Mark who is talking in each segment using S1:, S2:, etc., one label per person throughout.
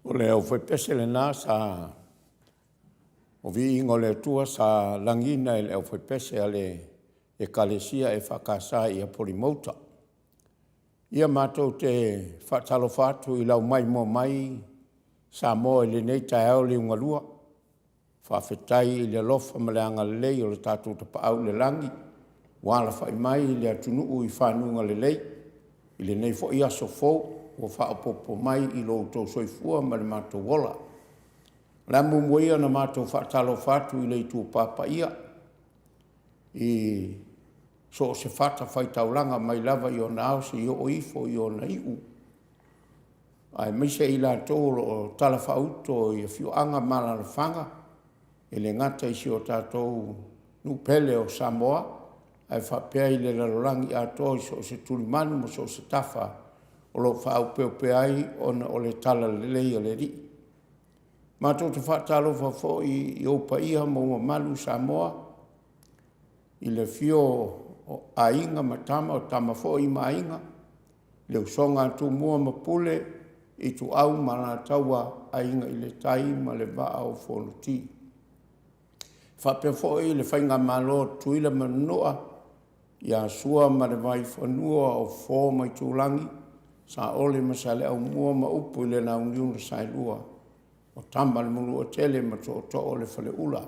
S1: O le aufaipese lena sa o Viiga o le Atua sa lagiina e le aufaipese a le Ekalesia EFKS i Apolima-uta. Ia, matou te faatalofa atu i lau maimoa mai Samoa i lenei taeao liugalua. Faafetai i le alofa ma le agalelei o le tatou Tapaau i le Lagi ua alafai mai le atunuu i fanuga lelei i lenei foi aso fou ua faaopoopo mai i lo outou soifua ma le matou ola. O le a muamua ia ona matou faatalofa atu i le itupa paia i so o se fatafaitaulaga mai lava i ona ao seia oo ifo i ona iu, aemaise i latou o lo o talafaauto i afioaga ma alaalafaga, e le gata i si o tatou nuu pele o Samoa, ae faapea i le lalolagi atoa i so o se tulimanu ma so o se tafa o lo o faaopeopea ai ona o le talalelei a le Alii. Matou te faatalofa foi i ou paia ma ou mamalu Samoa i le afio o Aiga ma Tama, o Tama foi ma Aiga, le usoga a Tumua ma Pule, Ituau ma Alataua, Aiga i le Tai ma le Vaa o Fonoti. E faapea foi le Faigamalo a Tutuila ma Manua, ia Sua ma le Vaifanua, o Fofo ma Aitulagi, Saole ma Saleaaumua ma upu i le Launiu na Saelua, o Tama a le Manuatele ma Tootoo o le Faleula.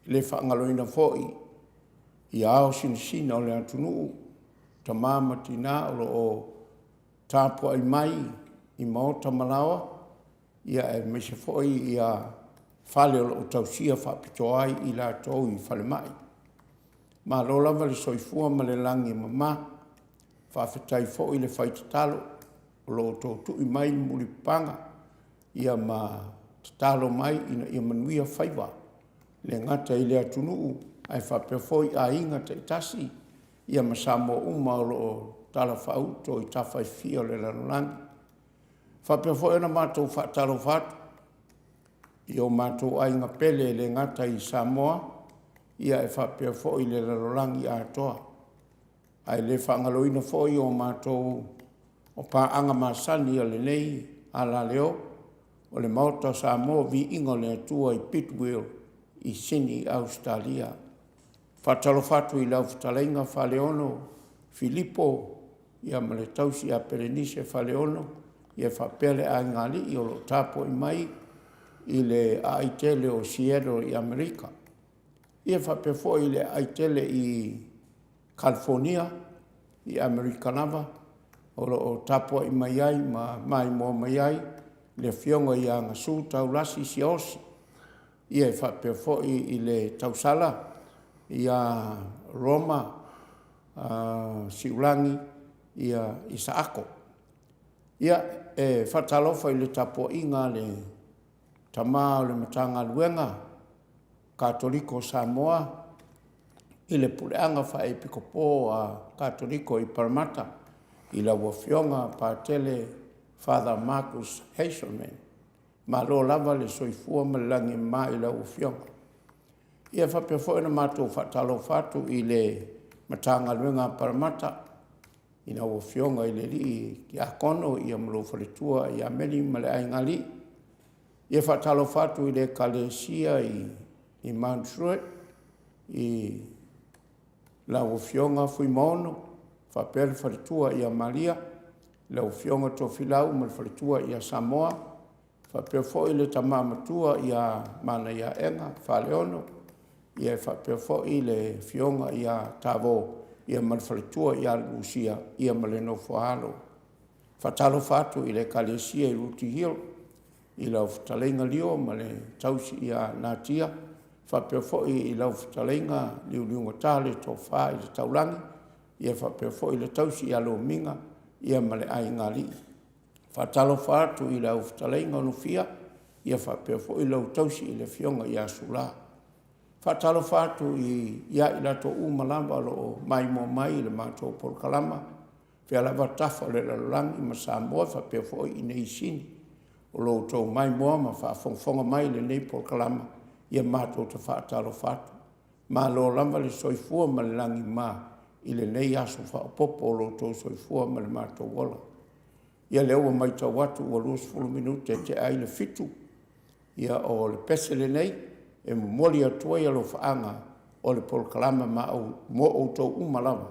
S1: E le faagaloina foi ia ao sinasina o le atunuu, tama ma tina o lo o tapuai mai i maota ma laoa, aemaise foi fale o lo o tausia faapitoa ai i latou i falemai. Malo lava le soifua ma le lagi e mama, faafetai foi le fai tatalo o lo o outou tui mai le mulipapaga ma tatalo mai ina ia manuia faiva, e le gata i le atunuu ae faapea foi aiga taitasi ma Samoa uma o lo o talafaauto i tafa e fia o le lalolagi. E faapea foi ona matou faatalofa atu i o matou aiga pele, e le gata i Samoa ae faapea foi i le lalolagi atoa. Ae le faagaloina foi o matou o paaga masani a lenei alaleo, o le Maota o Samoa Viiga o le Atua i Big Wheel i Sini Ausetalia. E faatalofa atu i lau Fetalaiga Faleolo Filipo ma le tausi ia Pelenise Faleolo faapea le aigaalii o lo o tapuai mai i le aai tele o Seattle i Amerika. Ia faapea foi i le aai tele i Kalifonia i Amerika lava o lo o tapuai mai ai ma maimoa mai ai le Afioga ia Gasu Taulasi Siaosi. E faapea foi i le tausala ia Roma Siulagi Isaako. Ia, e faatalofa i le tapuaiga a le Tama o le Matagaluega Katoliko o Samoa i le Puleaga Faa-Epikopo a Katoliko i Paramata i lau Afioga Patele Father Markus Hazelman. Malo lava le soifua ma le lagi e mama i lau Afioga. Ia e faapea foi ona matou faatalofa atu i le Matagaluega a Paramata i lau Afioga i le Alii Tiakono ma lou faletua ia Meli ma le aigaalii. Ia faatalofa atu i le Ekalesia i Mount Druitt i lau Afioga Fuimaono faapea le faletua ia Maria, lau Afioga Tofilau ma le faletua ia Samoa, faapea foi le tama matua ia Manaiaega Faleolo, e faapea foi le afioga ia Tavō ma le faletua ia Lusua ma le nofo a alo. Faatalofa atu i le Ekalesia i Rooty Hill i lau fetalaiga Leo ma le tausi ia Natia, faapea foi i lau fetalaiga Liuliugata le Tofa i le Taulagi, faapea foi le tausi ia Lomiga ma le aigaalii. Faatalofa atu i lau fetalaiga Nofia faapea foi lau tausi i le afioga ia Sulā. Faatalofa atu ia i latou uma lava o lo o maimoa mai i le matou polokalama, o fea lava tafa o le lalolagi ma Samoa faapea foi i inei i Sini. O lo outou maimoa ma faafogafoga mai i lenei polokalama, ia matou te faatalofa atu. Malo lava le soifua ma le lagi e mama i lenei aso faaopoopo o lo outou soifua ma le matou ola. Ia lea ua matau atu ua 20 minute e te'a ai le 7:00, ia o le pese lenei e momoli atu ai alofaaga o le polokalama mo outou uma lava.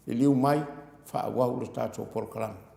S1: Liliu mai faaauau le tatou polokalame.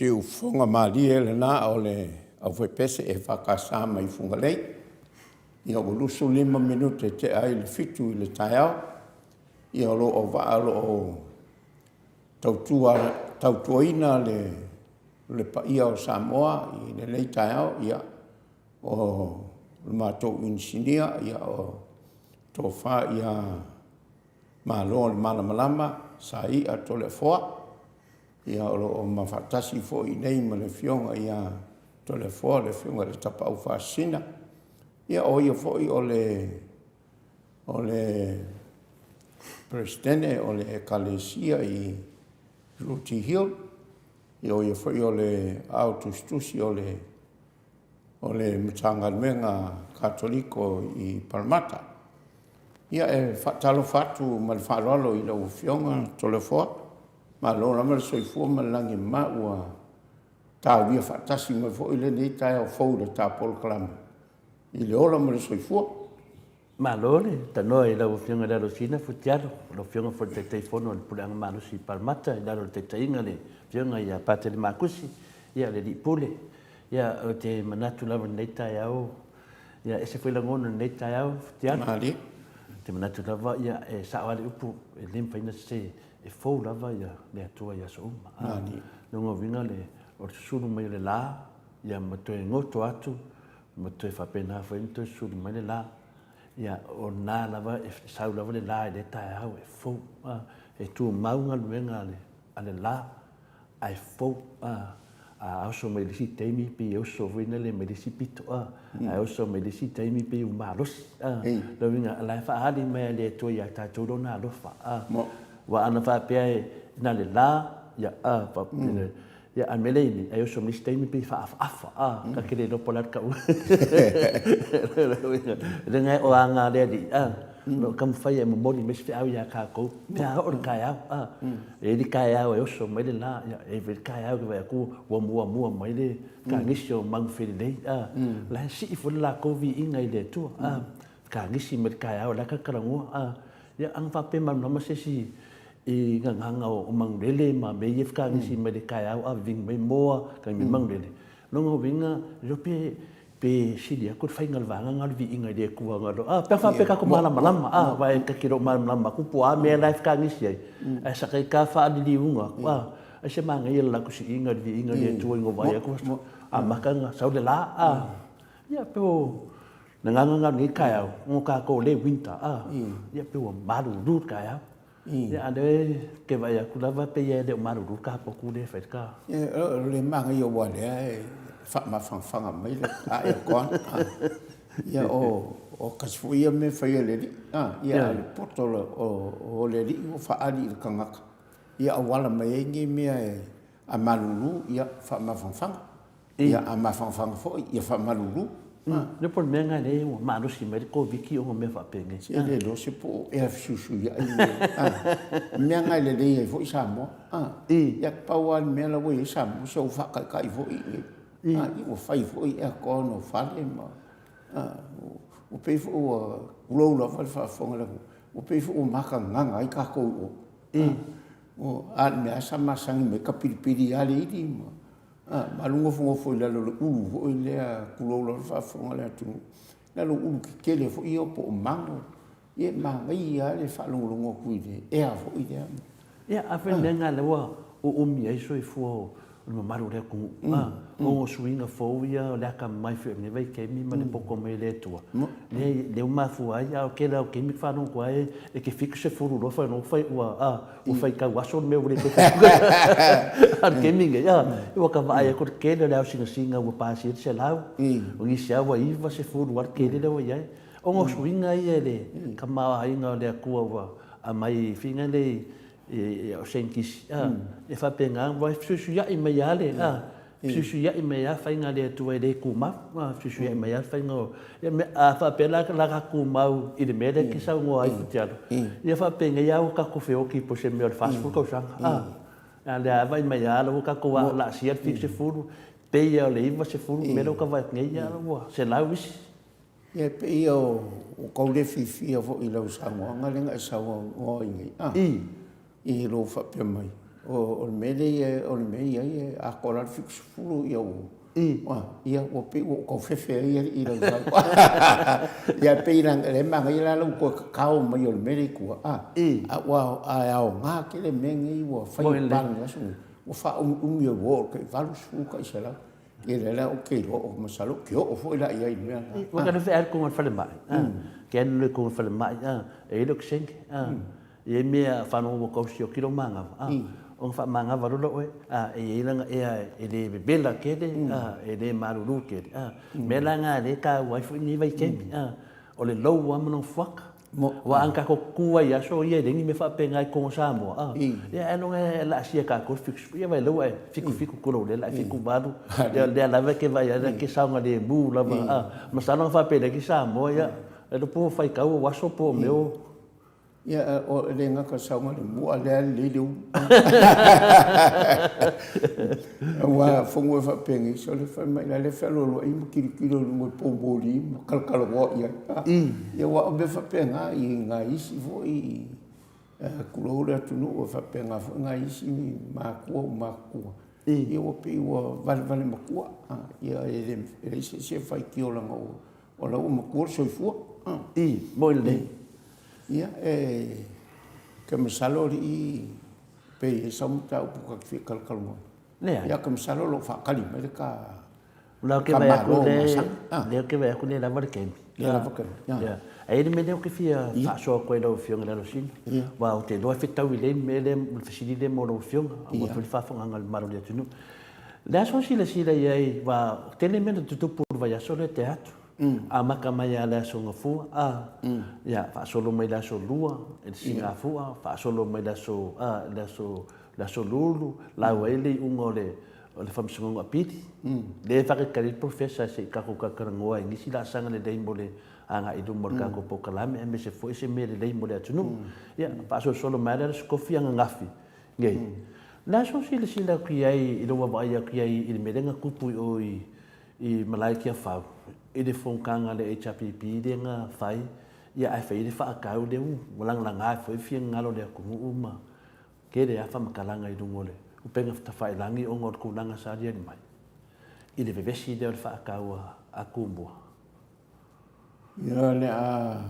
S1: Siufofoga malie lena o le aufaipese EFKS mai Fugalei. Ia ua 25 minute e te'a ai le 7 i le taeao. Ia, o lou auvaa o lo o tautua, tautuaina le le paia o Samoa i lenei taeao, ia, o le matou inisinia, ia, o le Tofa ia Malolemalamalama Saia Toleafoa, ia, o lo o ma faatasi foi i inei ma le Afioga ia Toleafoa, le Afioga i le Tapaau Faasisina. Ia, o ia foi o le o le Peresetene o le Ekalesia i Rooty Hill, ia o ia foi o le Aao Tusitusi o le o le Matagaluega Katoliko i Paramata. Ia e faatalofa atu ma le faaaloalo i lau Afioga Toleafoa, malo lava le soifua ma le lagi e mama, ua taulia faatasi mai foi lenei taeao fou i le ta polokalame i le ola ma le soifua.
S2: Malo le tanoa i lau Afioga i le Alosina Futialo, lau Afioga foi i le Taitaifono o le Puleaga Malosi i Palamata i lalo o le taitaiga a le Afioga ia Patele Makusi, ia le Alii Pule. Ia, ou te manatu lava i lenei taeao, ia e ese foi lagona i lenei taeao Futialo.
S1: Malie.
S2: Ou te manatu lava, ia, e sao lava le upu, e le mafai ona sese, e fou lava ia le Atua i aso uma.
S1: Malie.
S2: O lona uiga o le susulu mai o le la, ia ma toe goto atu ma toe faapena foi ona toe susulu mai le la. Ia, o lena lava, e sau lava le la i lea taeao e fou, a, e tumau galuega a le, a le la, ae fou, a. A oso mai le isi taimi pei e oso foi lele mai le isi pito, a. Ae oso mai le isi taimi pei ua malosi, a. Lona uiga, o la e faaali mai lava e le Atua ia tatou Lona alofa, a. Aua ana faapea e na le la, ia, a, Ia, a mea lea i nei, ai oso mai isi taimi pei faafaafa, a, ka te le iloa po o le a le tauga. Leaga o aga a le Alii, a, o lo o taumafai e momoli mai se feau ia tatou pe a oo i le taeao, a. E i ai le taeao e oso mai le la, ia, e i ai foi le taeao e te vaai atu ua muamua mai le kagisi o Manufelelei, a. O la e sii foi le latou viiga i le Atua, a. Kagisi mai le taeao o la e talatalanoa, a. Ia, ana faapea e malamalama se isi i gagaga o Manulele ma mea ia e fekagisi mai le taeao a vivini mai moa, tagi mai Manulele. O lona uiga, e le iloa pe pe sili atu le faiga o le vaega lena o le viiga i le Atua na lo, a, pe a faapea tatou malamalama, a, aua e ta te le o malamalama atu po o a mea la e fekagisi ai, ae saka i ta faaliliuga atu, a, ai se manaia le latou siiga i le viiga i le Atua ina ua vaai atu amata ona sau le la, a. Ia, pe o le agaga lena o lenei taeao, ona o tatou o lea e winter, a, ia pei ua malulu le taeao. Ia, a o lea ou te vaai atu lava pei e le o malulu le kapotu lea e fai le ta.
S1: Ia, o le manaia aua o lea e faamafanafana mai le aircon. Ia, o tasi foi ia mea e fai e le alii. Ia, a o le poto o le alii ua faaali i le tagata, ia auala mai ai nei mea a malulu, ia faamafanafana. Ia, a mafanafana foi, ia faamalulu.
S2: Le po o le mea lena lea ua malosi mai le Koviti ona o mea faapenei.
S1: Se le iloa se po o ea fesuisuiai mea. O le mea lena e lelei ai foi Samoa. Ia, pau lava le mea la ua i ai Samoa, se ua faataitai foi i inei. Ia ua fai foi aircon o fale ma, ua pei foi ua, tulou lava le faafofoga a le atunuu, ua pei foi ua matagaga ai tatou i o. A o le mea lava sa masani mai, tapilipili lava le ili ma Ma alu nofonofo i lalo o le ulu foi lea, tulou lava le faafofoga a le atunuu, i lalo o ulu tetele foi ia po o mago. Ia e manaia lava le faalogologo atu i le ea foi lea.
S2: Ia, a fai o le mea lena lea ua uumi ai soifua o le mamalu o le atunuu, a, ona o suiga fou ia o le atamamai foi o lenei vaitaimi ma le poto mai o le Atua, lea, lea ua mafua ai. A o le tele lava o taimi e faalogo atu lava e te 70 loa faalogo atu ua, a, ua faitau aso le mea ua le toe fai. A o le taimi lenei, a, ua ta vaai atu i le tele o le aosinasina ua pasia le 100, o nisi lava ua 90 lava le tele lea ua i ai. Ona o suiga ia i le tamaoaiga o le Atua ua aumai i faiga nei o saienitisi, a, e faapena, ua fesuisuiai mai lava le, a, fesuisuiai mai lava faiga a le Atua e le tumau, a, fesuisuiai mai lava le faiga o, ia mea, a faapea la o le a tatou tumau i le mea lea e te saunoa ai Futialo, ia faapenei lava ua tatou feoti po o se mea o le 40 tausaga, a, a o lea lava e vaai mai lava la ua tatou laasia le 70, pei lava o le 90 le mea lea ua ta vaai atu nei, a o la ua 100 isi.
S1: Ia, e pei ua tau le fiafia foi i lau saunoaga lea na e saunoa ai nei, a, i lou faapea mai, o le mea lea o le mea e i ai, e atoa la le 70, ia ua Ia, ua pei ua ou tau fefe ai alii i lau sau. Ia, pei la, lea e manaia la lou toe kakao mai o le mea lea i tua, a, a ua, ae aoga tele mea nei ua fai e papalagi i le aso lenei, ua faaumiumi o ua oo i le tai 80 tai 100. Ia lea la ou te iloa, ou masalo ou te oo foi la i ai i le mea lena. Ua
S2: ta feai i totonu o le falemai, a, ke alu loa i totonu o le falemai, a, e i ai le okesene, a, E i ai mea faalogo ua tau sioti lou manava, a, ona faamanava loa lea o oe, a, e i ai lana ea e le vevela tele, a, e le malulu tele, a. Mea la na lea e taua ai foi lenei vaitaimi, a, o le lou lava ma lona fuata. Aua a na tatou tutu ai i aso ia e leai ni mea faapena i totonu o Samoa, a, ia ailoga e laasia e tatou le 70, ia vaai la ua e 77 tulou lea, la e 78, ia o lea lava e te vaai atu e te saogalemu lava, a. Masalo ana faapea e leai ni Samoa, ia, ailoga po o faitau ou aso po o mea o
S1: Ia, e le gata i le saogalemu, a o lea e lelei le ulu. Aua fono e faapenei, sole fai mai la lea fealoaloai ma tilotilo i luga i poumoli ma talatalanoa i ai. Ia aua o mea faapena i nai isi foi, tulou le atunuu, e faapena foi nai isi matua ua matutua, ia ua pei ua valevale matua. Ia e leai se isi e faitio leaga o la ua matua le soifua.
S2: Moni lelei.
S1: Ia, e te masalo alii pe i ai sau mataupu ta te fia talatalanoa ai.
S2: Leai.
S1: Ia, te masalo o lo o faatali mai le ta
S2: La ou te vaai atu
S1: Malo
S2: le,
S1: masani. Ah.
S2: lea ou te vaai atu le lava le taimi.
S1: Le lava taimi.
S2: Ah. Ia. Ae i ai le mea lea ou te fia faasoa atu ai i lau Afioga i le Alosina.
S1: Ia.
S2: Aua ou te iloa e fetaui lelei le mea lea, le fesili lea mo lau Afioga, aua foi le faafofogaaga a le mamalu o le atunuu. O le a sou silasila i ai, aua e tele mea na tutupu i le vaiaso lea tea atu. Amata mai lava i le Aso Gafua, a, ia, faasolo mai i le Aso Lua i le Sigafua, faasolo mai i le Aso, a, le Aso, le Aso Lulu, laua ai le iuga o le, o le Faamasinoga Apili. Lea e faatalitali ai le Professor se i tatou talatalanoa ai i nisi laasaga lelei mo le agai i luma o le tatou polokalame aemaise foi se mea lelei mo le atunuu. Ia, faasolosolo mai lava le Aso Tofi ananafi nei. O le a sou silasila atu i ai i lou vaavaai atu i ai i le mea lea na tupu i o i i Malae Tiafau i le fonotaga a le HRPP lea na fai, ia ae fai ai le faatau lea ua lagalaga ai foi finagalo o le atunuu ma tele lava faamatalaga i luga o le upega tafailagi ona o le tulaga sa aliali mai i le vevesi lea o le faatau a Tumua.
S1: Ia o le a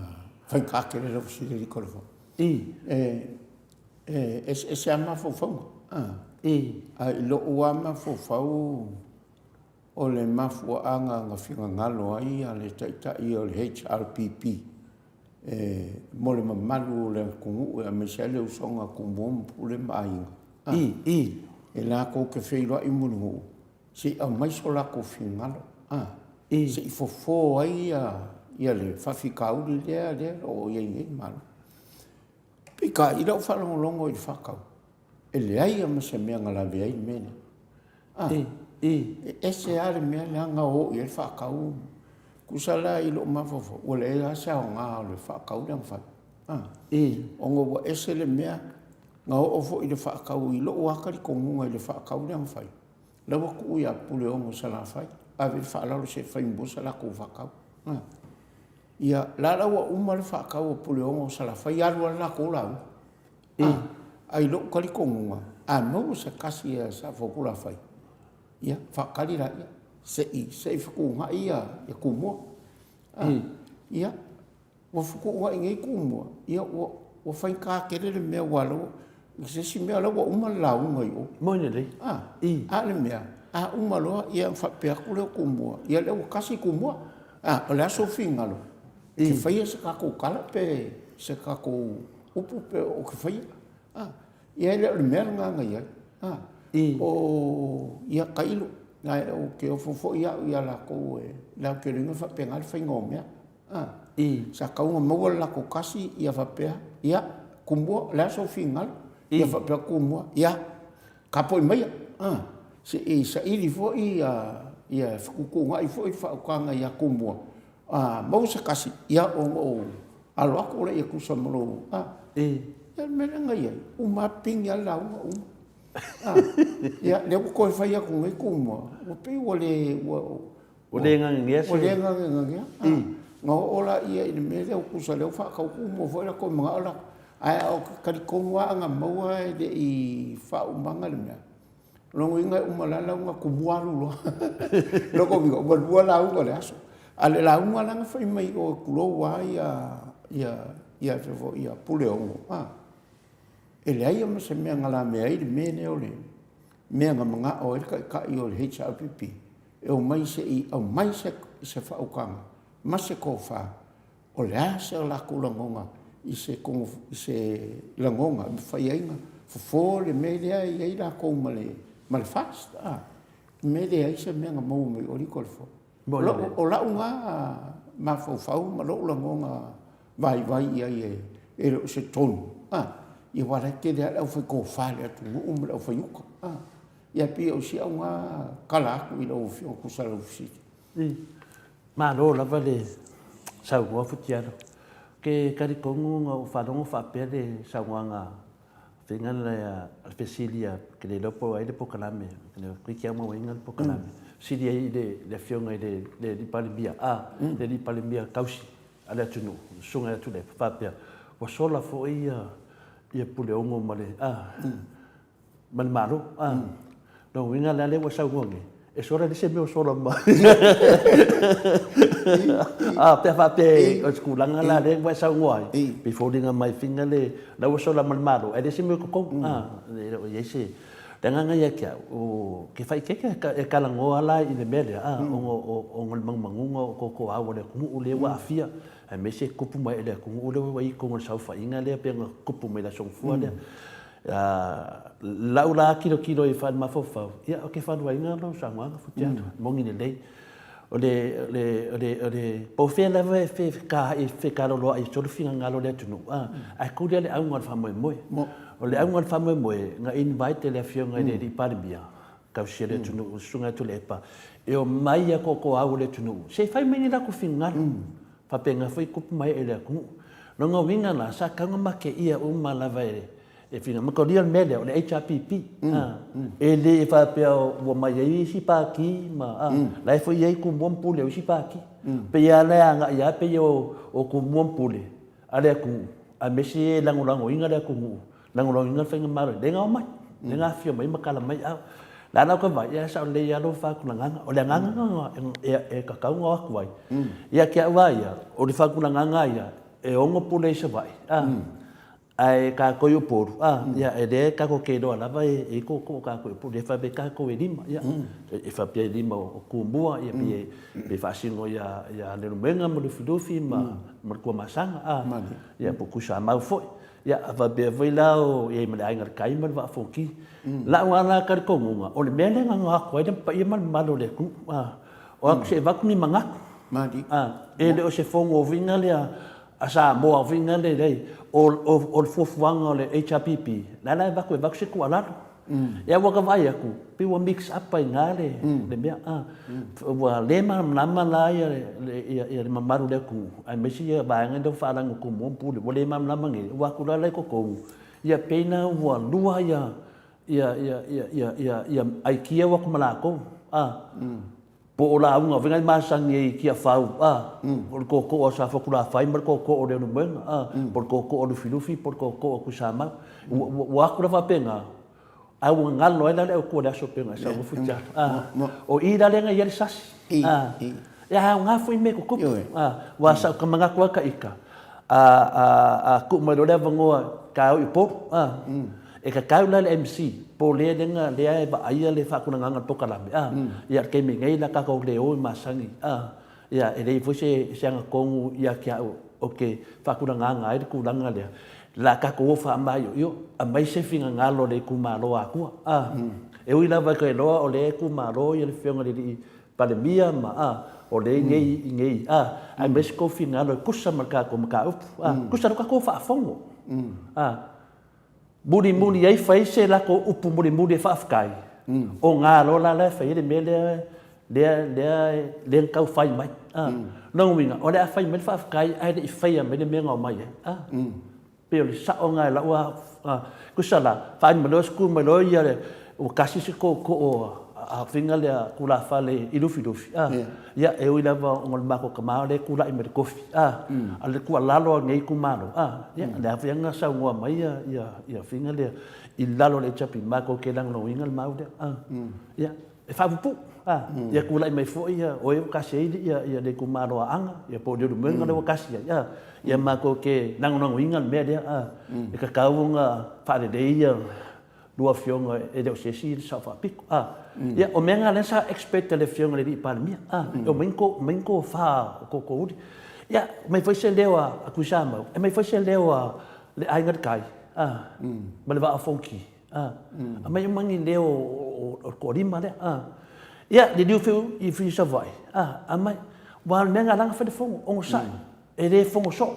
S1: faigata tele lau fesili i Kolofoa.
S2: I.
S1: E, e eseese lava mafaufauga.
S2: I.
S1: Ae i lou lava mafaufau O le mafuaaga na finagalo ai le Taitai o le HRPP e mo le mamalu o le atunuu aemaise ai le usoga a Tumua ma Pule ma Aiga, a, e latou te feiloai mulinuu se i aumai so latou finagalo, a, se i fofo ai ia le faafitauli lea lea o lo o i ai nei le Malo. Peitai, i lau faalogologo i le faatau, e leai lava ma se mea na lave ai le mea lea. A, e ese lava le mea lea na o i ai le faatau. Tusa la i lou mafaufau, ua leai lava se aoga o le faatau lea na fai. A, ona ua ese le mea na oo foi i le faatau i lou lava talitonuga i le faatau lea na fai, la ua tuu ia Puleono i Salafai, ave le faaaloalo se i fai muamua se latou faatau. A, ia, la la ua uma le faatau a Puleono i Salafai, alu lava le latou lauga. A i lou talitonuga, a maua se tasi a Safotulafai, ia, faatali laia, se i, se i fetuunai ia, ia Tumua. A, ia, ua fetuunai nei Tumua, ia, ua, ua faigata tele le mea aua o la ua, o se isi mea o la ua uma le lauga i o.
S2: Moni lelei.
S1: A, a o le mea, a uma loa, ia ona faapea atu lea o Tumua, ia lea ua tasi Tumua. A, o le a sou finagalo? E te faia se tatou tala pe se tatou upu pe o te faia. A, ia e le o le mea lena na i ai. A, o, ia tailo, ae ou te ofo foi au ia latou e, le aotelega e faapena le faiga o mea. A, sa tatau ona maua le latou tasi ia faapea, ia, Tumua, o le a sou finagalo? Ia faapea Tumua, ia, tapuai maia, a, se i saili foi ia, ia fetuutuunai foi le faautaga ia Tumua, A maua se kasi, ia ona ou alo atu lea ia tusa ma lou, a, ia le mea lea na i ai, uma lava pigi lava le lauga uma. A, ia, lea ua toe fai atu nei Tumua, ua pei ua le, ua,
S2: ua le gagegea
S1: se... Ua le gagegea. Na oo laia i le mea lea, tusa lea ua faatau Tumua foi latou manao latou. Ae ou te talitonu lava ana maua e le i faaumaga le mea. Lona uiga e uma la lauga tumua alu loa. Lona uiga ua lua lauga o le aso. A o le lauga la na fai mai i o e tulou lava ia ia ia Puleono, e leai ma se mea na lamea ai le mea lea o le mea na manao ai le Taitai o le HRPP e omai se i aumai se faautaga ma se tofa, o le a se latou lagona i se lagona e mafai ai ona fofo le mea lea e i ai latou ma le FAST. Le mea e leai se mea na maua mai o alii Toleafoa. O la'u na mafaufau ma lou lagona vaivai i ai e le o se tonu, ia aua o la e tele lava le aufaitofa i le atunuu ma le aufaiuta. Ia pei o si au na tala atu i lau Afioga e tusa ai ma lau fesili.
S2: Malo lava le saunoa Futialo. Ou te talitonu na ou faalogo faapea le saunoaga faiga lea o le fesili a, ou te le iloa po o ai le polokalame, toeitiiti lava mauaina le polokalame, fesili ai i le Afioga i le Palemia, le alii Palemia tausi a le atunuu, le Susuga ia Tuilaepa, faapea, ua sola foi ia Puleono ma le, ma le Malo. A, lona uiga la lea ua saunoa nei, e sola le isi mea o sola ma. A, pe a faapea o se tulaga la lea ua e saunoa ai, pei e foliga mai fina le, la ua sola ma le Malo, ae leai se mea o totonu. A, e le o i ai se... O le agaga ia te au, ou te faaeteete e talanoa la i le mea lea, a, ona o le manumanuga o totoau o le atunuu lea ua aafia, aemaise tupu mai i le atunuu lea ua i totonu o le saofaiga lea pei ona tupu mai i le Aso Gafua lea. Lau la tilotilo i faale-mafaufau, ia, ou te fautuaina lau saunoaga Futiato, e moni lelei. O le, o le, o le, o le, po o fea lava e fekaloloai solo finagalo o le atunuu, a, ae tuli lava le auga o le faamoemoe. O le auga o le faamoemoe, na invite e le Afioga i le Alii Palemia, tausi a le atunuu, le Susuga ia Tuilaepa, e omai a tootooau o le atunuu, se i fai mai ni latou finagalo. Faapena foi kupu mai e le atunuu. Lona uiga la, sa tatau ona mateia uma lava e e fina. Manatua le mea lea, o le HRPP. E le faapea ua omai ai isi pati ma, a, la e foi e i ai Tumua ma Pule o isi pati. Pei lava la e agai lava pei o Tumua ma Pule a le atunuu, aemaise e lagolagoina le atunuu lagolagoina le faigamalo lea na omai, lea na afifio mai ma tala mai au. O le a la tou vaai, ia e sao lelei lava lou faatulagaga. O le agaga lena e tatau ona o atu ai. Ia te au lava ia, o le faatulagaga lava ia, e ono pule i Savaii, a, ae tatou i Upolu, a, ia e lea tatou te iloa lava e i ai tootoo o tatou i Upolu, lea e faapea ai tatou e lima, ia, e faapea e lima o Tumua, ia pei e faasino ia Leulumoega ma Lufilufi ma le Tuamasaga, a, ia po o Tuisamau foi. Ia, a faapea foi la o i ai ma le Aiga i le Tai ma le Vaa Fonoti. Lau lava la talitonuga, o le mea lea na noa atu ai le paia ma le mamalu o le atunuu, a, o atu se i avatu ni manatu. A, e le o se fono uiga lea a Samoa uiga lea leai, o le fuafuaga o le HRPP, la la e avatu e avatu se tuualalo. Ia ua ka vaai atu, pei ua mix up ai i ina le mea. Ua le malamalama la ia le mamalu o le atunuu, aemaise ia vaega lea ua faalaga o Tumua ma Pule, ua le malamalama nei, ua o atu la la i totonu, ia pei la ua lua ia aikia ua o atu ma latou. Po o lauga fai nai masani ai i Tiafau, a, o le tootoo a Safotulafai ma le tootoo o Leulumoega, a, po o le tootoo a Lufilufi po o le tootoo a Tuisamau. Ua, ua, ua atu la faapena, ae ua galo ai la le autu o le aso pei ona e saunoa Fuitai. A, o i la lea na i ai le sasi, a, e aoga foi mea e tutupu, a, aua sa ou manatu lava ita, a, a, a tuu mai loa le avanoa ta o i Upolu, a, E tatau la le MC po o lea lea lea e vaaia le faatulagaga o le polokalame a, ia le taimi nei la tatou le o i masani a, ia e leai foi se se agatonu ia te au ou te faatulagaga ai le tulaga lea, la tatou o faamaioio aumai se finagalo o le itumalo atua a. E ui lava e iloa o lea e itumalo ia le afioga i le alii Palemia ma a, o lea i nei i nei a, aumai se tou finagalo e tusa ma le tatou mataupu a, tusa le tatou faafono a. Mulimuli ai fai se lako upu mulimuli e faafetai, o ga loa la la e fai ai le mea lea lea lea lea na tau fai mai. A. Lona uiga, o le a fai mai le faafetai ae le i faia mai le mea na omai ai. A. Pei o le sao lena i lau a, tusa la, faaali mai loa tu mai loa ia le, ua tasi se tootoo a a faiga lea tulafale i Lufilufi, a, ia, e ui lava ona o le matou tama lea e tulai mai i le tofi, a, a o le tuualalo a lenei itumalo, a, ia, o lea foi na saunoa mai ia faiga lea i lalo o le HRPP, matou te lagolagoina le mau lea, a, ia, e faapuupuu, a, ia tulai mai foi oe ua tasi ai le itumalo o Aana, ia po o Leulumoega lea ua tasi ai, a, ia matou te lagolagoina le mea lea, a, e tatau ona faalelei ia lua afioga e le o se isi le Sao Faapito. A, ia, o mea na lea sa expect e le afioga i le alii Palemia, a, e omai ni aumai ni tofa o Totouli. Ia, aumai foi se leo a Tuisamau, aumai foi se leo a le Aiga i le Tai, a, ma le Vaa o Fonoti, a, aumai uma ni leo o le toalima lea, a. Ia, liliu foi i Savaii, a, aumai. Aua o le mea lena la na fai le fono, onosai. E le fono soo.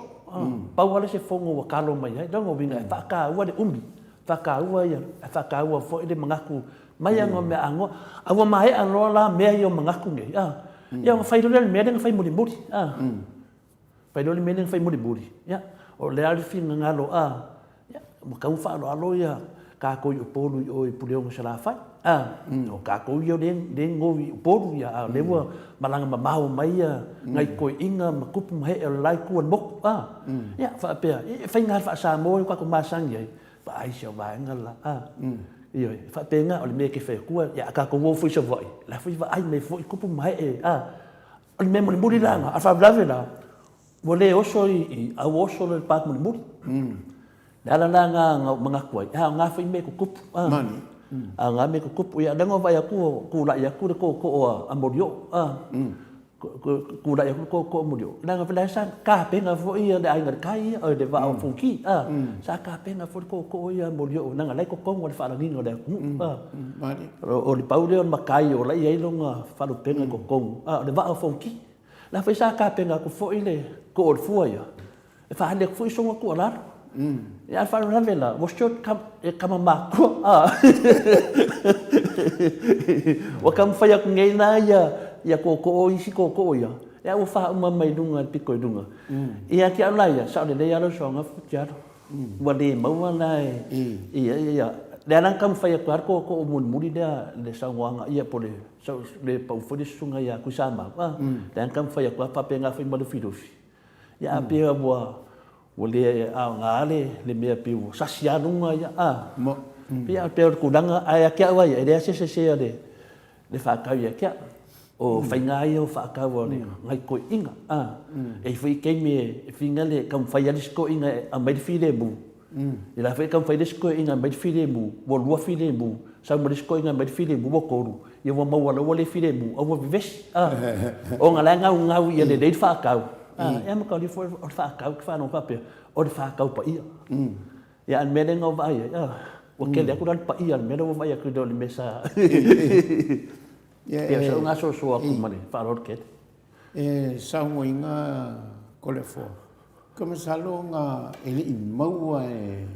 S2: Pau lava lea se fono ua kalo mai ai. Lona uiga e faataua le umi, faataua ia, e faataua foi le manatu mai lava o mea anoa. A ua maea loa la mea ia o manatu nei, a, ia ona fai loa lea o le mea lea na fai mulimuli, a. Fai loa le mea lea na fai mulimuli, ia, o le a le finagalo, a, Ia, ua tatau ona faaaloalo ia tatou i Upolu i o i Puleono i Salafai. A, o tatou ia lea e novi i Upolu, ia, a o lea ua malaga mamao mai ia nai toeaiina ma tupu ma hee o le la itu o le motu. A, ia, faapea, e faiga lava faa-Samoa ia ua tatou masani ai, vaai si au vaega le la. A, ioe, e faapena, o le mea e te fai atua, ia a tatou o foi i Savaii, o la foi e vaai mai foi tupu ma hee, a. O le mea mulimuli la lena, a o le faalavelave la, Ua le oso i i, a ua oso loa i le pa mulimuli. Le ala la lena na ou manatu ai, a o na foi mea e tutupu. A, a o na mea e tutupu. Ia, lea na ou vaai atu o tulai atu le tootoo a Molioo. A, tulai atu le tootoo a Molioo, leaga foi la sa tapena foi le Aiga i le Tai ia, oi le Vaa o Fonoti. A, sa tapena foi le tootoo ia a Molioo, leaga o la e i totonu o le faalagiga o le atunuu. A, o le pau lea o le matai o la e i ai lona faalupega i totonu, a o le Vaa o Fonoti. La foi sa tapena atu foi le too o le fua ia, e faaali atu foi sona tuualalo. Ia a o le faalavelave la, ua sure e tama matua a. Ua taumafai atu nei la ia tootoo isi tootoo ia, ia ua faauma mai luga i le pito i luga. Ia te au la ia, sao lelei lava lau saunoaga Futialo. Ua le maua la e ia ia lea la na taumafai atu ai le tootoo mulimuli lea le saunoaga ia po o le le pau foi le susuga ia Tuisamau a lea na taumafai atu ai faapena foi ma Lufilufi. Ia a pei ua ua le aoga le le mea pei ua sasi lava luga ia a. Pei a pei o le tulaga ae ia te au lava ia e leai se sese a le le faatau ia te au. O faiga ia o faatau a le nai toeaiina. E i ai foi taimi e fina le taumafai lava le isi toeaina e aumai le filemu. I la foi e taumafai le isi toeaina e aumai le filemu, ua lua filemu, sau ma le isi toeaina e aumai le filemu, ua tolu, ia ua maua loa ua le filemu, a ua vevesi. Ona o la e gaugau ia lelei le faatau. Ia ma tau foi o le faatau ou te faalogo faapea, o le faatau paia. Ia a o le mea lea na ou vaai ai, ua tele atu la le paia o le mea lea ua vaai atu i le mea sa Ia o sau gasoasoa atu ma le faaaloalo tele.
S1: E saunoaina Toleafoa, ka masalo na e le i maua e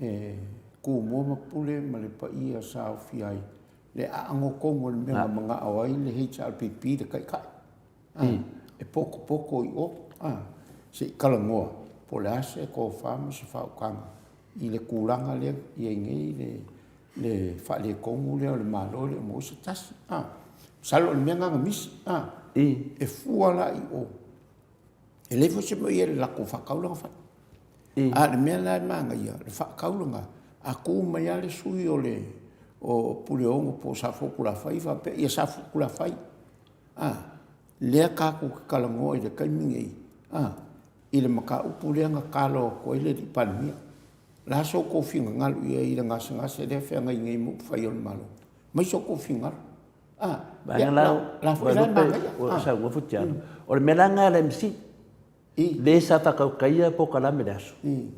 S1: e Tumua ma Pule ma le paia sa aofia ai le aano tonu o le mea na manao ai le HRPP le Taitai. E potopoto i o, se i talanoa po o le a se tofa ma se faautaga i le tulaga lea e i ai nei le faaletonu lea o le Malo e le o maua se tasi. Masalo o le mea lena na misi, e fua la i o, e leai foi se mea o i ai i le latou faatau lea na fai. A o le mea la e manaia, o le faatau lena, a tu mai lava le sui o le o Puleono po o Safotulafai faapea, ia Safotulafai, a, lea tatou te talanoa i le taimi lenei, a, i le mataupu lea na talo atu ai le alii Palemia. O le a so outou finagalo i ai i le gasegase lea e feagai nei ma upufai o le Malo? Aumai so outou finagalo. A, ia, la, la foi la e manaia.
S2: Ua saunoa Futialo. O le mea la lena a le MC, le sa faatautaia polokalame i le aso.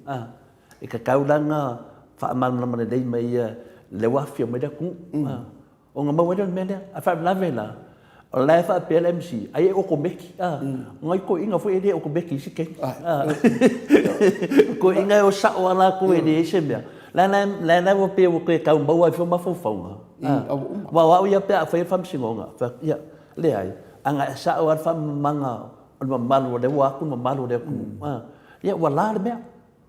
S2: A, e tatau la ona faamalamalama lelei mai ia lea ua afifio mai le atunuu. A, Ona maua ai lea o le mea lea. A faalavelave la, o la e faapea le MC, ai e okomeki, a. O nai toeaiina foi e le okomeki i isi taimi, a. O toeaiina e o sao lava latou e leai se mea. La la la la ua pei ua toe tau maua ai fua mafaufauga, a. Aua o au ia pe a fai le faamasinoga, fai atu, ia, leai, ana e sao lava le faamamaga o le mamalu o lea ua o atu le mamalu o le atunuu, a, ia ua la le mea,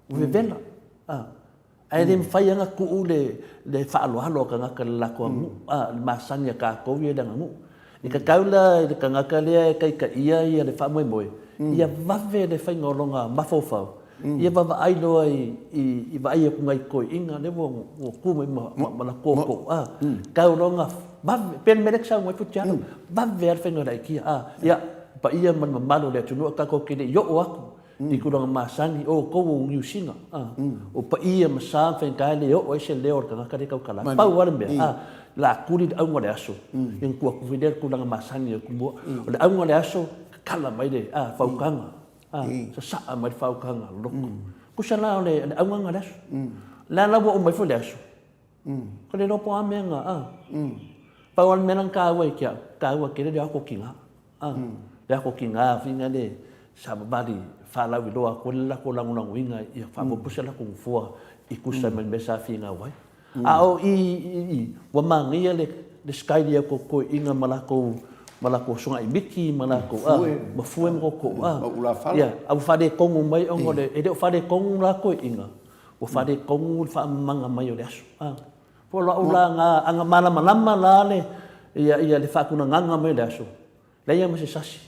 S2: ua vevela, a. Ae le mafai lava ona tuu le le faaaloalo a tagata i le latou aganuu, a, le masani a tatou ia i le aganuu. E tatau la i le tagata lea e taitaia ia le faamoemoe, ia vave le faiga o lona mafaufau, ia vaavaai loa i vaai atu nai toeaiina lea ua tu mai ma latou tootoo, a, tatau loa ona vave, pei o le mea lea e te saunoa ai Futialo, vave lava le faiga o le aitia, a, ia, le paia ma le mamalu o le atunuu, tatou te le i oo atu i tulaga masani, o outou o Niu Sila, o paia ma sa ma faigata e le oo ai se leo o le tagata lea e tautala atu. Pau lava le mea, o le a tuli le auga o le aso, ia ona tuu atu foi lea i le tulaga masani o Tumua. O le auga o le aso, tatala mai le faautaga, sasaa mai le faautaga loto. Tusa la o le auga lena o le aso. O lea la ua uma ifo le aso, Ua le iloa po o a mea na, a. Pau lava le mea la na taua ia te au, taua tele le o atu o tina, a. Le o atu o tina foi lea savavali faalauiloa atu ai le latou lagolagoina ia faaopoopo se latou nofoa i tusa ma le mea sa finau ai. A o i i, ua manaia le style o tou toeaiina ma latou ma latou sogaimiti ma latou, a, ma fue ma tootoo, a. Ia, a ua faaletonu mai ona o le, e le o faaletonu la toeaiina, Ua faaletonu le faamamaga mai o le aso. A. Po o lau la na, a na malamalama la le, ia, ia le faatulagaga mai o le aso, leai lava ma se sasi.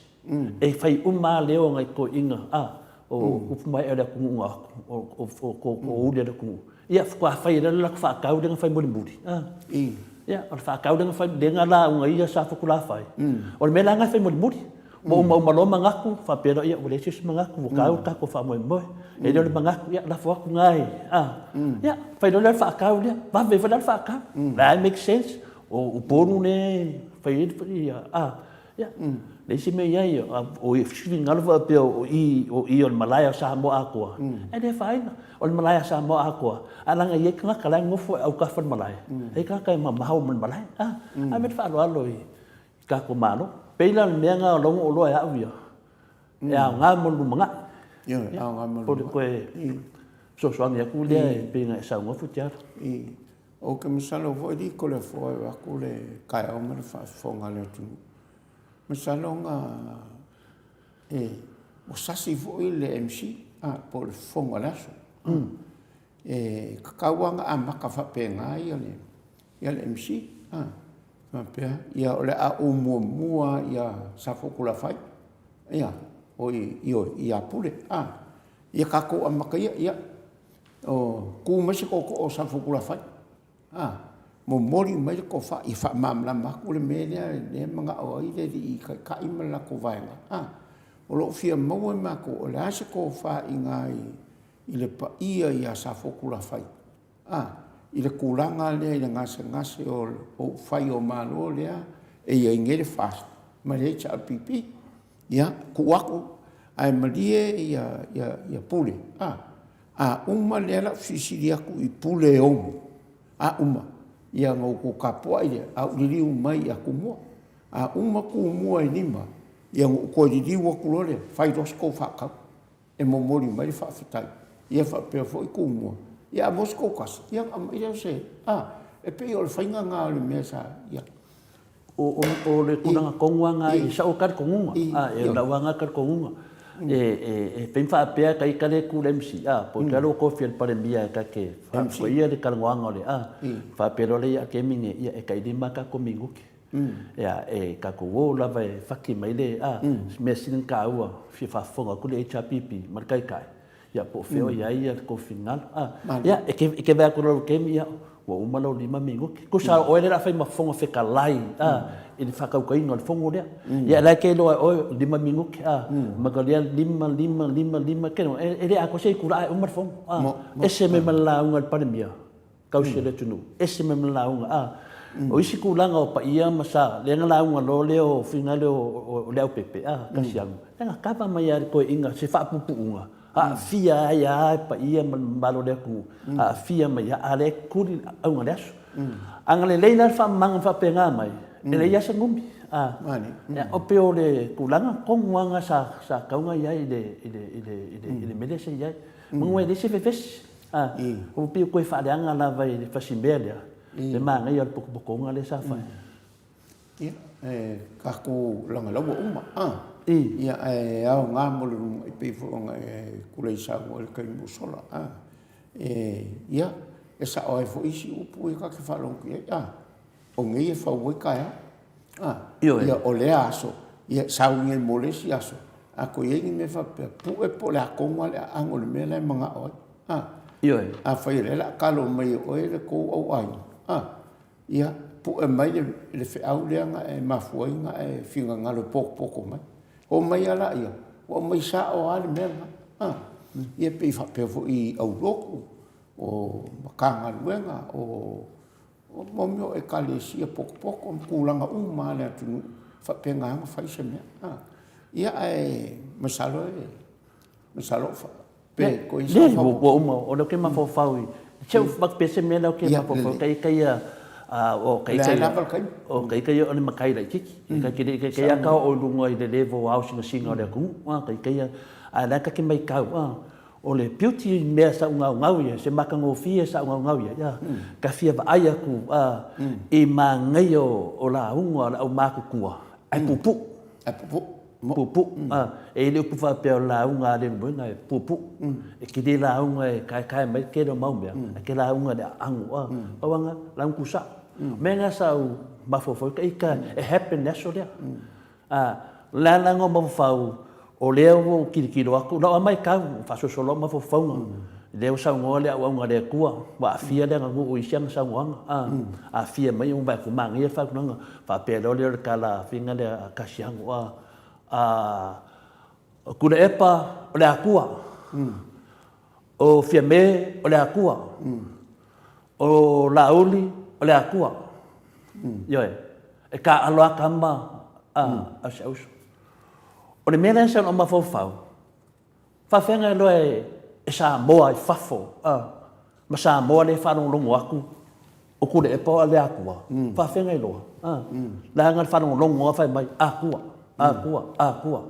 S2: E fai uma lava leo o nai toeaiina, a, o upu maeaea o le atunuu na o atu, o uli o le atunuu. Ia, faatoa fai ai loa le latou faatau lea na fai mulimuli, a. Ia, o le faatau lea na fai, lea na lauga ai Safotulafai. O le mea la lena e fai mulimuli. Ua umauma loa manatu, faapea loa, ia ua leai se isi manatu, ua tau le tatou faamoemoe. E le o le manatu, ia lafo atu na i, a, ia, fai loa lea o le faatau lea, vave foi la le faatau. O la e make sense, o Upolu lea e fai ai le, a, ia, leai se mea i ai, o finagalo faapea o i o le malae o Samoa atoa, e le afaina. O le malae a Samoa atoa, ae leaga e i ai tagata la e nofo i autafa o le malae, e i ai tagata e mamao ma le malae, a, ave le faaaloalo i tatou Malo. Pei la o le mea lena o la ua oloa e au ia, e aoga mo le lumanai.
S1: Ioe, aoga mo le lumanai.
S2: Po o le toe fesoasoani atu lea e pei ona e saunoa Futialo.
S1: Ou te masalo foi Toleafoa e vaeatu le taeao ma le faafofoga a le atunuu. Masalo na e ua sasi foi le MC po o le fofoga o le aso. E tatau lava ona amata faapena ia le MC. Faapea, ia o le a ou muamua ia Safotulafai, ia, oi, ioe, ia Pule, a. Ia tatou amata ia, ia, o, tu mai se tootoo o Safotulafai, a, momoli mai le tofa, ia faamalamalama atu le mea lea, lea e manao ai le Alii Taitai ma le latou Vaega, a. O lo o fia maua e matou o le a se tofa i ina i le paia ia Safotulafai, A, i le tulaga lea i le gasegase o upufai o Malo lea e i ai nei le FAST ma le HRPP. Ia, tuu atu ae malie ia Pule, a, a uma lea o le a ou fesilisili atu i Pule e ou, a uma, ia ona outou tapuai lea, ae ou liliu mai ia Tumua. A uma Tumua e 5, ia ona ou toe liliu atu loa lea, fai loa se tou faatau. e momoli mai le faafetai, ia faapea foi Tumua, ia a maua se tou tasi, ia ona aumai lea o se, a, e pei o le faiga lena o le mea sa, ia.
S2: O le tulaga tonu lava lena i sau talitonuga, a, o lau lava lena talitonuga, e pei ona faapea ta ita lea e tu i le MC, a, po o le a le ua tofia e le Palemia e ta te faafoeina le talanoaga o le, a, faapea loa lea ia Kemi nei, ia e tai 5 a tatou minute. Ia, e tatou o lava e faki mai le, a, mea sili ona taua, fia faafofoga atu le HRPP ma le Taitai, ia po o fea o i ai le tou finagalo. A, ia, e te vaai atu loa i le taimi, ia, ua uma lau 5 minute. Tusa o oe lea o le a fai ma Fofoga Fetalai, a, i le faatautaiga o le fono lea. Ia, o la e te iloa e oe, 5 minute, a, mataulia 5, 5, 5, 5, e le atoa se itula ae uma le fono, a, ese mai ma le lauga a le Palemia. Tausi o le atunuu, ese mai ma le lauga, a. O isi tulaga o paia ma sa, lea na lauga loa lea o faiga lea o Leaupepe, a, Kasiano, lea na kava mai lava e le toeaina se faapuupuuga, aafia ai lava le paia ma le mamalu o le atunuu, aafia mai lava, a o lea e tuli le auga o le aso. A na lelei la le faamamaga faapena mai, e leai lava se gumi, a. Ia, e pei o le tulaga tonu lava lena sa tatau ona i ai i le mea lea sa i ai. Manu e leai se vevesi. A, ua pei ua toe faaleaga lava i le fasimea lea, le manaia o le potopotoga lea sa fai.
S1: Ia, e tatou lagalaua uma, a. Ia, ae aoga mo le lumanai, e pei foi ona e tulai saunoa i le taimi ua sola, a. E, ia, e sao ai foi isi upu ia ta te faalogo atu i ai, a, o nei e fau ai taeao. A,
S2: Ioe.
S1: ia, o lea aso, ia, sau nei mo le isi aso, a toe i ai ni mea faapea, pue po o le a tonu lava le aano o le mea la e manao ai. A,
S2: Ioe.
S1: afai o lea o le a kalo mai e oe le tou auaiga, a, ia, pue mai le, le feau lea na e mafua ai ona e finagalo e potopoto mai. Oo mai lava laia, ua aumai sao lava le mea lena. A, ia pei faapea foi i aulotu, o Matagaluega, o mo mea o Ekalesia potopoto ma tulaga uma lava o le atunuu, e faapena lava ona fai se mea. A, ia ae masalo e, masalo pe toe i ai
S2: sau faaopoopo. Ua uma, o lea ou te mafaufau i, se i ou avatu pea se mea lea ou te mafaufau ai, ita ia, o ita ia, o ita ia o le matai laitiiti, ta te le i taitai lava ta oo i luga i le level ao sinasina o le atunuu, a, ita ia, a o la e ta te matau, a, o le beauty i mea sa ou gaugau i ai, se matagofie sa ou gaugau i ai, a, ta fia vaai atu, a, i manaia o lauga a le aumatutua, ae puupuu.
S1: Ae puupuu.
S2: Puupuu, a, e i ai le upu faapea o le lauga a Leulumoega e puupuu. E tele lauga e taetae mai le tele o mau mea, ae te lauga i le aano, a, pau lava lena, lauga tuusao. O mea na sa ou mafaufau ai, ita e happen i le aso lea. A, o le ala lena o mafaufau, o lea ua ou tilotilo atu, o lau lava matau, ua faasolosolo lou mafaufauga, lea ua saunoa le auauna a le Atua, ua aafia le aganuu i isi ana saunoaga, a, aafia mai ua vaai atu, manaia le fautuaga, faapea loa lea o le tala faiga lea a Kasiano, a, a, o Tuilaepa o le Atua, o Fiame o le Atua, o Laauli o le Atua. Ioe, e taaalo lava tama a si au uso. O le mea lea sa ou mafaufau, faafeagai loa e Samoa i fafo ma Samoa lea e faalogologo atu o Tuilaepa o le Atua, faafeagai loa, leaga le faalogologo lava fai mai, Atua, Atua, Atua.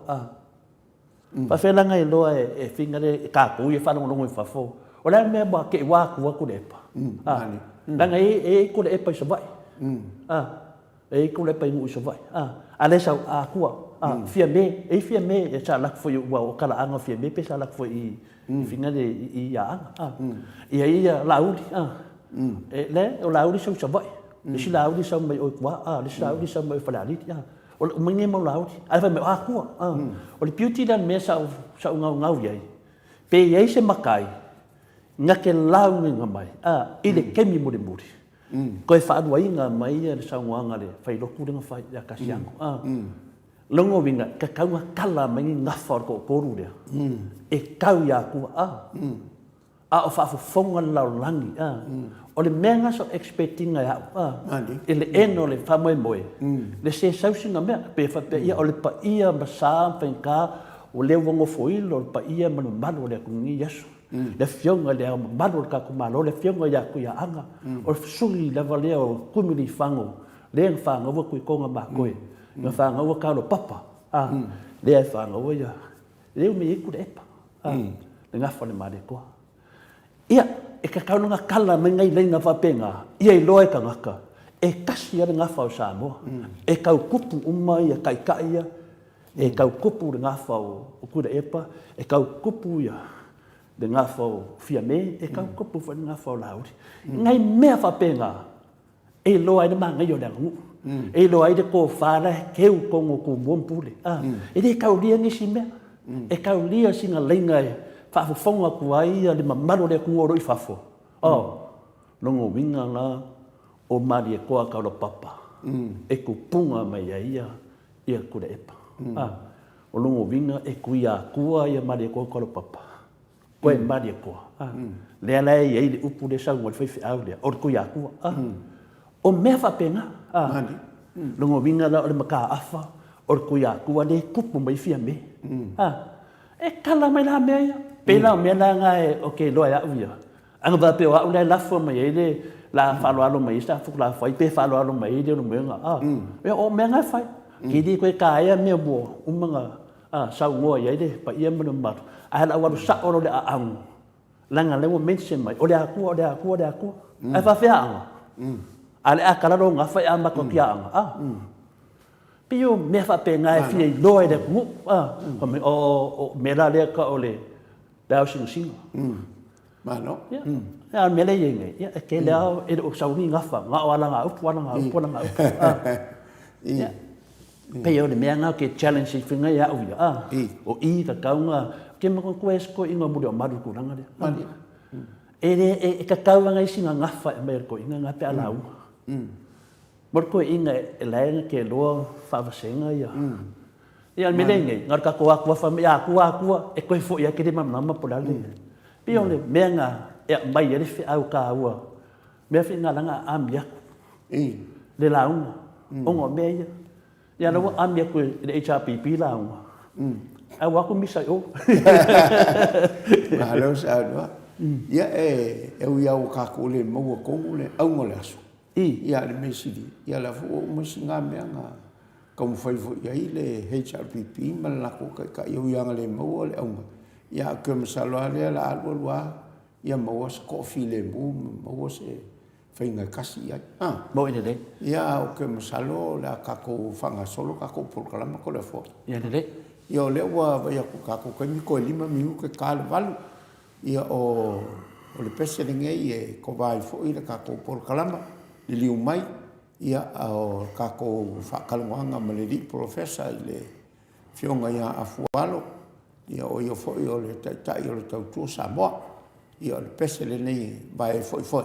S2: Faafefea la ona iloa e fina le e tatou ia faalogologo i fafo? O le a le mea ua te i ua atua Tuilaepa? A, leaga e i ai Tuilaepa i Savaii. A, e i ai Tuilaepa i nuu i Savaii. A, a lea sau Atua, a, Fiame, e i ai Fiame, e sa alu atu foi aua o talaaga o Fiame pe sa alu atu foi i i fina le i Aana. A, e i ai ia Laauli, a, e le o Laauli sau i Savaii. Le isi Laauli sau mai o i tua, a, le isi Laauli sau mai o i Falealili. A, O le uma nei mau laauli. Ae fai mai, o Akua. O le beauty lea o le mea sa ou, sa ou gaugau i ai, pe i ai se matai na te laugaina mai a, i le taimi mulimuli, toe faaluaina mai ia le saunoaga a le failotu lea na fai ia Kasiano. A, lona uiga, e tatau ona tala mai ni gafa o le toatolu lea, e tau i Akua. A. A o faafofoga le lalolagi, a. O le mea lena sa ou expect ina e au, a. I le end o le faamoemoe, le se sau sina mea, pe faapea, ia o le paia ma sa ma faigata, o lea ua nofoilo le paia ma le mamalu o le atunuu i lenei aso. Le Afioga i Le Ao Mamalu o le tatou Malo, le Afioga ia Tuiaana, o le fesuli lava lea o Tuimalealiifano, lea na fanau Tuitoga Matoe, na fanau Taalopapa, a, lea e fanau ia Lea ua mea ai Tuilaepa, a, le gafa o le Malietoa. Ia, e tatau ona tala mai nai laina faapena, ia iloa e tagata, e tasi lava le gafa o Samoa. E tau tupu uma ia taitai ia, e tau tupu le gafa o Tuilaepa, e tau tupu ia le gafa o Fiame, e tau tupu foi le gafa o Laauli. Nai mea faapena, E iloa ai le manaia o le aganuu. E iloa ai le tofa la e keu i totonu o Tumua ma Pule. E le taulia nisi mea. E taulia sina laina e faafofoga atu ai le mamalu o le atunuu o lo o i fafo. Oh, lona uiga la o Malietoa Kaulapapa e tupuga mai ai ia Tuilaepa. O lona uiga e Tuiatua ia Malietoa Kaulapapa. Koe Malietoa, a. Lea la e i ai le upu lea e saunoa ai le faifeau lea, o le Tuiatua, a. O mea faapena, a. Lona uiga la o le mataafa o le Tuiatua lea e tupu mai ai Fiame, a. E kala mai la mea ia. Pei la o mea la na ou te iloa e au ia, ana faapea o au la e lafo mai ai le la faaaloalo mai ai sa Fokulafai pe faaaloalo mai ai Leulumoega, a. Ia o mea na e fai. E le toe taea mea ua uma ona A, saunoa i ai le paia ma le mamalu, ae o le a ou alu sao loa i le aano, leaga o lea ua mention mai, o le Atua, o le Atua, o le Atua. Ae faafefea Aana? A o le a tala lou gafa e amata atu ia Aana, a? Pei o mea faapena e fia iloa e le atunuu, a? Fai mai, o, o mea la lea tau o le aosinasina.
S1: Malo.
S2: Ia, a o le mea lea e i ai nei, ia, e tele lava, e le o sau ni gafa, na o alagaupu, alagaupu, alagaupu. Ia, pei o le mea lena ou te challenge ifo ai ia au ia, a, o i tatau ona, ou te manatua ai si toeaina o Muliomanu i le tulaga lea. E le, e tatau lava ona i ai sina gafa e aumai e le toeaina lena pe a lauga. Mo le toeaina e la e na te iloa faavasega ia. Ia o le mea lea e i ai nei, na o le tatou atu lava fai mai, Atua, Atua, e toe foi lava e te le malamalama po o le a le. E pei o le mea lena e aumai ai le feau taua, mea foi na ala ona aami atu le lauga, ona o mea ia. Ia o lea ua aami atu e le HRPP lauga, ae ua o atu misa i o.
S1: Malo saunoa. Ia e ui lava ua tatou le maua tonu le auga o le aso, Ia, a o le mea sili, ia o lea foi ua uma isi na mea na taumafai foi i ai le HRPP ma le latou taitai, e ui lava ina le maua le auga, ia ae ou te masalo lava lea o le a alu alu lava ia maua se toafilemu ma maua se faiga e tasi i ai. A?
S2: Moni lelei.
S1: Ia, ae ou te masalo o le a tatou faagasolo tatou polokalama Toleafoa.
S2: Ia lelei.
S1: Ia o lea ua vaai atu i le tatou taimi toe 5 minute ta le 8. Ia o le pese lenei e kova ai foi le tatou polokalama, liliu mai, ia o le tatou faatalanoaga ma le alii polofesa i le Afioga ia Afualo, ia o ia foi o le Taitai o le Tautua Samoa. Ia o le pese lenei e vae ai foi foe.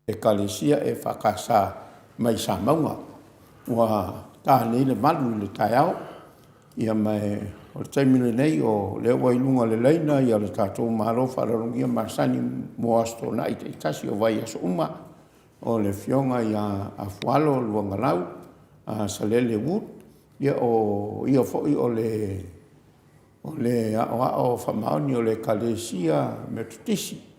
S1: Ekalesia EFKS mai Samauga. Ua ta nei le 8 i le taeao, ia ma o le taimi lenei o lea ua i luga o le laina le tatou Malo Faaaloalogia masani mo Aso Toonai taitasi o vaiaso uma, o le Afioga ia Afualo Luagalau Salele Wood, ia o ia foi o le Aoao Faamaoni o le Ekalesia Metotisi.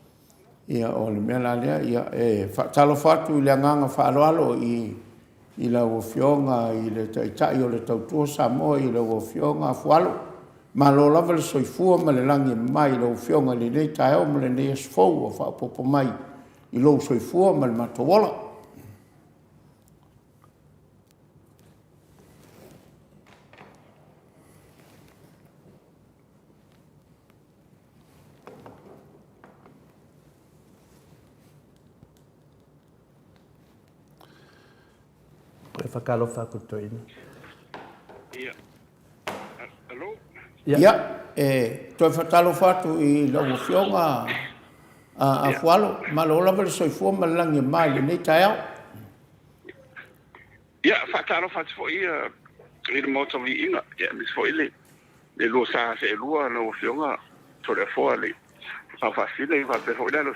S1: Ia o le mea la lea, ia e faatalofa atu i le agaga faaaloalo i lau Afioga i le Taitai o le Tautua Samoa i lau Afioga Afualo. Malo lava le soifua ma le lagi e mama i lau Afioga i lenei taeao ma lenei aso fou ua faaopoopo mai i lou soifua ma le matou ola.
S2: Toe faatalofa atu i le toeaina.
S3: Ia. Alo?
S1: Ia, e toe faatalofa atu i lau Afioga Afualo. Malo lava le soifua ma le lagi e mama i lenei taeao.
S3: Ia, faatalofa atu foi i le Maota o Viiga, aemaise foi le lua sa seelua lau Afioga Toleafoa le Faafaasisina, faapea foi le alo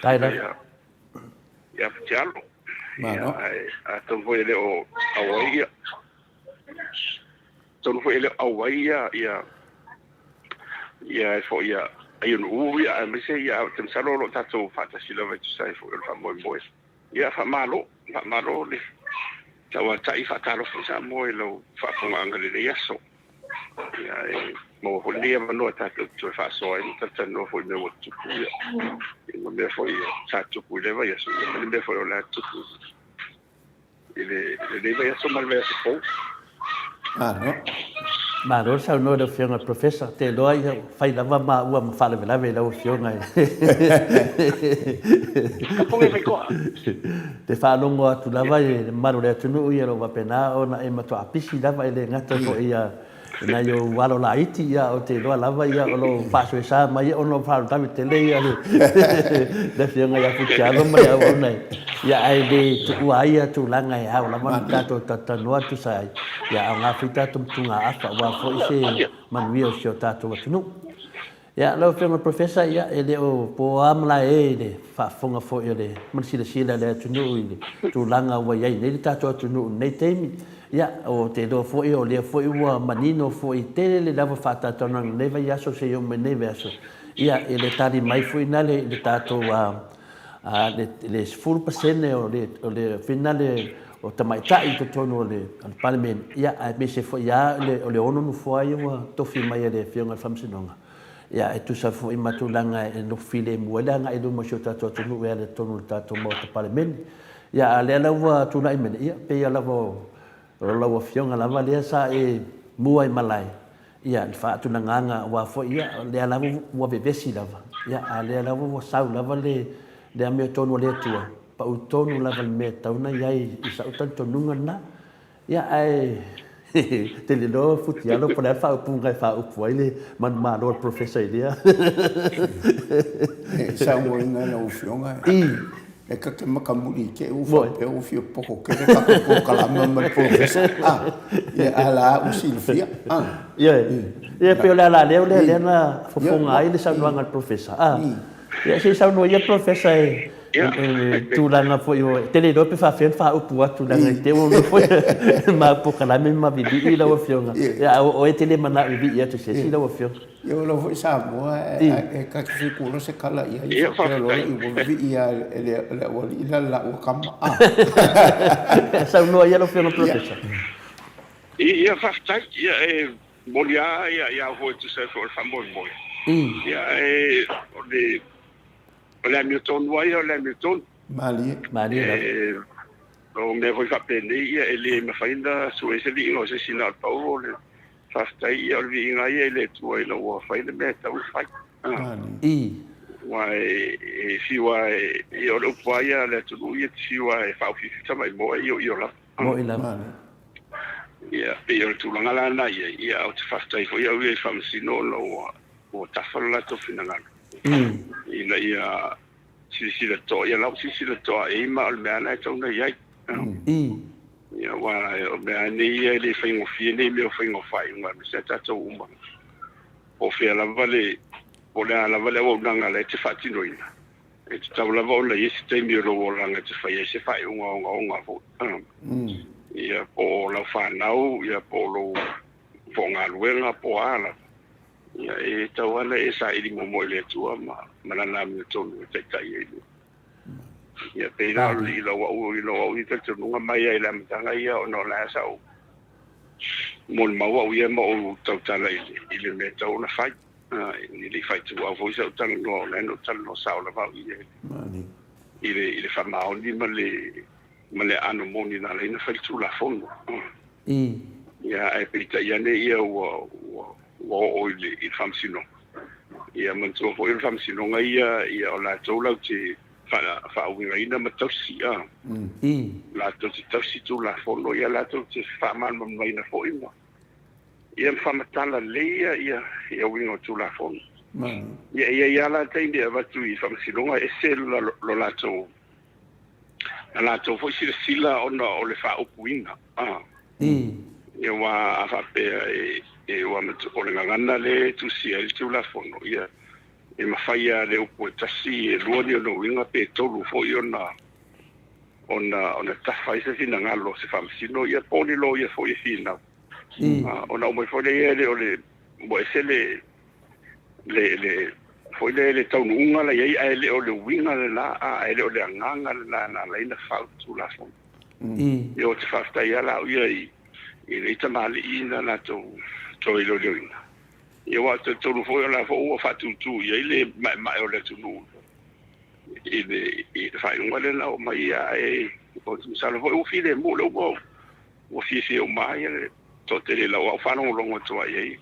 S3: ia Futialo.
S1: Malo.
S3: Ae atonu foi e le o auai ia, atonu foi e le o auai ia, ia, ia foi ia Aionu'u, ia, aemaise ia, ou te masalo o lo o tatou faatasi lava e tusa ai foi o le faamoemoe. Ia, faamalo, faamalo le tauatai, faatalofa i Samoa i lau faafofogaaga i lenei aso. Ia, e maua foi lenei avanoa tatou te toe faasoa ai ma talatalanoa foi i mea ua tutupu, ia, ma mea foi sa tutupu i lea vaiaso, ia, ma le mea foi o le a tutupu i lenei vaiaso ma le vaiaso fou.
S1: Malo.
S2: Malo le saunoa i lau Afioga i le Professor. Ou te iloa ia fai lava maua ma faalavelave i lau Afioga. Te faalogo atu lava i le mamalu o le atunuu ia o lo o faapena ona e matuā pisi lava, e le gata foi ia i nai ou alo laiti, ia ou te iloa lava ia o lo o faasoesa mai ia ona o faalavelave tele ia le le Afioga ia Futialo ma le auauna ia, ae le tuua ai ia tulaga e ao lava ona tatou talatalanoa e tusa ai ia aoga foi tatou motugaafa aua foi se manuia o si o tatou atunuu. Ia, lau Afioga i le Professor, ia, e le o po lava malae i le faafofoga foi o le, ma le silasila a le atunuu i le tulaga ua i ai nei le tatou atunuu i lenei taimi. Ia, ou te iloa foi o lea foi ua manino foi tele lava faatalatalanoaga i lenei vaiaso seia oo mai i lenei vaiaso, ia, i le tali mai foi lea i le tatou le 10% o le, o le, foi lea o tamaitai i totonu o le Palemene, ia, aemaise foi lava o le 6 nofoa ia ua tofi mai e le Afioga i le Faamasinoga, ia, e tusa foi ma tulaga e nofo filemu ai le agai i luma o si o tatou atunuu e ala i totonu o le tatou Maota Palemene. Ia, a o lea la ua tulai mai nei, ia, pei lava o lau Afioga lava lea sa e mua i malae, Ia, le faatulagaga aua foi, ia, o lea lava ua vevesi lava, ia, a o lea lava ua sau lava le, le amiotonu a le Atua, pau tonu lava i le mea e tatau ona i ai i sa'u talitonuga lena. Ia, ae te le iloa Futialo po o le a le faaupuga e faaupu ai le manumalo a le Professor i lea.
S1: E saunoaina lau Afioga, e ta te makamuli i te i ua faapea ua fia poto tele tatou polokalame ma le polofesa. A, ia, a la ua silafia. A.
S2: Ioe. Ia, pei o le ala lea lea na fofoga ai le saunoaga a le polofesa. A. Ia, se i saunoa ia le polofesa i le tulaga foi o, e te le iloa pe faapefea ona faaupu atu leaga i te i ua nofo ma polokalame ma vivii lau Afioga. Ia, a o oe e te le manao e vivii atu i se isi lau Afioga.
S1: Ia o lau foi Samoa e ta te fia tuuina se tala i ai faapea loa ua vivii lava e le aualii le laua tama.
S2: Saunoa ia lau Afioga Professor.
S3: Ia faafetai. Ia e moni lava ia au foi e tusa ai foi o le faamoemoe. Ia e o le o le amiotonu lava ia o le amiotonu.
S1: Malie.
S2: Malie lava.
S3: O mea foi faapenei ia e le mafai ona sue se viiga o se isi na o le pau o le Faafetai ia o le viiga ia i le Atua ina ua fai le mea e tatau ona fai. Aua e fiu lava e, ia o le upu lava ia a le atunuu ia e te fiu lava e faaufiufi tamaimoa e ioio lava.
S2: Mo'i lava.
S3: Ia, pei o le tulaga la lena i ai, ia ae ou te faafetai foi au ia i Faamasino ona ua tafa le latou finagalo ina ia silasila totoa, ia la ua silasila totoa i ai ma o le mea lava lena e tatau ona i ai. Ia aua o mea lava nei ia e le faigofie nei mea o faiga o faaiuga aemaise lava tatou uma. Po o fea lava le, po o le a lava le auaunaga la e te faatinoina, e tatau lava ona i ai se taimi o lou olaga e te fai ai se faaiuga ogaoga foi. Ia po o lau fanau, ia po o lou po o galuega po o a lava, ia e tatau lava ona e saili muamua i le Atua ma, ma Lana amiotonu e taitai ai le. Ia pei la o i lou au, i lou au ia talitonuga mai ai i le amataga ia ona o la e sa ou molimau au ia ma ou tautala i le, i le mea e tatau ona fai. E le i faaituau foi sau talanoa, o la e na ou talanoa sao lava au ia i le, i le faamaoni ma le, ma le aano moni na ala ai ona fai le Tulafono. Ia, ae peitai ane ia ua, ua, ua oo i le, i le Faamasinoga. Ia manatua foi o le Faamasinoga ia, ia o latou latou te faauigaina ma tausi, a. Latou te tausi Tulafono, ia latou te faamalamalamaina foi ma, ia ma faamatala lelei ia, ia, ia uiga o Tulafono. Ia, e i ai lava la taimi e avatu i Faamasinoga e ese lo, lo latou na latou foi silasila ona o le faaupuina. Ia aua a faapea e ua o le gagana lea e tusia ai le Tulafono, ia e mafai lava le upu e tasi e lua ni ona uiga pe tolu foi ona ona ona tafa ai se finagalo o se Faamasino, ia po o ni loia foi e finau. Ona aumai foi lea e le o le ua ese le le, le, foi lea le taunuuga la i ai, ae le o le uiga lena, ae le o le agaga lena na ala ai ona fau le Tulafono. Ia ou te faafetai lava la au ia i, i nei tamalii na latou toe iloiloina. Ia aua ou te talitonu foi o la foi ua faatūtū i ai le maemae o le atunuu i le, i le faaiuga lea na oo mai, ia, ae ou te masalo foi ua filemu lea ua, ua fiafia uma lava ia le toatele i lau au faalogologo atu ai i ai.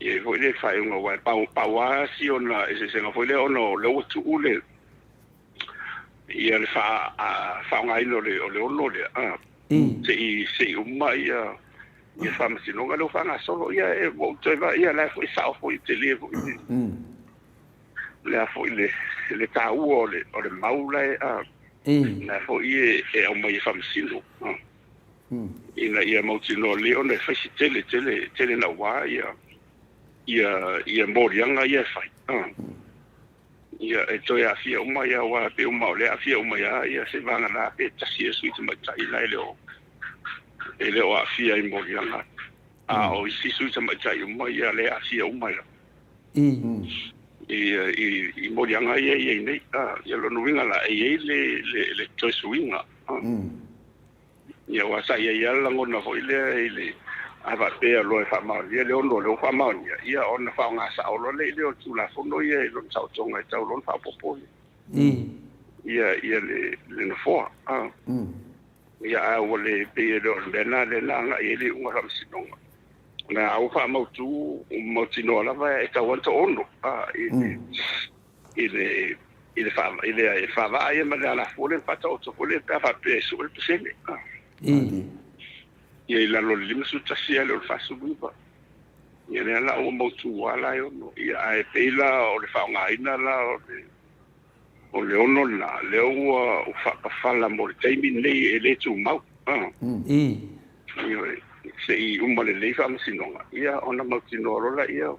S3: E i ai foi le faaiuga aua e pau, pau lava si ona eseesega foi lea ona o lea ua tuu le ia le faa, faaaogaina o le, o le ono lea, a, se i, se i uma ia, ia faamasinoga lea ua faagasolo. Ia, e, ua ou toe vaai, ia, la e foi sao foi, tele foi le, le a foi le, le taua o le, o le mau la e, a, la foi e, e aumai e faamasino, a. Ina ia mautinoa lelei ona e fai se tele, tele, tele naua ia, ia, ia moliaga ia e fai. Ia, e toe aafia uma ia, aua pei uma o lea e aafia uma ia, ia se vagana pe tasi ea sui tamaitai la e le o, e le o aafia i moliaga. A o isi sui tamaitai uma ia lea e aafia uma ia. I, i, i moliaga ia e i ai nei. Ia lona uiga la, e i ai le, le, le toe suiga. Ia aua sa i ai lava le lagona foi lea i le, a faapea loa e faamaonia le ono lea ua faamaonia, ia ona faaaoga sao loa lea o le Tulafono ia i lona saotoga e tau loa ona faaopoopo ia, ia le, le nofoa. Ia a ua le, pei e le o le mea lena lea na agai i ai le iuga o le Faamasinoga. Na a ua faamautu, ua mautinoa lava e tau lava ona toaono, i le, i le i le faa i le faavaa ia ma le alafua lea na faataoto foi lea pe a faapea e sue le pasene. Ia i lalo o le 51 ae le o le 49. Ia lea la ua mautu lava la e ono. Ia ae pei la o le faaaogaina la o le o le ono lena lea ua faapafala mo le taimi lenei e le tumau. Ioe, se i uma lelei faamasinoga, ia ona mautinoa loa laia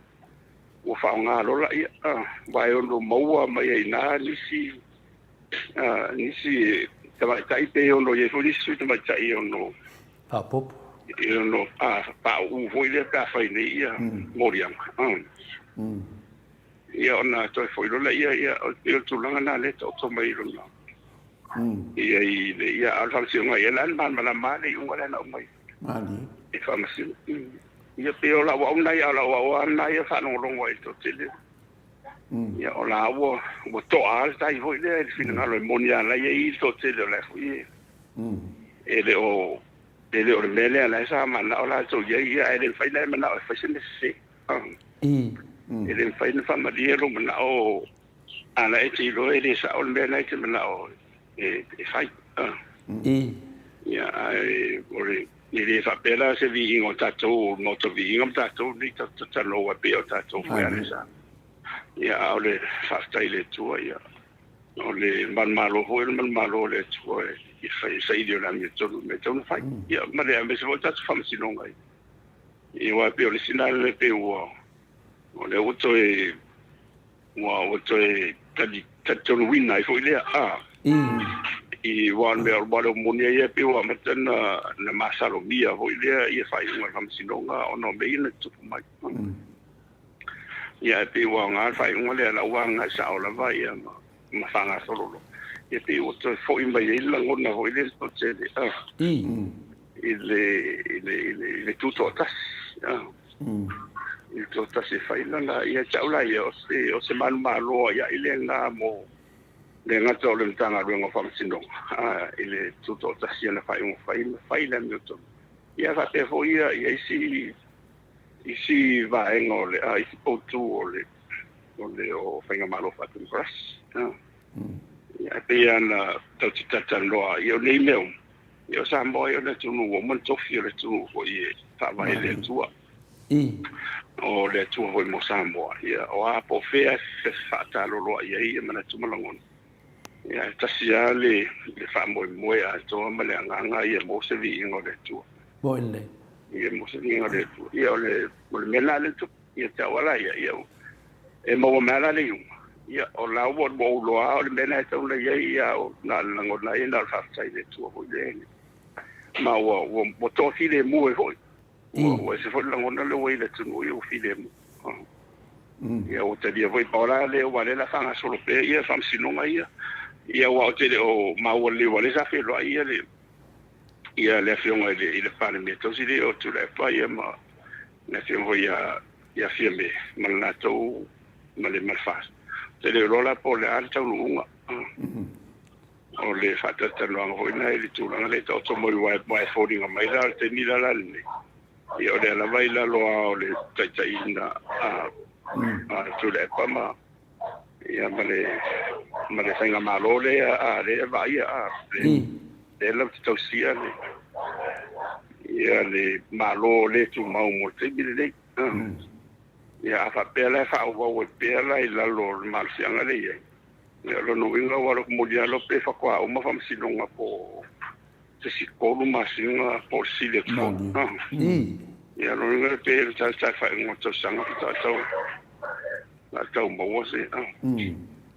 S3: ua faaaoga loa laia, aua e ono maua mai ai i ina nisi, nisi tamaitai pe ono i ai foi nisi sui tamaitai e ono
S2: faaopoopo,
S3: e ono pauu foi lea pe a fai nei ia moliaga. Ia ona toe foi loa laia, ia o le tulaga lena lea e taoto mai i lona ia i le ia a o le faamasinoga ia la e malamalama lava le iuga lea na aumai e faamasino. Ia pei o lau au lena ia, o lau au lava lena ia faalogologo ai i le toatele. Ia o la ua, ua toa lava le tai foi lea i le finagalo e moni lava la e i ai le toatele o la e foi e, e le o, e le o le mea lea la e sa manao latou i ai, ia ae le mafai ona e manao e fai se mea sese. E le mafai ona faamalie lou manao a la e te iloa e le sao le mea la e te manao e fai. Ia ae o le E le faapea la se viiga o tatou, o le Maota Viiga ma tatou nei tatou te talanoa aua e pei o tatou foi a le sa. Ia, a o le faafetai i le Atua, ia. O le manumalo foi o le manumalo o le Atua e fai saili o le amiotonu i mea e tatau ona fai. Ia, ma le aemaise foi o tatou faamasinoga i aua e pei o le isi lena mea pei ua o lea ua toe ua toe talitonuina ai foi lea a i aua o le mea aua o le moni a ia pei ua amata ona masalomia foi lea ia faaiuga a le faamasinoga ona o mea ia na tutupu mai. Ia ae pei ua aoga le faaiuga lea, la ua agai sao lava ia ma faagasolo loa. Ia pei ua toe foi mai ai le lagona foi lea toatele i le i le i le i le tutoatasi i le toatasi e fai lana ia te au la ia o se manumalo ai ai lena mo le gata o le Matagaluega o Faamasinoga i le tutoatasi ana faaiuga fai ma fai le amiotonu. Ia faapea foi ia isi isi vaega o le isi poutu o le o Faigamalo Faatemokarasi. Ia e pei lava ona tatou te talatalanoa ia o nei mea uma, ia o Samoa ia o le atunuu ua uma ona tofi, o le atunuu foi e faavae i le Atua. O le Atua foi mo Samoa, ia o a po o fea e faataloloa i ai ia manatu ma lagona, ia e tasi lava le faamoemoe atoa ma le agaga ia maua se viiga o le Atua.
S2: Moi lelei.
S3: Ia maua se viiga o le Atua. Ia o le mea lena lea e tupu. Ia te au lava ia, ia e maua mai lava la le iuga. Ia o la ua ou iloa o le mea lena e tatau ona i ai, ia na o le lagona ai na o le faafetai i le Atua foi lea. Ma ua toafilemu ai foi. Ua ese foi le lagona lea ua i le atunuu ia ua filemu. Ia ua talia foi pau la lea aua o lea o le a faagasolo pea ia faamasinoga ia. Ia aua ou te le o maua lelei aua o lea sa feiloai ia le ia le afioga i le Palemia tausi lea o Tuilaepa ia ma le afioga foi ia Fiame ma le latou ma le FAST. Ou te le o iloa la po o le a le taunuuga o le faatalatalanoaga foi lena i le tulaga lea e taoto mai aua e foliga mai la o le taimi la lenei, ia o lea lava i lalo lava o le taitaiina a Tuilaepa ma ia ma le faigamalo lea a lea e vaaia a lea latou te tausia le ia le Malo le tumau mo le taimi lenei. Ia a faapea la e faaauau ai pea la i lalo o le malosiaga lea e i ai, ia o lona uiga aua o le momoli lava loa pe faatoa uma faamasinoga po o se isi 3 masina po o le sili atu foi. Ia o lona uiga pe o le faaiuga o le tausaga faatoa tau maua se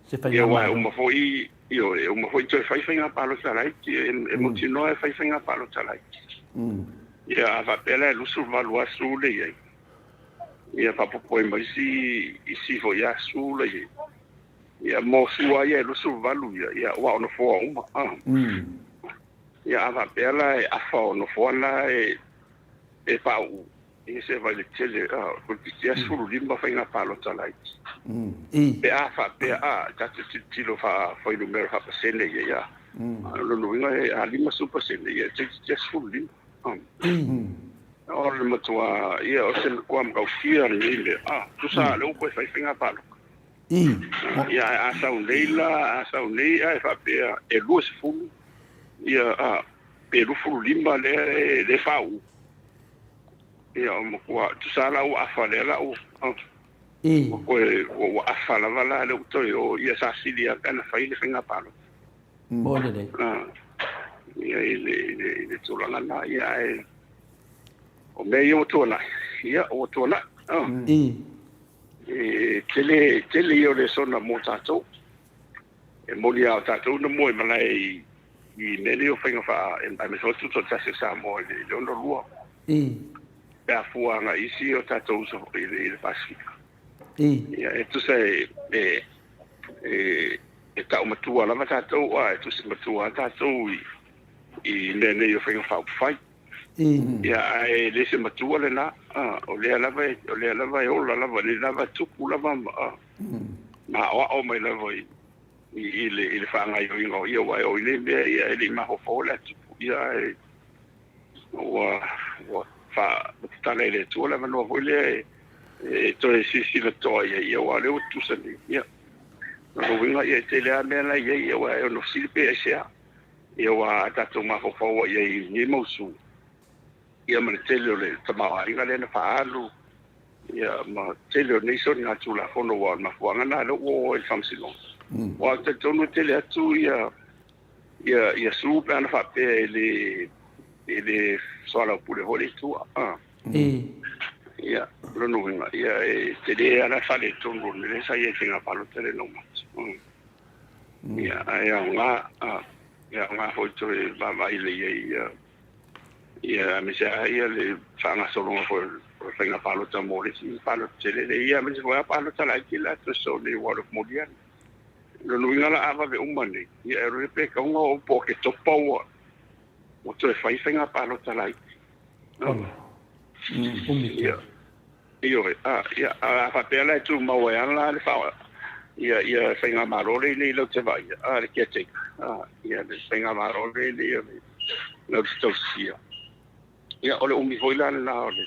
S2: Se
S3: ia aua e
S2: faigamalo.
S3: uma foi ioe, e uma foi toe fai faiga palota laiti, e mautinoa e fai faiga palota laiti. Ia a faapea la e 28 aso le i ai, ia faaopoopo ai ma isi foi aso la i ai. Ia mo sua ia e 28 ia, ia aua o nofoa uma. Ia a faapea la e afa o nofoa na e faauu, ia se vaai i le tele, toeitiiti lava 15 faiga palota laiti. Pe a faapea a tatou tilotilo faafuainumera faapasene ia, ia. O lona uiga a 50%, ia toeitiiti lava 15. O le matua, ia o se matua matautia lenei mea. Tusa lea ua toe fai faiga palota. Ia ae a sau nei la, a sau nei ae faapea e 20, ia pe 25 lea e faauu. Ia o matua, tusa la ua afa lea la ua toe, ua afa lava la lea ua toe o, ia sa sili lava pe ana fai le faiga palota.
S2: Mo lelei.
S3: Ia i le tulaga lena, ia ae o mea ia ua tuanai, ia ua tuanai. E tele tele ia o lesona mo tatou. E moni lava o tatou na mua i malae i mea nei o faiga faa aemaise foi le tutoatasi o Samoa i le 62. Pe a fua agai isi o tatou uso i le Pasefika. Ia e tusa e tau matua lava tatou, a e tusi matua lava tatou i mea nei o faiga faaupufai. Ia ae le se matua lena, o lea lava o lea lava e ola lava, o lea lava e tupu lava ma aoao mai lava i le faagaoioiga o ia, aua e oo i nei mea ia e le i mafaufau le tupu, ia ae ua tatala e le Atua le avanoa foi lea e toe silasila totoa i ai, ia aua o lea ua tutusa nei. Ia, o lona uiga ia e tele lava mea la e i ai, ia aua e ono fesili pe aisea. Ia aua a tatou mafaufau i ai i lenei mausu, ia ma le tele o le tamaoaiga lea na faaalu, ia ma tele o nei soligatulafono aua o le mafuaaga lena lea ua oo ai i le faamasinoga. Aua ou te talitonu e tele atu ia ia ia sue pe ana faapea e le e le soalaupule foi le itu a. Ia, o lona uiga, ia e tele lava la le faaletonu o le mea lea sa i ai i le faiga palota lea na uma atu. Ia, ae aoga, e aoga foi toe vaavaai lelei ai ia ia aemaise lava ia le faagasologa foi o le faiga palota mo le isi palota tele lea, ia aemaise foi lava palota laiti la e toe sosoo nei aua o le momoli lava. O lona uiga la a vave uma nei, ia e iloa pe tatau ona oo po o Oketopa ua ua toe fai faiga palota laiti.
S2: Umi
S3: tele. Ioe, a, ia, a faapea la e tumau ai lava la le faa, ia, ia faigamalo lea nei lau te vaaia, a, le caretaker, a, ia le faigamalo lea nei o le lau te tausisia. Ia, o le umi foi la lena o le,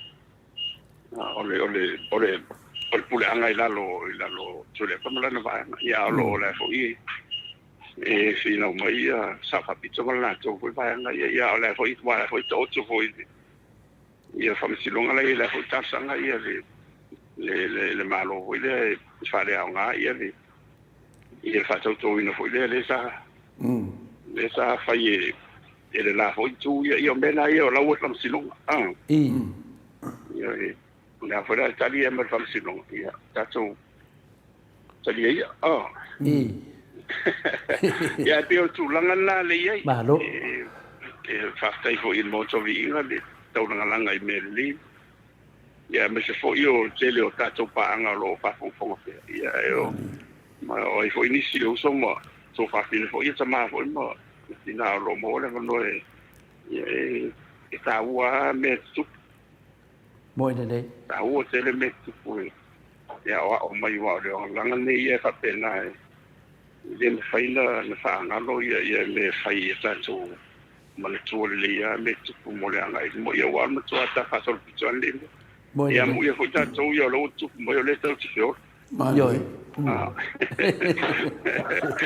S3: o le, o le, o le, o le puleaga i lalo, i lalo o Tuilaepa ma lana vaega. Ia, a o lo o la foi e finau mai ia Sao Faapito ma le latou foi vaega. Ia, ia, o la foi, ua la foi taoto foi ia faamasinoga la e i ai la foi talosaga ia le le le, le Malo foi lea e faaleaoga ia le ia le faatautoina foi lea lea sa lea sa fai e e le la foi itu ia ia o mea na ia o la ua i le faamasinoga a ia e o le a foi la le tali ia mai le faamasinoga ia tatou talia ia a ia e pei o le tulaga lena lea e i ai.
S2: Malo.
S3: E, e faafetai foi i le Maota o Viiga le taulagalaga i mea lelei. Ia aemaise foi o le tele o tatou paaga o lo o faafogafoga pea. Ia e o, ma o ai foi nisi o uso ma tuafafine foi ia tama foi ma tina o lo o maua le avanoa e, ia e, e taua lava mea e tutupu.
S2: Moe lelei.
S3: Taua tele mea e tutupu e, e aoao mai aua o le olaga lenei ia e faapena e, e le mafai na faagalo ia, ia mea e fai ia tatou manatua lelei lava mea e tutupu mo le agai i luma. Ia aua o le matua ta faasolopito lava lenei mea.
S2: Moe
S3: Ia
S2: lelei.
S3: amuia foi tatou ia o la ua tutupu mai o lea tatou te feola.
S2: Ioe.
S3: Ah.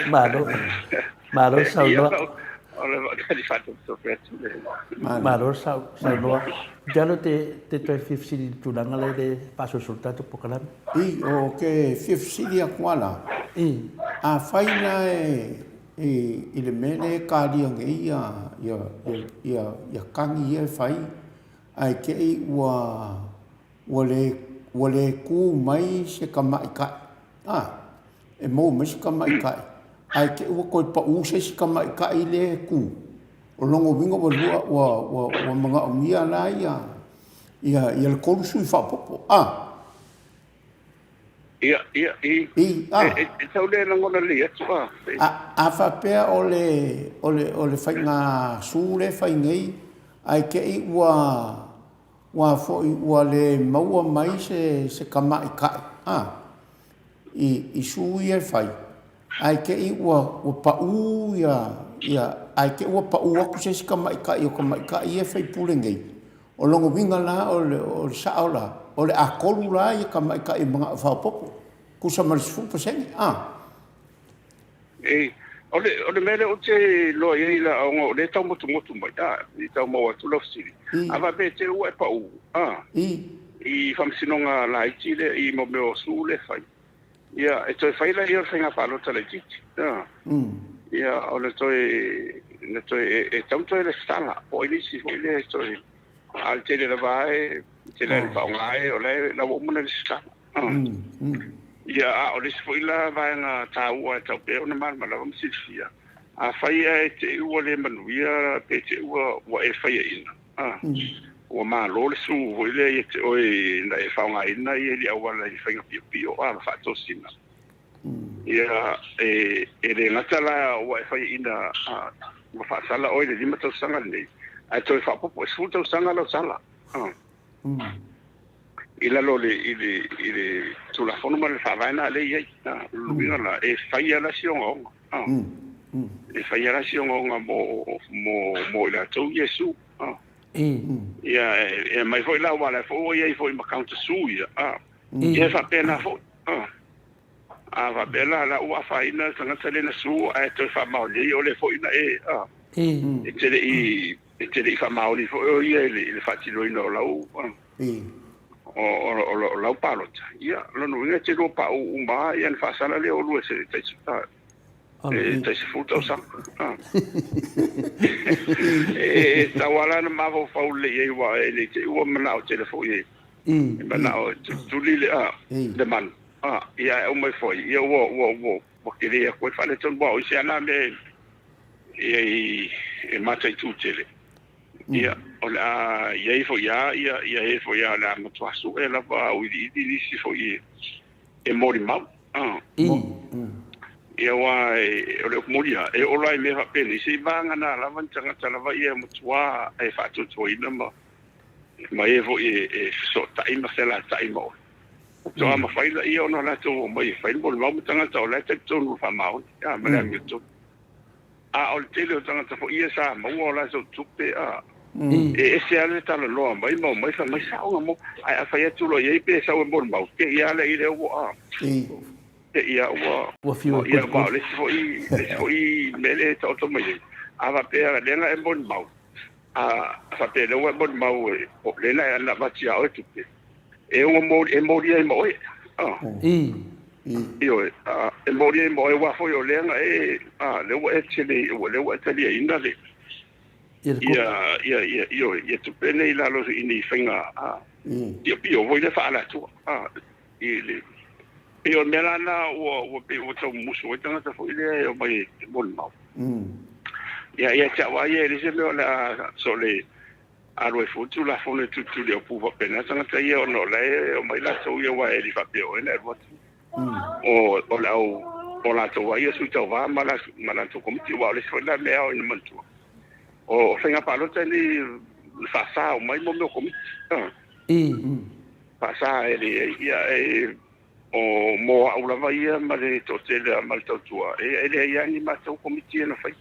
S2: Malo. Malo
S3: Ia,
S2: saunoa.
S3: o le tali faatopetope atu le.
S2: Malo saunoa. Ou te te, te toe fia fesili i le tulaga lea i le faasolosolo tatou polokalame.
S1: I, o ke fia fesili atu ala, afai la e, i, i le mea lea e kalia nei ia, ia, ia, ia, ia kagi ia e fai, ae te i ua, ua le, ua le tu mai se tamaitai, a, e maua mai se tamaitai, ae te i ua toe pau se isi tamaitai lea e tu, o lona uiga ua lua, ua, ua, ua manaomia la ia, ia, ia le 3 sui faaopoopo, a.
S3: Ia, ia, i,
S1: I, a.
S3: E, e, e tau le lagona lelei atu, a.
S1: A, a faapea o le, o le, o le faiga su lea e fai nei, ae te i ua, ua foi ua le maua mai se, se tamaitai, a, i, i su ia e fai, ae te i ua, ua pau ia, ia, ae te i ua pau atu se isi tamaitai o tamaitai ia e faipule nei, o lona uiga la o le, o le sao la, o le a tolu la ia tamaitai e manao faaopoopo, tusa ma le 10%, a.
S3: E, o le, o le mea lea ou te iloa i ai la, ona o lea e taumotumotu mai, a, i tau maua atu lau fesili. A faapea e te ua e pau, a, i faamasinoga laiti lea, i mo mea o su lea e fai, ia, e toe fai laia o le faiga palota laitiiti, a. Ia, o le toe, na toe, e, e tatau ona toe resitala, po o ai le isi foi lea e toe, a o le tele lava e, tele lava ina faaaoga e, o la e, la ua uma ona resitala. Ia, a o le isi foi la vaega taua e tatau pea ona malamalama ma silafia, afai ae te i ua le manuia pe te i ua, ua e faiaina, a, ua malo le su foi lea ia te oe na e faaaogaina ia i le auala i faiga piopio a ma faatosina. Ia, e, e le gata la ua e faiaina, a, ua faasala oe i le 5 tausaga lenei, ae toe faaopoopo e 10 tausaga lau sala. A. I lalo o le, i le, i le Tulafono ma le Faavae na lea e i ai. O le uiga la, e fai lava la si ogaoga. E fai lava la si ogaoga mo, mo, mo i latou ia e sue. Ia, e aumai foi la, aua o la foi ua i ai foi ma counter sue ia. Ia e faapena foi. A faapea la, la ua afaina le tagata lea na sue ae toe faamaoni ai, o lea foi na e, e te le i, E te le i faamaoni foi o ia i le faatinoina o lau o lau palota. Ia, o lona uiga e te lua pauu uma lava, ia ona faasala lea o oulua i se E tai 10 tausaga. E tatau lava la ona mafaufau lelei i ai aua e le i te i ua manao tele foi e manao e tulituli le manu. Ia ae aumai foi, ia ua ua ua ua tele atu ai faaletonu aua o isi lava na mea e mataitu tele. Ia o le a i ai foi lava ia e foi lava o le a matua sue lava auiliili nisi foi e molimau. Ia aua o le upu moni lava, e oo loa i mea faapenei, seivagana lava ni tagata lava ia e matua e faatuatuaina ma ma e foi e fesootai ma felatai ma oe. Faatoa mafai lea ona latou omai e fai le molimau ma tagata o la e talitonu i le faamaoni ma le amiotonu. A o le tele o tagata foi ia sa maua o latou tupe, e ese lava le talanoa mai ma omai fai mai saoga mo. Ae a fai atu loa i ai pe sau e molimau, te i lava lea i lea ua, te i lava ua,
S2: Ua fiu e
S3: ia, ma o le isi foi mea lea e taoto mai ai, a faapea lea na e molimau, a faapea lea ua e molimau o lea na avatu ia oe tupe, e ono e molia ai ma oe. Ioe, e molia ai ma oe, aua foi o lea na e, lea ua e tele, lea ua e taliaina le, ia, ia, ia, ioe, ia tupe nei i lalo i ni faiga, piopio foi lea faaalatua. I le, pei o le mea la lena ua pei ua tau musu ai tagata foi lea e omai e molimau. Ia, ia te au lava ia, e leai se mea o le a so le alu ai fua le Tulafono e tulituli au pu faapena tagata ia ona o la e omai latou ia aua e le faapea o oe na e alu atu. O le au o latou lava ia sui tauva ma latou komiti aua o le isi foi lena mea e ao ina manatua. O faiga palota nei na faasa uma ai mea o komiti. Faasa e le ia e o mo au lava ia ma le toatele ma le tautua e leai lava ni matou komiti e na faia.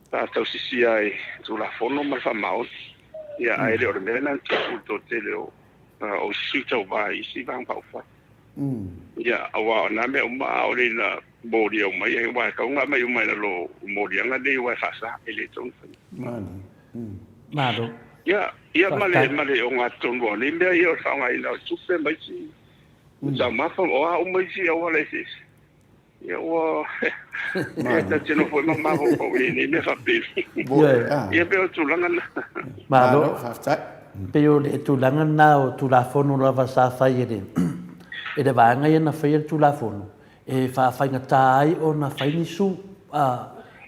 S3: Sa tausisia ai Tulafono ma le faamaoni, ia, ae le o le mea lena na tupu i le toatele o isi sui tauva i isi Vaega Faaupufai. Ia, aua o na mea uma ʻaʻole ina molia uma ai, aua e tatau ona aumai uma i lalo o moliaga nei aua e faasa, e le tatau ona faia.
S2: Malo.
S3: Ia, ia ma le, ma le ogatotonu o nei mea ia o le faaaogaina o tupe ma isi taumafa, o a uma isi auala eseese. Ia ua ia ta te nofo ai ma mafaufau i nei mea faapeni. Ia pei o tulaga na.
S2: Malo, faafetai. Pei o le tulaga lena o Tulafono lava sa fai e le e le vaega ia na faia le Tulafono e faafaigata ai ona fai ni su.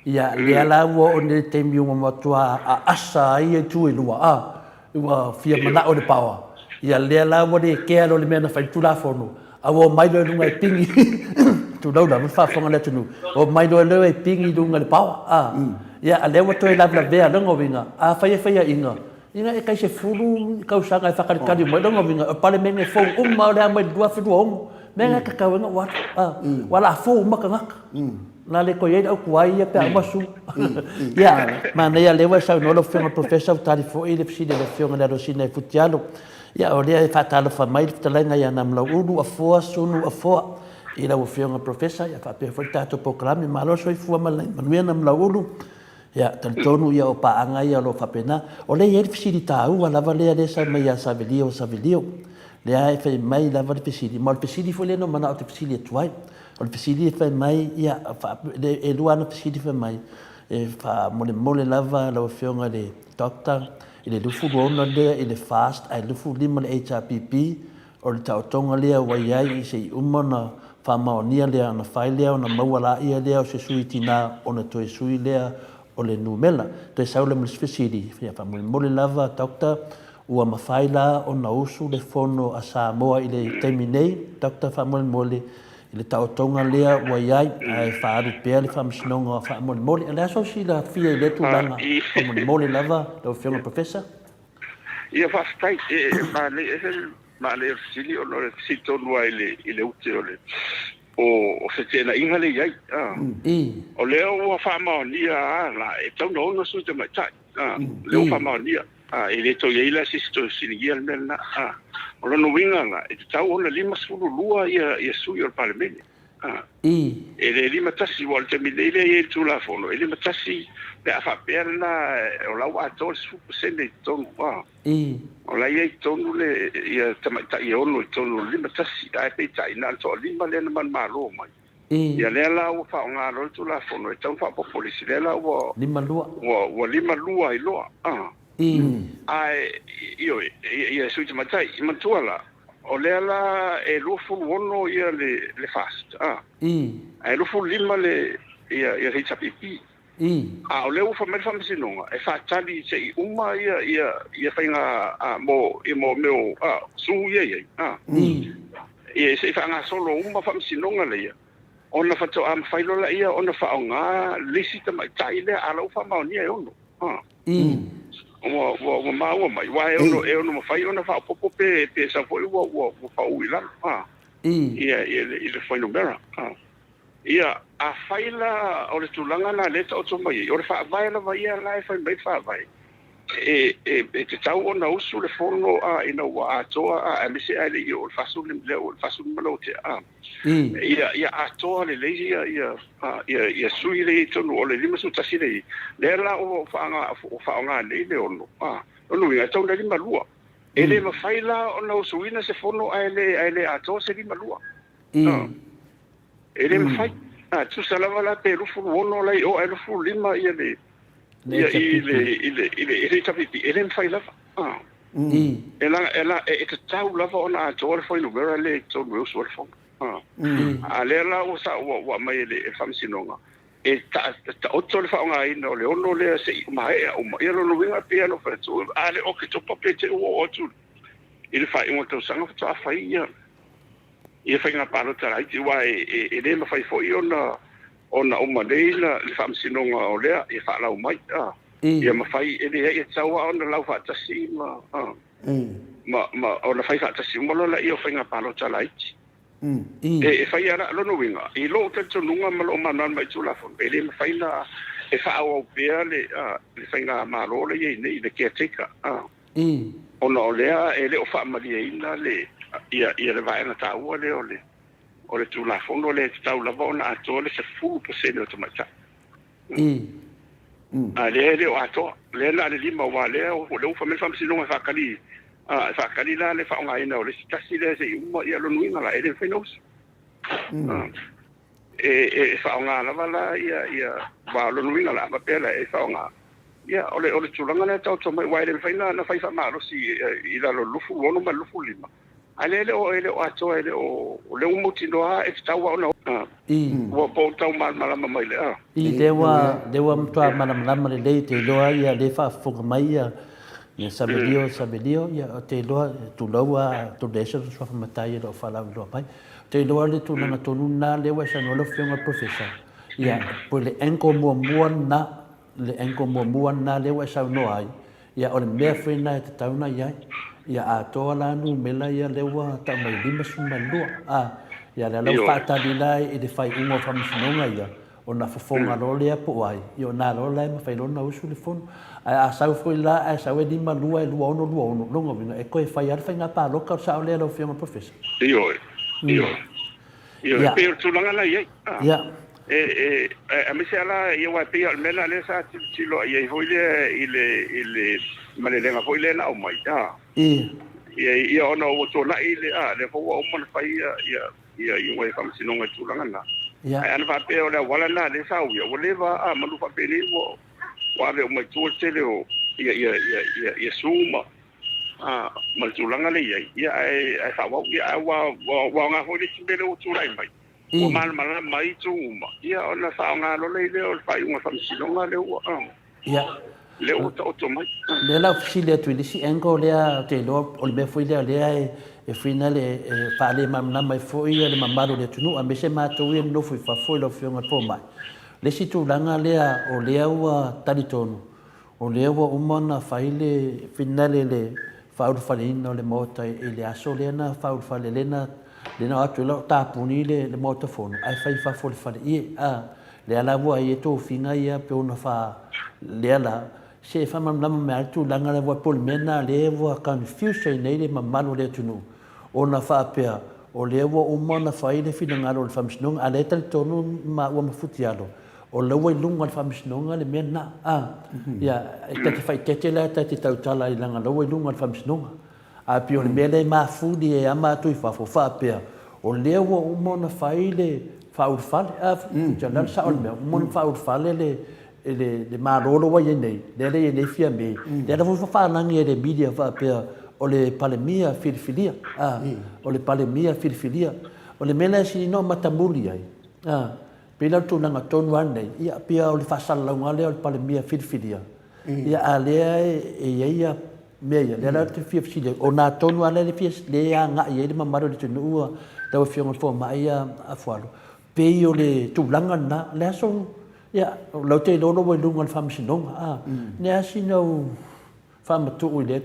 S2: Ia lea la ua oo nei i le taimi ua matua aasa ai itu e lua, ua fia manao i le paoa. Ia lea la ua le kea loa le mea na fai le Tulafono, a ua omai loa i luga e pigi, tulou lava le faafofoga a le atunuu, ua omai loa lea e pigi i luga i le paoa. A, ia a lea ua toe lavelavea lona uiga, afai e faiaina, ia e tai 10 tausaga e faatalitali mai lona uiga, o Palemene fou uma o le a mai le 2026, mea na e tatau ai ona ou alu, a, ua la fou uma tagata. Na le toe i ai le au tuai ia pe a uma su. Ia, manaia lea ua e saunoa lau Afioga i le Professor ua tali foi le fesili a le Afioga i le Alosina e Futialo. Ia, o lea e faatalofa mai le fetalaiga ia Namulauulu Afoa Sunu Afoa i lau Afioga Professor, ia faapea foi le tatou polokalame. Malo le soifua ma le manuia Namulauulu. Ia, talitonu ia o paaga ia o lo o faapena. O lea e i ai le fesili taua lava lea lea e sau mai ia Savelio Savelio. Lea e fai mai lava le fesili, ma o le fesili foi lea na ou manao ou te fesili atu ai. O le fesili e fai mai, ia, e lua ana fesili fai mai, e faamolemole lava lau Afioga i le Doctor i le 26 lea i le FAST ae 25 le HRPP, o le taotoga lea ua i ai se i uma ona faamaonia lea ona fai lea ona maua laia lea o se sui tina ona toe sui lea o le numela. Toe sau lea ma le isi fesili, ia faamolemole lava Doctor, ua mafai la ona usu le fono a Samoa i le taimi nei, Doctor faamolemole i le taotoga lea ua i ai, ae faaalu pea le faamasinoga faamolemole. O le a sou silafia i lea tulaga faamolemole lava lau Afioga Professor?
S3: Ia faafetai. E manaia ese le manaia o le fesili ona o le fesili tonu lava i le ute o le o feteenaiga lea e i ai. O lea ua faamaonia lava la e tatau ona ono sui tamaitai. O lea ua faamaonia. E le toe i ai la se isi toe fesiligia le mea lena. O lona uiga la, e tatau ona 52 ia sui o le Palemene. E le 51, aua o le taimi nei lea e i ai le Tulafono, e 51 pe a faapea lena o la ua atoa le 10% i totonu. O la e i ai i totonu le ia tamaitai e 6 i totonu o le 51, ae peitai na o le toalima lea na manumalo mai. Ia lea la ua faaaoga loa le Tulafono e tatau ona faaopoopo le isi, lea la ua
S2: 52.
S3: Ua 52 ai loa. Ae, ioe, ia Sui Tamaitai, manatua la, o lea la e 26 ia le FAST, ae 25 le ia le HRPP. A o lea ua fai mai le Faamasinoga e faatali se i uma ia faiga mo mea o sue ia e i ai, ia se i faagasolo uma Faamasinoga lea, ona faatoa mafai loa lea ona faaaoga le isi tamaitai lea, a o la ua faamaonia e 6. Ua maua mai, aua e ono mafai ona faaopoopo pe sau foi ua pau i lalo i le fuainumera. Ia, afai la o le tulaga lena lea e taoto mai ai, o le Faavae lava ia la e fai mai le Faavae, e tatau ona usu le Fono ina ua atoa, aemaise ae le i oo i le 45 lea ua tea, ia atoa lelei ia sui lea i totonu o le 51 lea i ai, lea la ua faaaoga nei le 6, o lona uiga e tatau ona 52. E le mafai la ona usuina se Fono ae le atoa se 52. E le mafai. A tusa lava la pe 26 la i o ae 25 ia le ia i le i le i le HRPP, e le mafai lava. E la e la e tatau lava ona atoa le fuainumera lea i totonu e usu ai le fono. A lea la ua sa ua ua aumai e le Faamasinoga e taoto le faaaogaina o le 6 lea se i maea uma. Ia lona uiga e pei lava ona ou fai atu, a le Oketopa pe te i ua oo atu i le faaiuga o le tausaga faatoa fai ia ia faiga palota laiti, aua e le mafai foi ona ona uma nei le faamasinoga o lea e faalau mai, ia mafai, e leai, e tatau lava ona lau faatasi ma ma ona fai faatasi uma loa lea o faiga palota laiti. E fai lava, lona uiga, i lou talitonuga ma lou malamalama i Tulafono, e le mafai ona e faaauau pea le faigamalo lea e i ai nei, le caretaker. Ona o lea e le o faamalieina le ia ia le vaega taua lea o le o le Tulafono lea e tatau lava ona atoa le 10% o tamaitai. A lea e le o atoa, lea na o le 5 aua lea o lea ua fai mai le Faamasinoga e faatali e faatali la le faaaogaina o le isi tasi lea se i uma, ia lona uiga la e le mafai ona usu. E faaaoga lava la ia, ia, aua o lona uiga la, a faapea la e faaaoga, ia, o le, o le tulaga lea e taoto mai, aua e le mafai ona fai faamalosi i lalo o le 26 ma le 25, a lea e le o, e le o atoa, e le o, o lea ua mautinoa lava e tatau lava ona, ua po o tau malamalama mai le, a.
S2: I, lea ua, lea ua matua malamalama lelei, te iloa ia lea e faafofoga mai ia, ia Savelio, Savelio, ia, te iloa, tulou a, tulei se suafa matai e lo o faalauiloa mai. Ou te iloa le tulaga tonu lena lea ua e saunoa lau Afioga i le Professor, ia, po o le angle muamua lena, le angle muamua lena lea ua e saunoa ai, ia, o le mea foi lena e tatau ona i ai. Ia atoa la numera ia lea ua tau mai 52, a, ia lea la ua faatali la i le faaiuga o faamasinoga ia, ona fofoga loa lea po o ai, ia ona loa la e mafai loa ona usu le fono. Ae a sau foi la ae sau e 52 e 26 26, lona uiga e toe fai lava le faiga palota, o le sao lea lau Afioga i le Professor?
S3: Ioe, ioe, ioe, e pei o le tulaga la e i ai.
S2: Ia.
S3: E, aemaise lava la, ia aua e pei lava o le mea lena lea sa tilotilo i ai foi lea i le, i le malelega foi lea na aumai, a. Ia, ia ona ua tuanai le, a, lea foi ua uma ona fai ia, ia, ia iuga i faamasinoga i tulaga na. Ae ana faapea o le auala lena lea sa uia, ua leva a manu faapenei ua ua ave uma i tua le tele o ia ia ia ia ia sue ma a ma le tulaga lea i ai. Ia ae ae faaauau ia ae ua ua aoga foi le isi mea lea ua tulai mai. Ua malamalama ai itu uma, ia ona faaaoga loa lea o le faaiuga o le faamasinoga lea ua
S2: Ia.
S3: Lea ua taoto mai.
S2: Lea la ou fesili atu i le isi angle lea ou te iloa o le mea foi lea o lea e fina le e faalemalamalama ai foi le mamalu o le atunuu aemaise matou ia nonofo i fafo i lau Afioga i le Fomai. O le isi tulaga lea o lea ua talitonu o lea ua uma ona fai le finale le faaulufaleina o le Maota i le aso lea na faaulufale lea na lea na o atu ai la o tapuni le Maota Fono ae fai i fafo o le faleie. A Lea la ua i ai tofiga ia pe ona fa lea la se faamalamalama mai a le tulaga lea aua po o le mea lena lea ua confuse ai nei le mamalu o le atunuu ona faapea o lea ua uma ona fai le finagalo o le Faamasinoga a lea e talitonu maua ma Futialo o la ua i luga o le Faamasinoga le mea lena a ia ta te faaeteete la ta te tautala ai leaga la ua i luga o le Faamasinoga. Ae pei o le mea lea e mafuli ai lava matou i fafo, faapea, o lea ua uma ona fai le faaulufale, a, o le a le sao o le mea, ua uma ona faaulufale le le Malo lea ua i ai nei, lea e i ai nei Fiame, lea lava ua faalagi e le media faapea o le Palemia filifilia, a, o le Palemia filifilia. O le mea lea e sili ona matamuli ai, a, pei la o le tulaga tonu lava lenei, ia, pei o le faasalalauga lea o le Palemia filifilia, ia, a o lea e i ai mea ia, lea la ou te fia fesili ai, o nā tonu lava lea e agai i ai le mamalu o le atunuu lau Afioga i le Fomai a Fualo, pei o le tulaga lena, o le a sou, ia, lau te iloa ua i luga o le faamasinoga, a, le a sina ou faamatuu i lea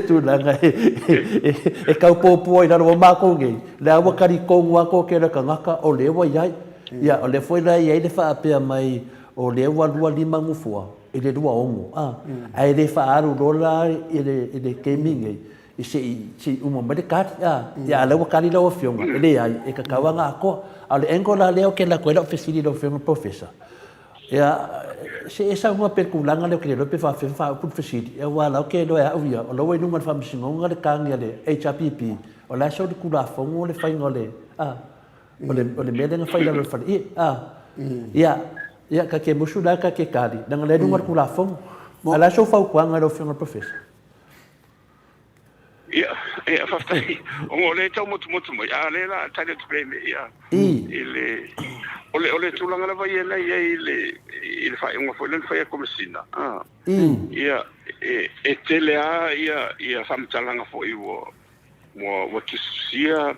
S2: tulaga e tau puapua i lalo o matou nei, lea ua talitonu lava toatele o tagata o lea ua i ai. Ia, o lea foi la e i ai le faapea mai o lea ua 25 nofoa i le 26, a, ae le faaalu loa la i le taimi lenei, se i uma mai le tali, a, ia, a o lea ua tali lau Afioga, e leai, e tatau lava ona atoa. A o le angle la lea ou te alu atu ai lau fesili i lau Afioga i le Polofesa, ia, se i e saunoa pea i le tulaga lea ou te le iloa pe faapefea ona faaupu le fesili, aua o la ou te iloa e au ia, o la ua i luga o le Faamasinoga le tagi a le HRPP, o la e sau i le Tulafono le faiga o le, a, o le, o le mea lea na fai i lalo o le faleie, a. Ia, ia, ta te musu la ta te tali, leaga o lea e i luga o le Tulafono. A o le a sou fautuaga i lau Afioga i le Polofesa?
S3: Ia, ia, faafetai. Ona o lea e tau motumotu mai, a o lea o le a tali atu pea i le, ia, i le, o le, o le tulaga lava ia na i ai i le, i le faaiuga foi lea na fai e le Komesina, a, ia, e, e tele lava ia, ia faamatalaga foi ua, ua, ua tusitusia,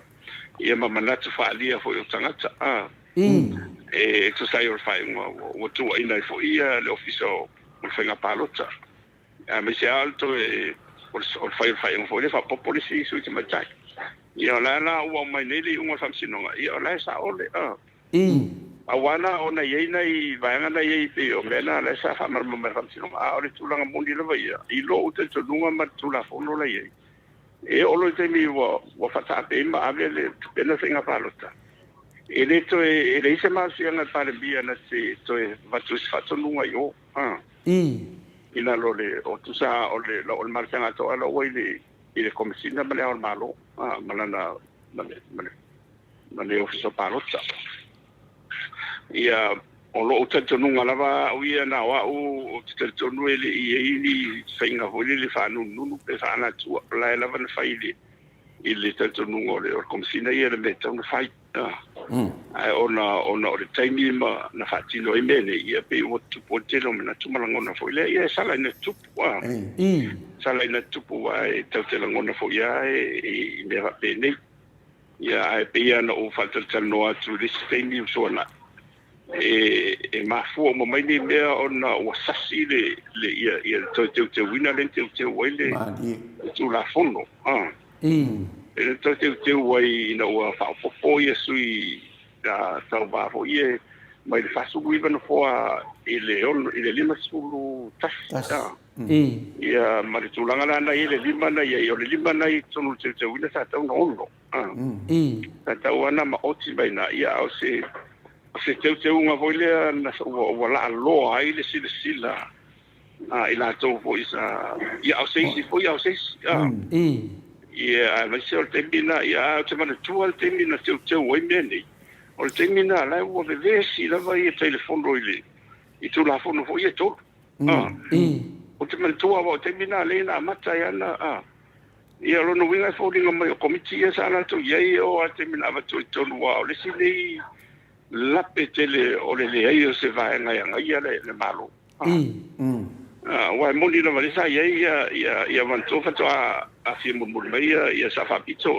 S3: ia ma manatu faaalia foi o tagata, a, e tusa ai o le faaiuga ua, ua tuuaina ai foi ia le Ofisa o le Faiga Palota. Aemaise lava o le toe o le fai o le faaiuga foi lea faaopoopo le isi sui tamaitai. Ia o la la ua aumai nei le iuga o le faamasinoga, ia o la e sao le a. Aua la ona e i ai nai vaega na i ai pei o mea na la sa faamalamalama e le faamasinoga, a o le tulaga moni lava ia, i lou talitonuga ma le Tulafono la i ai, e oo loa i le taimi ua faataape ai ma ave le pena o le faiga palota, e le toe, e leai se malosiaga a le Palemia na te toe avatu ai se faatonuga i o. I lalo o le, o tusa o le, o le malosiaga atoa la ua i le, i le Komesina ma le Ao o le Malo, ma lana, ma le, ma le, ma le Ofisa o Palota. Ia, o lou talitonuga lava au ia na o au, ou te talitonu e le i i ai ni faiga foi lele faanunununu pe faaalatua, o la e lava na fai i le, i le talitonuga o le, o le Komesina ia le mea e tatau ona fai. Ae ona ona o le taimi ma na faatino ai mea nei, ia pei ua tutupu ai le tele o manatu ma lagona foi lea, ia e sala ina tutupu, a. Sala ina tutupu aua e tatou te lagona foi lava i mea faapenei. Ia ae pei lava ona ou faatalatalanoa atu i le isi taimi ua tuanai, e mafua uma mai nei mea ona ua sasi le le ia ia le toe teuteuina lea na teuteu ai le Tulafono. E le toe teuteu ai ina ua faaopoopo ia sui tauva foi ia mai le 49 nofoa i le 51. Ia ma le tulaga la na i ai le 5 na i ai, o le 5 na i totonu o le teuteuina sa tatau ona 6. Sa tatau lava ona maoti mai i ina, ia a o se teuteuga foi lea ua laaloa ai le silasila a i latou foi sa, ia a o se isi foi a o se isi, a. Ia, aemaise o le taimi lena, ia, ae ou te manatua le taimi na teuteu ai mea nei, o le taimi lena la ua vevesi lava ia tailefono i le, i Tulafono foi ia e tolu, a. Ou te manatua aua o le taimi lena lea na amata ai lava na, a. Ia, o lona uiga e foliga mai o Komiti ia sa latou i ai e oo lava i le taimi na avatu ai i totonu, aua o le isi nei lape tele o le leai o se vaega e agaia le Malo. Aua e moni lava lea sa i ai ia Vanto faatoa aafia mulimuli mai ia Sa Faapito,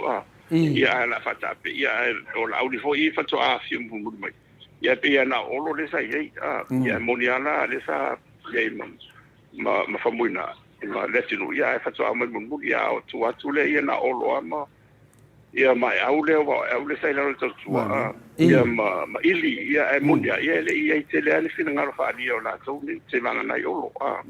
S3: ia ae o le a faataape, ia ae o Laauli foi faatoa aafia mulimuli mai. Ia e pei lava na o Olo lea sa i ai, ia e moni lava la lea sa i ai ma Faumuina ma Leatinuu, ia ae faatoa aumai mulimuli, ia a o tua atu lea ia na o Olo lava ma Ia ma e au lea, aua o au lea sa i lalo o le tautua, a, ia ma, ma Ili, ia ae moni lava, ia e le i i ai tele lava ni finagalo faaalia o latou nei, seivaga nai Olo, a.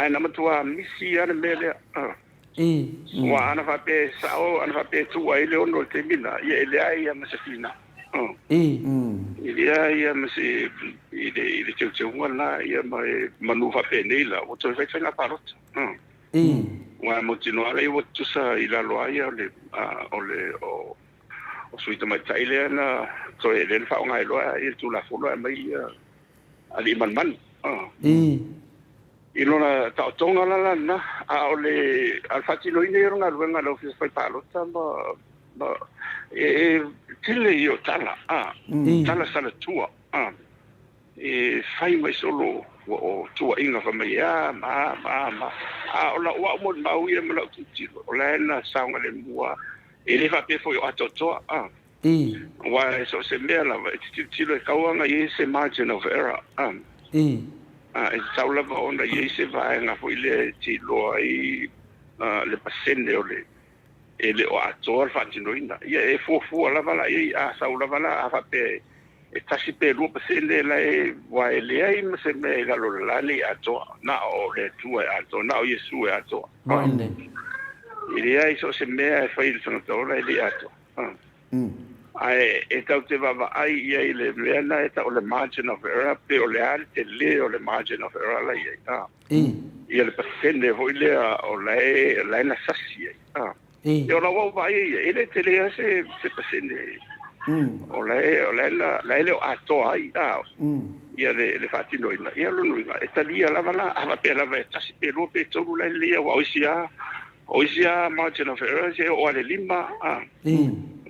S3: Ae na matua misi lava le mea lea, a. Aua ana faapea e sao, ana faapea e tuu ai le ono i le taimi lena, ia e leai lava ma se finau, a. E leai lava ma se, i le, i le teuteuga lena, ia ma e manu faapenei la, ua toe fai faiga palota, a. Aua e mautinoa lea ua tutusa i lalo lava ia o le, o le, o sui tamaitai lea na toe lea na faaaoga ai loa le Tulafono e aumai ia alii manumanu. I lona taotoga la lena, a o le faatinoina ia o le galuega a le Ofisa Fai Palota ma e tele ia o tala, tala salatua, e fai mai solo ua o tuuaiga fai mai e a ma a ma a ma a. O lau au molimau ia ma lau tilotilo, o la e na saogalemu lava, e le faapea foi o atoatoa, aua e so o se mea lava e te tilotilo e tatau ona i ai se margin of error, e tatau lava ona i ai se vaega foi lea e te iloa ai le pasene o le e le o atoa le faatinoina. Ia e fuafua lava la i ai, a sau lava la a faapea e 1 pe 2% la e, aua e leai ma se mea i lalo o le la nei atoa, na o le Atua e atoa, na o Iesu e atoa. E leai so o se mea e fai e le tagata ola e le atoa. Ae e tatou te vaavaai i ai i le mea lena e tau o le margin of error, pe o le a le tele o le margin of error la i ai. Ia le pasene foi lea o la e na sasi ai. Ia o lau au vaai ia, e le tele lava se pasene o la e le o atoa ai ia le faatinoina. Ia o lona uiga, e talia lava la, a faapea lava e 1 pe 2 pe 3 la e lelei, aua o isi lava margin of error e oo lava i le 5,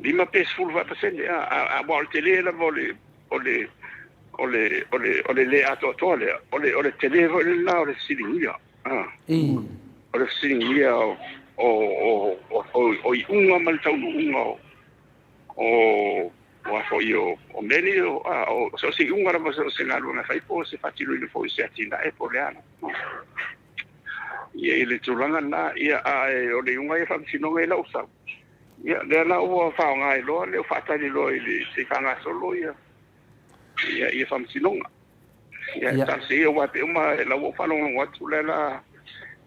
S3: 5 pe 14%, aua o le tele lava o le le atoatoa lea, o le tele foi lena o le fesiligia. O le fesiligia o iuga ma le taunuuga o foi o mea nei, o so o se iuga lava, so o se galuega e fai po o se faatinoina foi o se atinae po o le a. Ia i le tulaga lena, ia ae o le iuga ia faamasinoga i lau sau. Ia lea la ua faaaoga ai loa, lea ua faatali loa i le se i faagasolo ia ia faamasinoga. Ia talosia ia, aua pei uma la ua ou faalogologo atu lea la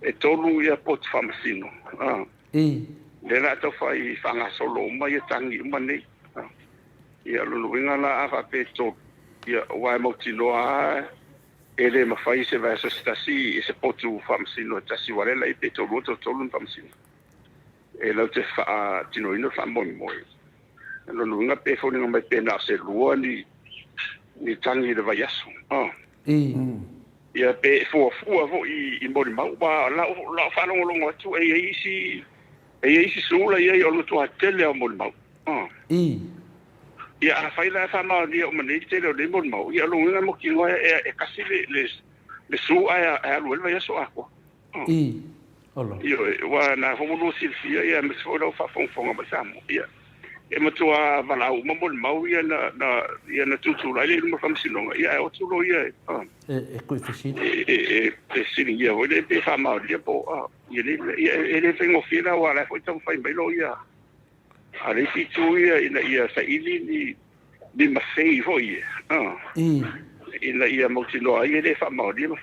S3: e 3 ia potu faamasino. Lea la tau fai faagasolo uma ia tagi uma nei. Ia o lona uiga la a faapea e 3, ia aua e mautinoa lava e le mafai se vaiaso se tasi i se potu faamasino e tasi, aua lea la e pe toalua toatolu ni faamasino e latou te faatinoina le faamoemoe. O lona uiga pe foliga mai pe na o se 2 ni tagi i le vaiaso. Ia pe fuafua foi i molimau, aua lau faalogologo atu e i ai isi sula i ai o le matua tele o molimau. Ia afai la e faamaonia uma nei le tele o nei molimau, ia o lona uiga e mautinoa e kasi le su ae alu ai le vaiaso atoa. Ioe, aua na foi ua lua silafia, ia aemaise foi lau faafogafoga mai Samoa. Ia, e matua valaau uma molimau ia na tutulai le i luma o le faamasinoga, ia ae o atu loa ia
S2: E tuuifesili.
S3: E fesiligia foi le pe faamaonia po o ia nei mea. Ia e le faigofie la, aua o la e foi taumafai mai loia a le isi itu ia ina ia saili ni masei foi ia, ina ia mautinoa ai e le faamaonia ma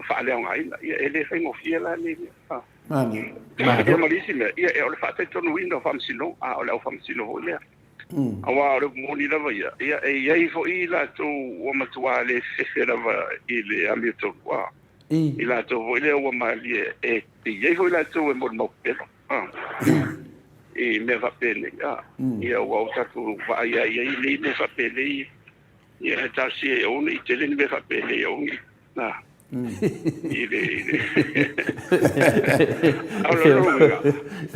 S3: faaleaogaina. Ia e le faigofie la nei mea. Ia ma le isi mea, ia o le faatalitonuina o faamasinoga, a o le au faamasino foi lea. Aua o le moni lava ia, ia e i ai foi latou ua matua le fefe lava i le amiotonu, i latou foi lea ua malie, e i ai foi latou e molimau pepelo i mea faapenei. Ia ua o tatou vaai ai i nei mea faapenei, ia e talosia e aua ne i tele ni mea faapenei, aua ne i i le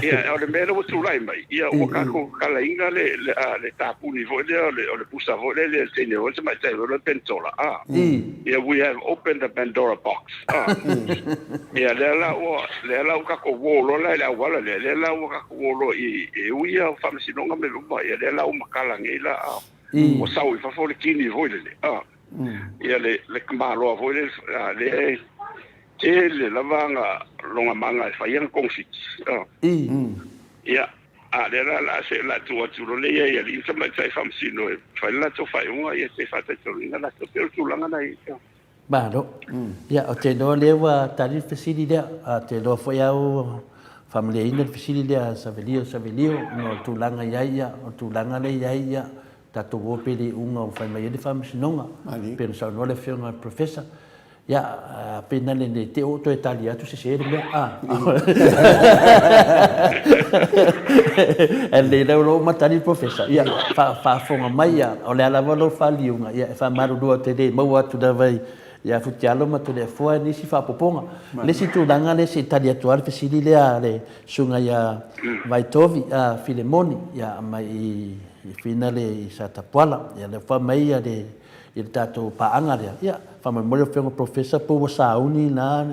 S3: ia o le mea lea ua tulai mai, ia ua tatou talaina le tapuni foi lea o le pusa foi lea le teine foi le tamaitai foi le Penisola. Ia, we have opened the Pandora box. Ia lea la ua tatou uo loa la i le auala lea, lea la ua tatou uo loa i e ui ia faamasinoga me uma, ia lea la ua matala nei la, ua sau i fafo le kini foi lele. Ia le tamaloa foi lea e tele lava aga lona maga e fai ana togafiti. Ia, a lea la la se la tuu atu loa lea i alii ma tamaitai faamasino e fai le latou faaiuga, ia te faataitaloina latou pei o le tulaga na i ai.
S2: Malo. Ia, ou te iloa lea ua tali le fesili lea. Ou te iloa foi lava ua faamalieina le fesili lea a Savelio Savelio ona o le tulaga i ai, ia, o le tulaga lea i ai, ia, tatou o pea i le iuga ua fai mai ai le Faamasinoga, pei ona saunoa le Afioga i le Professor. Ia, pei na le te o toe tali atu sese le mea. Ah. E lelei lau lou matali Professor. Ia, faafofoga mai, ia, o le a lava lou faaliuga, ia, e faamalulu atu e le maua atu lava ia Futialo ma Toleafoa nisi faaopoopoga. O le isi tulaga lea se i tali atu lava le fesili lea a le susuga ia Vaitovi Filemoni, ia, mai i Finale i Satapuala. Ia, lea ua fai mai le i le tatou paaga lea. Ia, faamolemole lau Afioga Professor po ua sauni na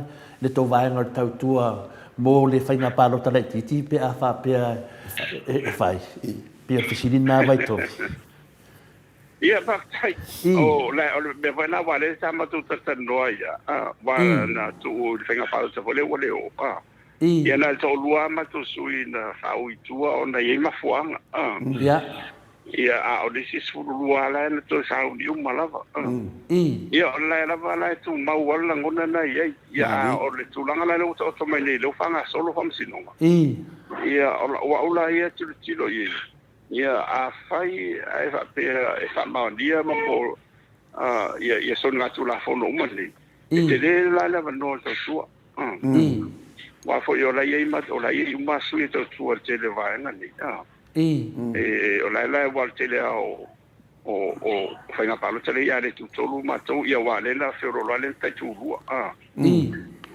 S2: le tou vaega o le tautua mo le faiga palota laitiiti pe a faapea e fai. Pei o le fesili lena Vaitovi.
S3: Ia, faafetai. O le o le mea foi lena aua o lea sa matou talatalanoa ai lava, aua na tuu i le faiga palota foi lea ua le oo. Ia na o le toalua lava matou sui na faaui i tua ona e i ai mafuaaga. Ia, a o le isi 12 lava la na toe sauni uma lava. Ia, o la e lava la e tumau lava le lagona lena e i ai. Ia, a o le tulaga la lea ua taoto mai nei, lea ua faagasolo faamasinoga. Ia, o au la ia e tilotilo i ai, ia, afai ae faapea e faamaonia ma po ia soligatulafono uma nei, e tele la le avanoa o le tautua. Aua foi o la e i ai uma sui e tautua i le tele o vaega nei. O la e la aua o le tele lava o faiga palota lea ia le tutolu matou, ia aua o lea na feoloolo lava lea na tai tulua.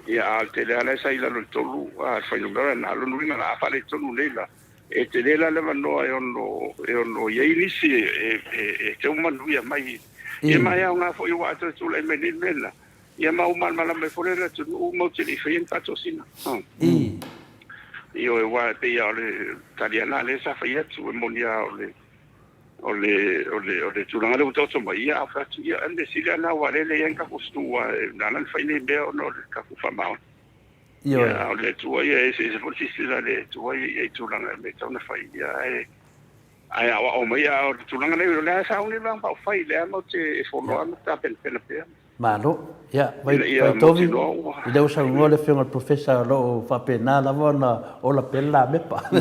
S3: Ia a o le tele lava la e sa i lalo i le tolu le fuainumera lena. O lona uiga la a faaletonu nei la, e tele la le avanoa e ono i ai nisi e teu manuia mai. Ia ma e aoga foi aua a toe tulai mai nei le mea lena, Ia ma ua malamalama ai foi le atunuu matou te le i faia ni faatosina. Ioe, aua e pei lava o le tali lava lena lea sa fai atu, e moni lava o le o le o le o le tulaga lea ua taoto mai, ia a fai atu, ia o le mea sili lava lena aua o lea e leai lava ni tatou situ na ala ona fai nei mea ona o le tatou faamaoni. Ioe. Ia, a o le Atua ia e eseese foi le silasila a le Atua ia i tulaga e mea e tatau ona fai, ia ae Ae aoao mai, a o le tulaga lea, o lea lava e sauni le Vaega Faaupufai, o lea lava matou te fono lava ma tapenapena pea.
S2: Malo. Ia, Vaitovi, i lea ua saunoa le Afioga i le Professor o lo o faapena lava ona ola pea le lamepa. O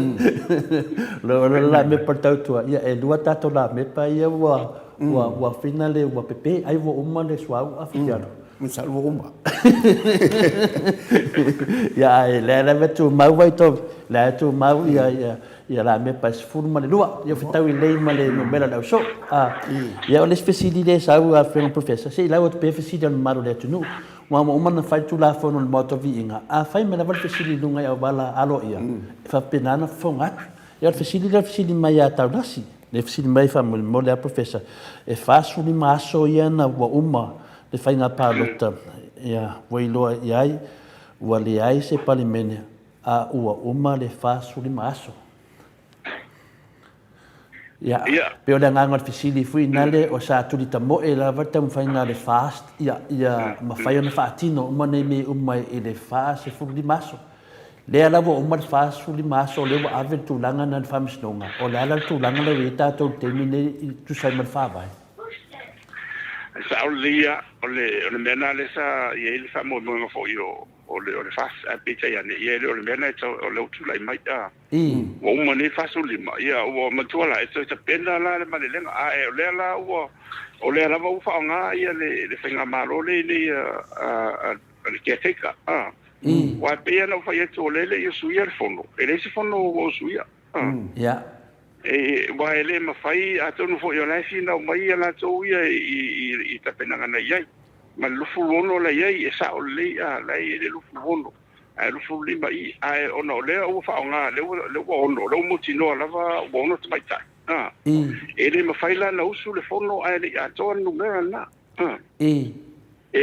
S2: lo o ola le lamepa i le tautua. Ia, e lua tatou lamepa ia ua finale ua pepe, ai ua uma le suauu a Fitialo.
S1: Masalo ua uma.
S2: Ia, ae lea lava e tumau Vaitovi, lea e tumau ia Ia lamepa e 12, ia fetaui lelei ma le numera o le ausoo. Ia o le isi fesili lea e sau Afioga Professor, se i lau atu pea fesili a le mamalu o le atunuu. Aua ua uma ona fai le Tulafono i le Maota o Viiga, a fai mai lava le fesili i luga i auala aloaia, e faapena ona fofoga atu. Ia o le fesili lea o le fesili mai ia Taulasi, lea e fesili mai faamolemole lava Professor, e 45 aso ia na ua uma le faiga palota, ia ua iloa i ai ua leai se Palemene a ua uma le 45 aso. Ia, pei o le agaga o le fesili foi nale, o sa tulitamoe lava le taumafaiga a le FAST ia, ia mafai ona faatino uma nei mea uma i le 45 aso. Lea la ua uma le 45 aso, lea ua ave le tulaga lena i le Faamasinoga, o le a la le tulaga lea ua i ai tatou i le taimi lenei e tusa ai ma le Faavae?
S3: E sao lelei lava, o le mea lena lea sa i ai le faamoemoega foi o O le o le FAST ae peitai ane ia e le o le mea lena e tau o lea ua tulai mai a ua uma nei 45 ia ua matua la e toe tapena la le malelega ae o lea la ua o lea lava ua faaaoga ia le le faigamalo lea nei a a le caretaker a aua e pei lava ona ou fai atu o lea e le i usuia le fono e leai se fono ua usuia a E, aua e le mafai, atonu foi o la e finau mai ia latou ia i, i, i tapenaga na i ai. Ma le 26 la i ai, e sao lelei, a, la e i ai le 26, ae 25 i, ae ona o lea ua faaaoga, lea ua, lea ua ono, lea ua mautinoa lava ua ono tamaitai, a. E le mafai la ona usu le fono ae le i atoa le numera lena, a. E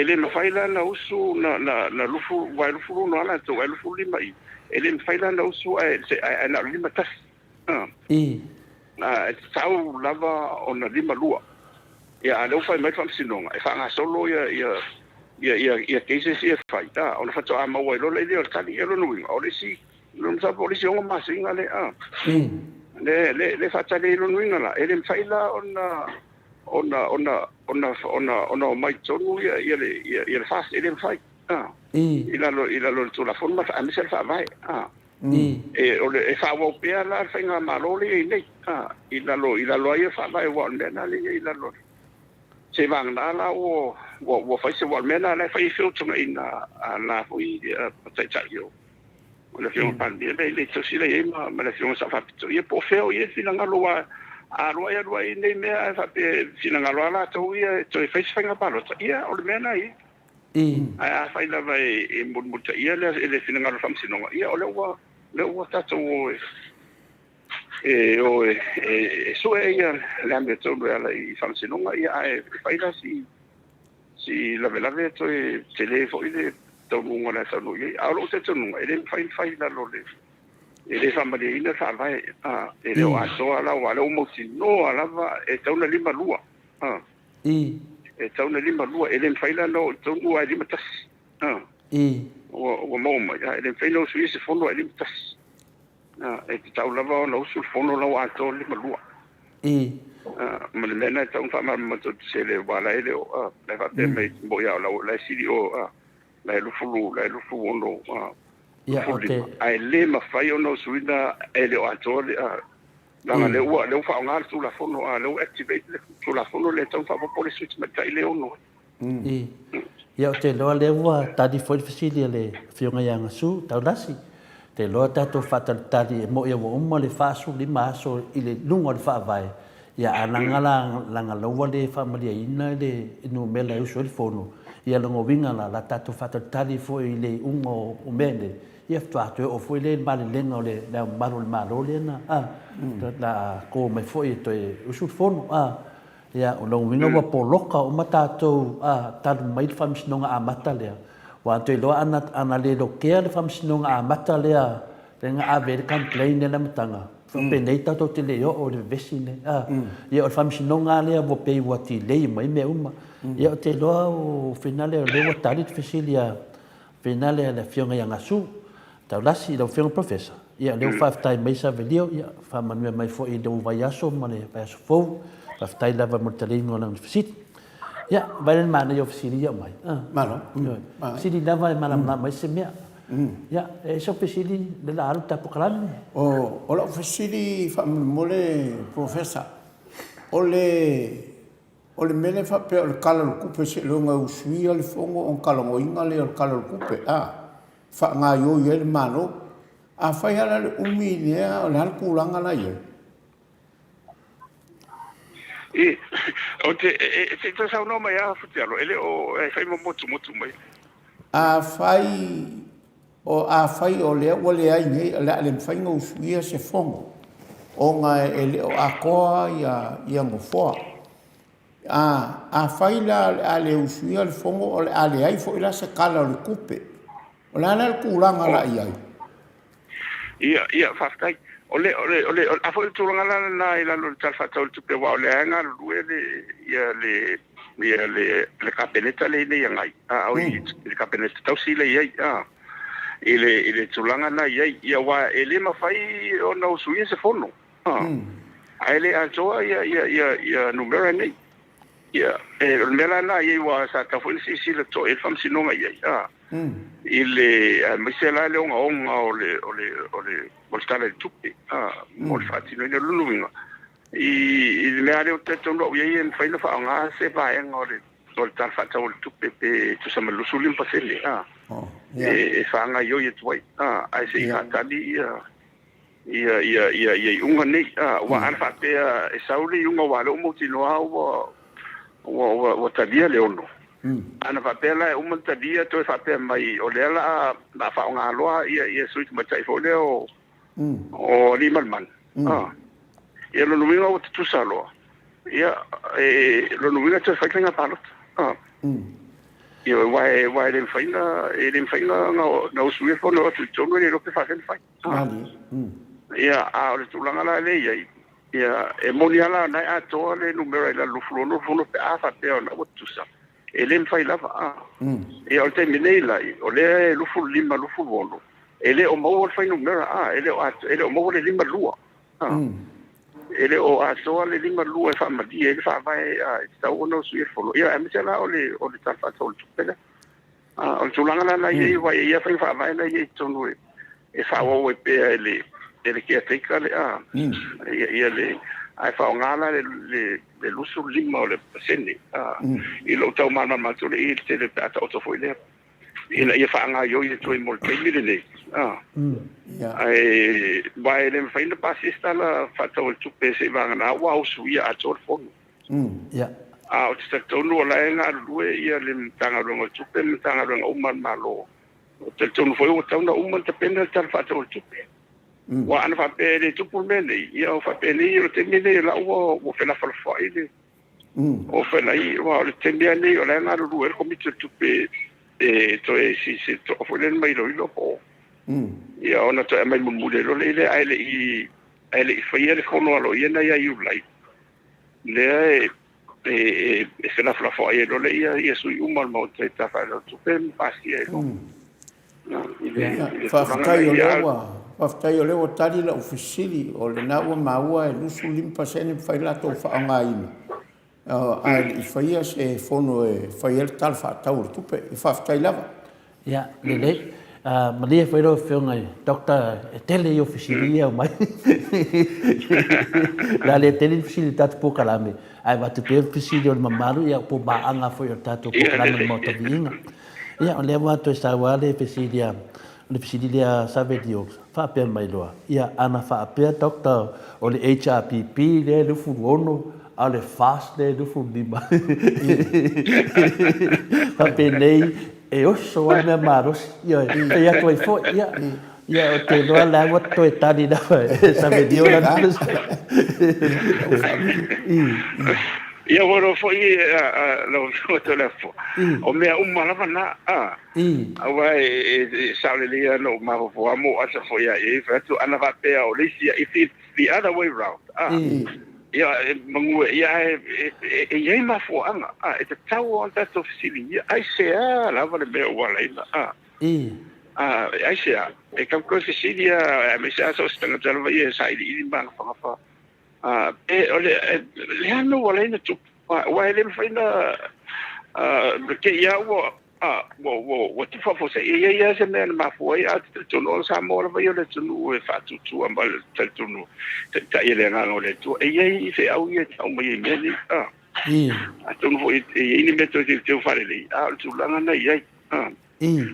S3: le mafai la ona usu na, na, na lufu, aua e 26 lava latou, ae 25 i, e le mafai la ona usu ae, ae na o le 51. E tatau lava ona 52. Ia, a o lea ua fai mai le Faamasinoga, e faagasolo ia cases ia e fai, ona faatoa maua ai loa lea o le tali. Ia, o lona uiga, o le isi, masalo po o le isi 6 masina lea, lea e faatali ai. Lona uiga la, e le mafai la ona omai i totonu le FAST, e le mafai, i lalo o le Tulafono aemaise le Faavae. E, o le, e faaauau pea la le faigamalo lea e i ai nei, a, i lalo, i lalo ai o le faavae, aua o le mea lena lea e i ai i lalo. Seivagana la ua, ua ua fai se aua o le mea lena o la e fai ai feutagaiga a la foi taitai o o le Afioga i le Palemia lea i le tausi la i ai ma le Afioga i le Sao Faapito. Ia po o fea o i ai le finagalo aua a alu ai alu ai nei mea ae faapea e finagalo lava latou ia e toe fai se faiga palota, ia o le mea lena e i ai. Ae afai lava e mulimulitaia le finagalo o le Faamasinoga, ia o lea ua lea ua tatou o e o e sue ia le amiotonu e ala i Faamasinoga, ia ae fai la si si lavelave toe tele foi le taunuuga o le a taunuu i ai. A o lou talitonuga, e le mafai ona fai i lalo o le e le faamalieina le Faavae, e le o atoa la, aua o lea ua mautinoa lava e tatau ona 52. E tatau ona 52, e le mafai la ona oo i totonu ae 51. Ua maua mai, e le mafai ona usuia se fono ae 51. E tatau lava ona usu le fono la ua atoa le 52. Ma le mea lena e tatau ona faamalamalama toatele aua la e le o, la e faapea mai moni lava o la e sili o, la e 20, la e 26, 25, ae le mafai ona usuina e le o atoa le, leaga o lea ua, lea ua faaaoga le Tulafono, a o lea ua activate le Tulafono lea e tatau ona faaopoopo le isi sui tamaitai lea e 6 ai.
S2: Ia, ou te iloa lea ua tali foi le fesili a le Afioga ia Gasu Taulasi. Ou te iloa tatou faatalitali e moni ua uma le 45 aso i le luga o le Faavae, ia a laga la laga la ua le faamalieina le numera e usu ai le fono, ia lona uiga la, la tatou faatalitali foi i le iuga o mea nei, ia faatoa toe oo foi lea i le malelega o le Ao Mamalu o le Malo lea na la to mai foi e toe usu le fono. Ia, o lona uiga ua poloka uma tatou talu mai le Faamasinoga Amata lea, aua ou te iloa ana le lokea le Faamasinoga Amata lea lea na ave ai le complaint lea i le amataga, faapenei tatou te le oo i le vevesi lenei. Ia, o le Faamasinoga lava lea ua pei ua delay mai mea uma. Ia, ou te iloa o finale o lea ua tali le fesili a finale a le Afioga ia Gasu Taulasi i lau Afioga Professor. Ia, o lea ua faafetai mai Savelio, ia, faamanuia mai foi i lou vaiaso ma le vaiaso fou. Faafetai lava mo le taliga o lana fesili. Ia, vaai la i le manaia o fesili ia e aumai.
S1: Malo.
S2: Fesili lava e malamalama ai se mea. Ia, e i ai sau fesili lea o le a alu le ta polokalame?
S1: O lau fesili faamolemole Professor, o le O le mea lea faapea o le Tala o le Tupe seiloga e usuia le Fono ona talanoaina lea o le Tala o le Tupe, a? Faagaioi ai le Malo. Afai lava la o le umi lea, o le a le tulaga la e i ai?
S3: I, ou te, e, se i toe saunoa mai lava Futialo, e le o, e fai ma motumotu mai.
S1: Afai o, afai o lea ua leai nei, o le a le mafai ona usuia se Fono ona e le o atoa ia nofoa. A, afai la o le a le usuia le Fono, o le a leai foi la se Tala o le Tupe. O le a la le tulaga la i ai?
S3: Ia, ia, faafetai. O le, o le, o le, a foi o le tulaga la lena i lalo o le Tala Faatatau o le Tupe, aua o lea e galulue le, ia le, ia le, le Kapeneta lea i agai, a, oi, le Kapeneta tausi lea i ai, a, i le, i le tulaga lena i ai. Ia, aua e le mafai ona usuia se fono, a, ae le atoa ia, ia, ia, ia numera nei. Ia, e, o le mea la lena i ai, aua sa tatau foi ona silasila totoa i ai le Faamasinoga i ai, a, i le, aemaise la le ogaoga o le, o le, o le, o le Tala i le Tupe, a, mo le faatinoina. O lona uiga, i, i le mea lea ou te talitonu au i ai e mafai ona faaaoga se vaega o le, o le Tala Faatatau o le Tupe pe tusa ma le 25%, a, e, e faagaioi atu ai, a, ae se i faatali ia, ia, ia, ia, ia iuga nei, a, aua ana faapea e sau le iuga aua o lea ua mautinoa ua, ua, ua, ua talia le 6. Ana faapea la e uma ona talia toe faapea mai o lea la a, la a faaaoga loa ia, ia sui tamaitai foi lea o, o Aliimalemanu, a, ia lona uiga ua tutusa loa, ia, e, lona uiga toe fai faiga palota, a. Ioe, aua e, aua e le mafai ona, e le mafai ona, ona usuia le fono atu i totonu e le iloa pe faapefea ona fai. Ia, a o le tulaga la lea e i ai, ia, e moni lava la o lena e atoa le numera i lalo 26 fono pe a faapea o lena ua tutusa, e le mafai lava. A. Ia, o le taimi nei la, o lea e 25, 26, e le o maua le fuainumera, a, e le o e le o maua le 52. A. E le o atoa le 52 e faamalie ai le faavae a, e tatau ona usuia le fono. Ia, aemaise la o le, o le Tala Faatatau o le Tupe lea. O le tulaga la la i ai, aua e i ai faiga faavae la i ai i totonu e faaauau ai pea e le caretaker le, ia, ia le, Ae faaaoga la le le 25 o le pasene i lou tau malamalama atu i le tele pe a taoto foi lea ina ia faagaoioi atu ai mo le taimi lenei. Ae aua e le mafai ona pasia se tala faatatau o le tupe seiavagana ua usuia atoa le fono. A ou te talitonu o la e galulue ia le Matagaluega o Tupe ma Matagaluega uma a le Malo. Ou te talitonu foi ua tatau ona uma ona tapena le Tala Faatatau o le Tupe. Aua ana faapea e le tupu le mea nei, ia o faapenei o le taimi lenei o la ua felafolafoai le o felai, aua o le taimi lava lenei o la e galulue ai le Komiti o Tupe e toe silasila totoa foi lea ma iloilo po o ia ona toe aumai mulimuli ai loa lea, ae le i faia le fono aloaia lena ia Iulai, lea e felafolafoai ai loa lea ia sui uma o le Maota i le Tala Faatatau o Tupe ma pasia ai loa.
S1: Faafetai o lea ua, faafetai o lea ua tali lau fesili, o lena ua maua e 25% e mafai ona latou faaaogaina, ae le i faia se fono e fai ai le Tala Faatatau o le Tupe. Faafetai lava.
S2: Ia, lelei. Malie foi lau Afioga i Doctor, e tele ia o fesili ia e aumai. O le a le tele ni fesili i le tatou polokalame, ae avatu pea fesili o le mamalu, ia po o maaaga foi o le tatou polokalame o le Maota Viiga. Ia, o lea ua toe sau lava le fesili a, o le fesili lea a Savelio, faapea mai loa, ia, ana faapea Doctor o le HRPP lea e 26, a o le FAST lea e 25. Faapenei, e oso lava le mea malosi, ioe, fai atu ai foi, ia, ia, ou te iloa la ua toe tali lava e Savelio lana fesili.
S3: Ia ua iloa foi lau Afioga Toleafoa, o mea uma lava na, aua e sao lelei lava na ou mafaufau lava ma ou ata foi lava i ai, fai atu ana faapea o le isi, if it's the other way round, ia manu e, ia ae e i ai mafuaaga, e tatau ona tatou fesiligia, aisea lava le mea ua ala ai ona, aisea, e tatau toe fesili lava, aemaise lava so o se tagata lava ia e sailiili ma magafagafa. Pe o le a le mea ua ala ai ona tupu? Aua e le mafai ona te i lava ua ua tufa faafuasei. E i ai lava se mea na mafua ai, ae ou te talitonu o Samoa lava ia o le atunuu e faatuatua ma le talitonu taitai e le Agaga o le Atua. E i ai feau ia e tau mai ai i mea nei. Atonu foi e i ai ni mea toe teuteu faalelei, a o le tulaga lena e i ai.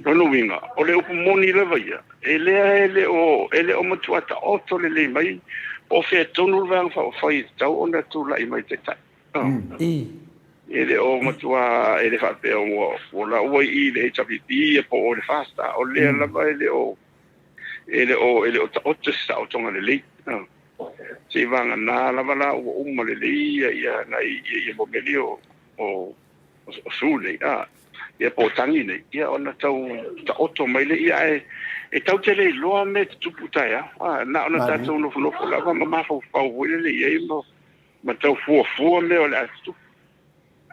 S3: Lona uiga, o le upu moni lava ia, e lea e le o, e le o matua taoto lelei mai po o fea tonu le Vaega Faaupufai e tatau ona tulai mai taitai. E le o matua, e le faapea ua, ua laua i i le HRPP ia po o le FAST, a o lea lava e le o, e le o, e le o taoto se taotoga lelei. Seivagana lava la ua uma lelei ia, ia nai, ia, ia momeli o, o, o su nei, a, ia po o tagi nei, ia ona tau taoto mai lea, ia ae e tatou te le iloa mea e tutupu taeao, a, na ona tatou nofonofo lava ma mafaufau foi lele i ai ma, ma tau fuafua mea o le a tutupu.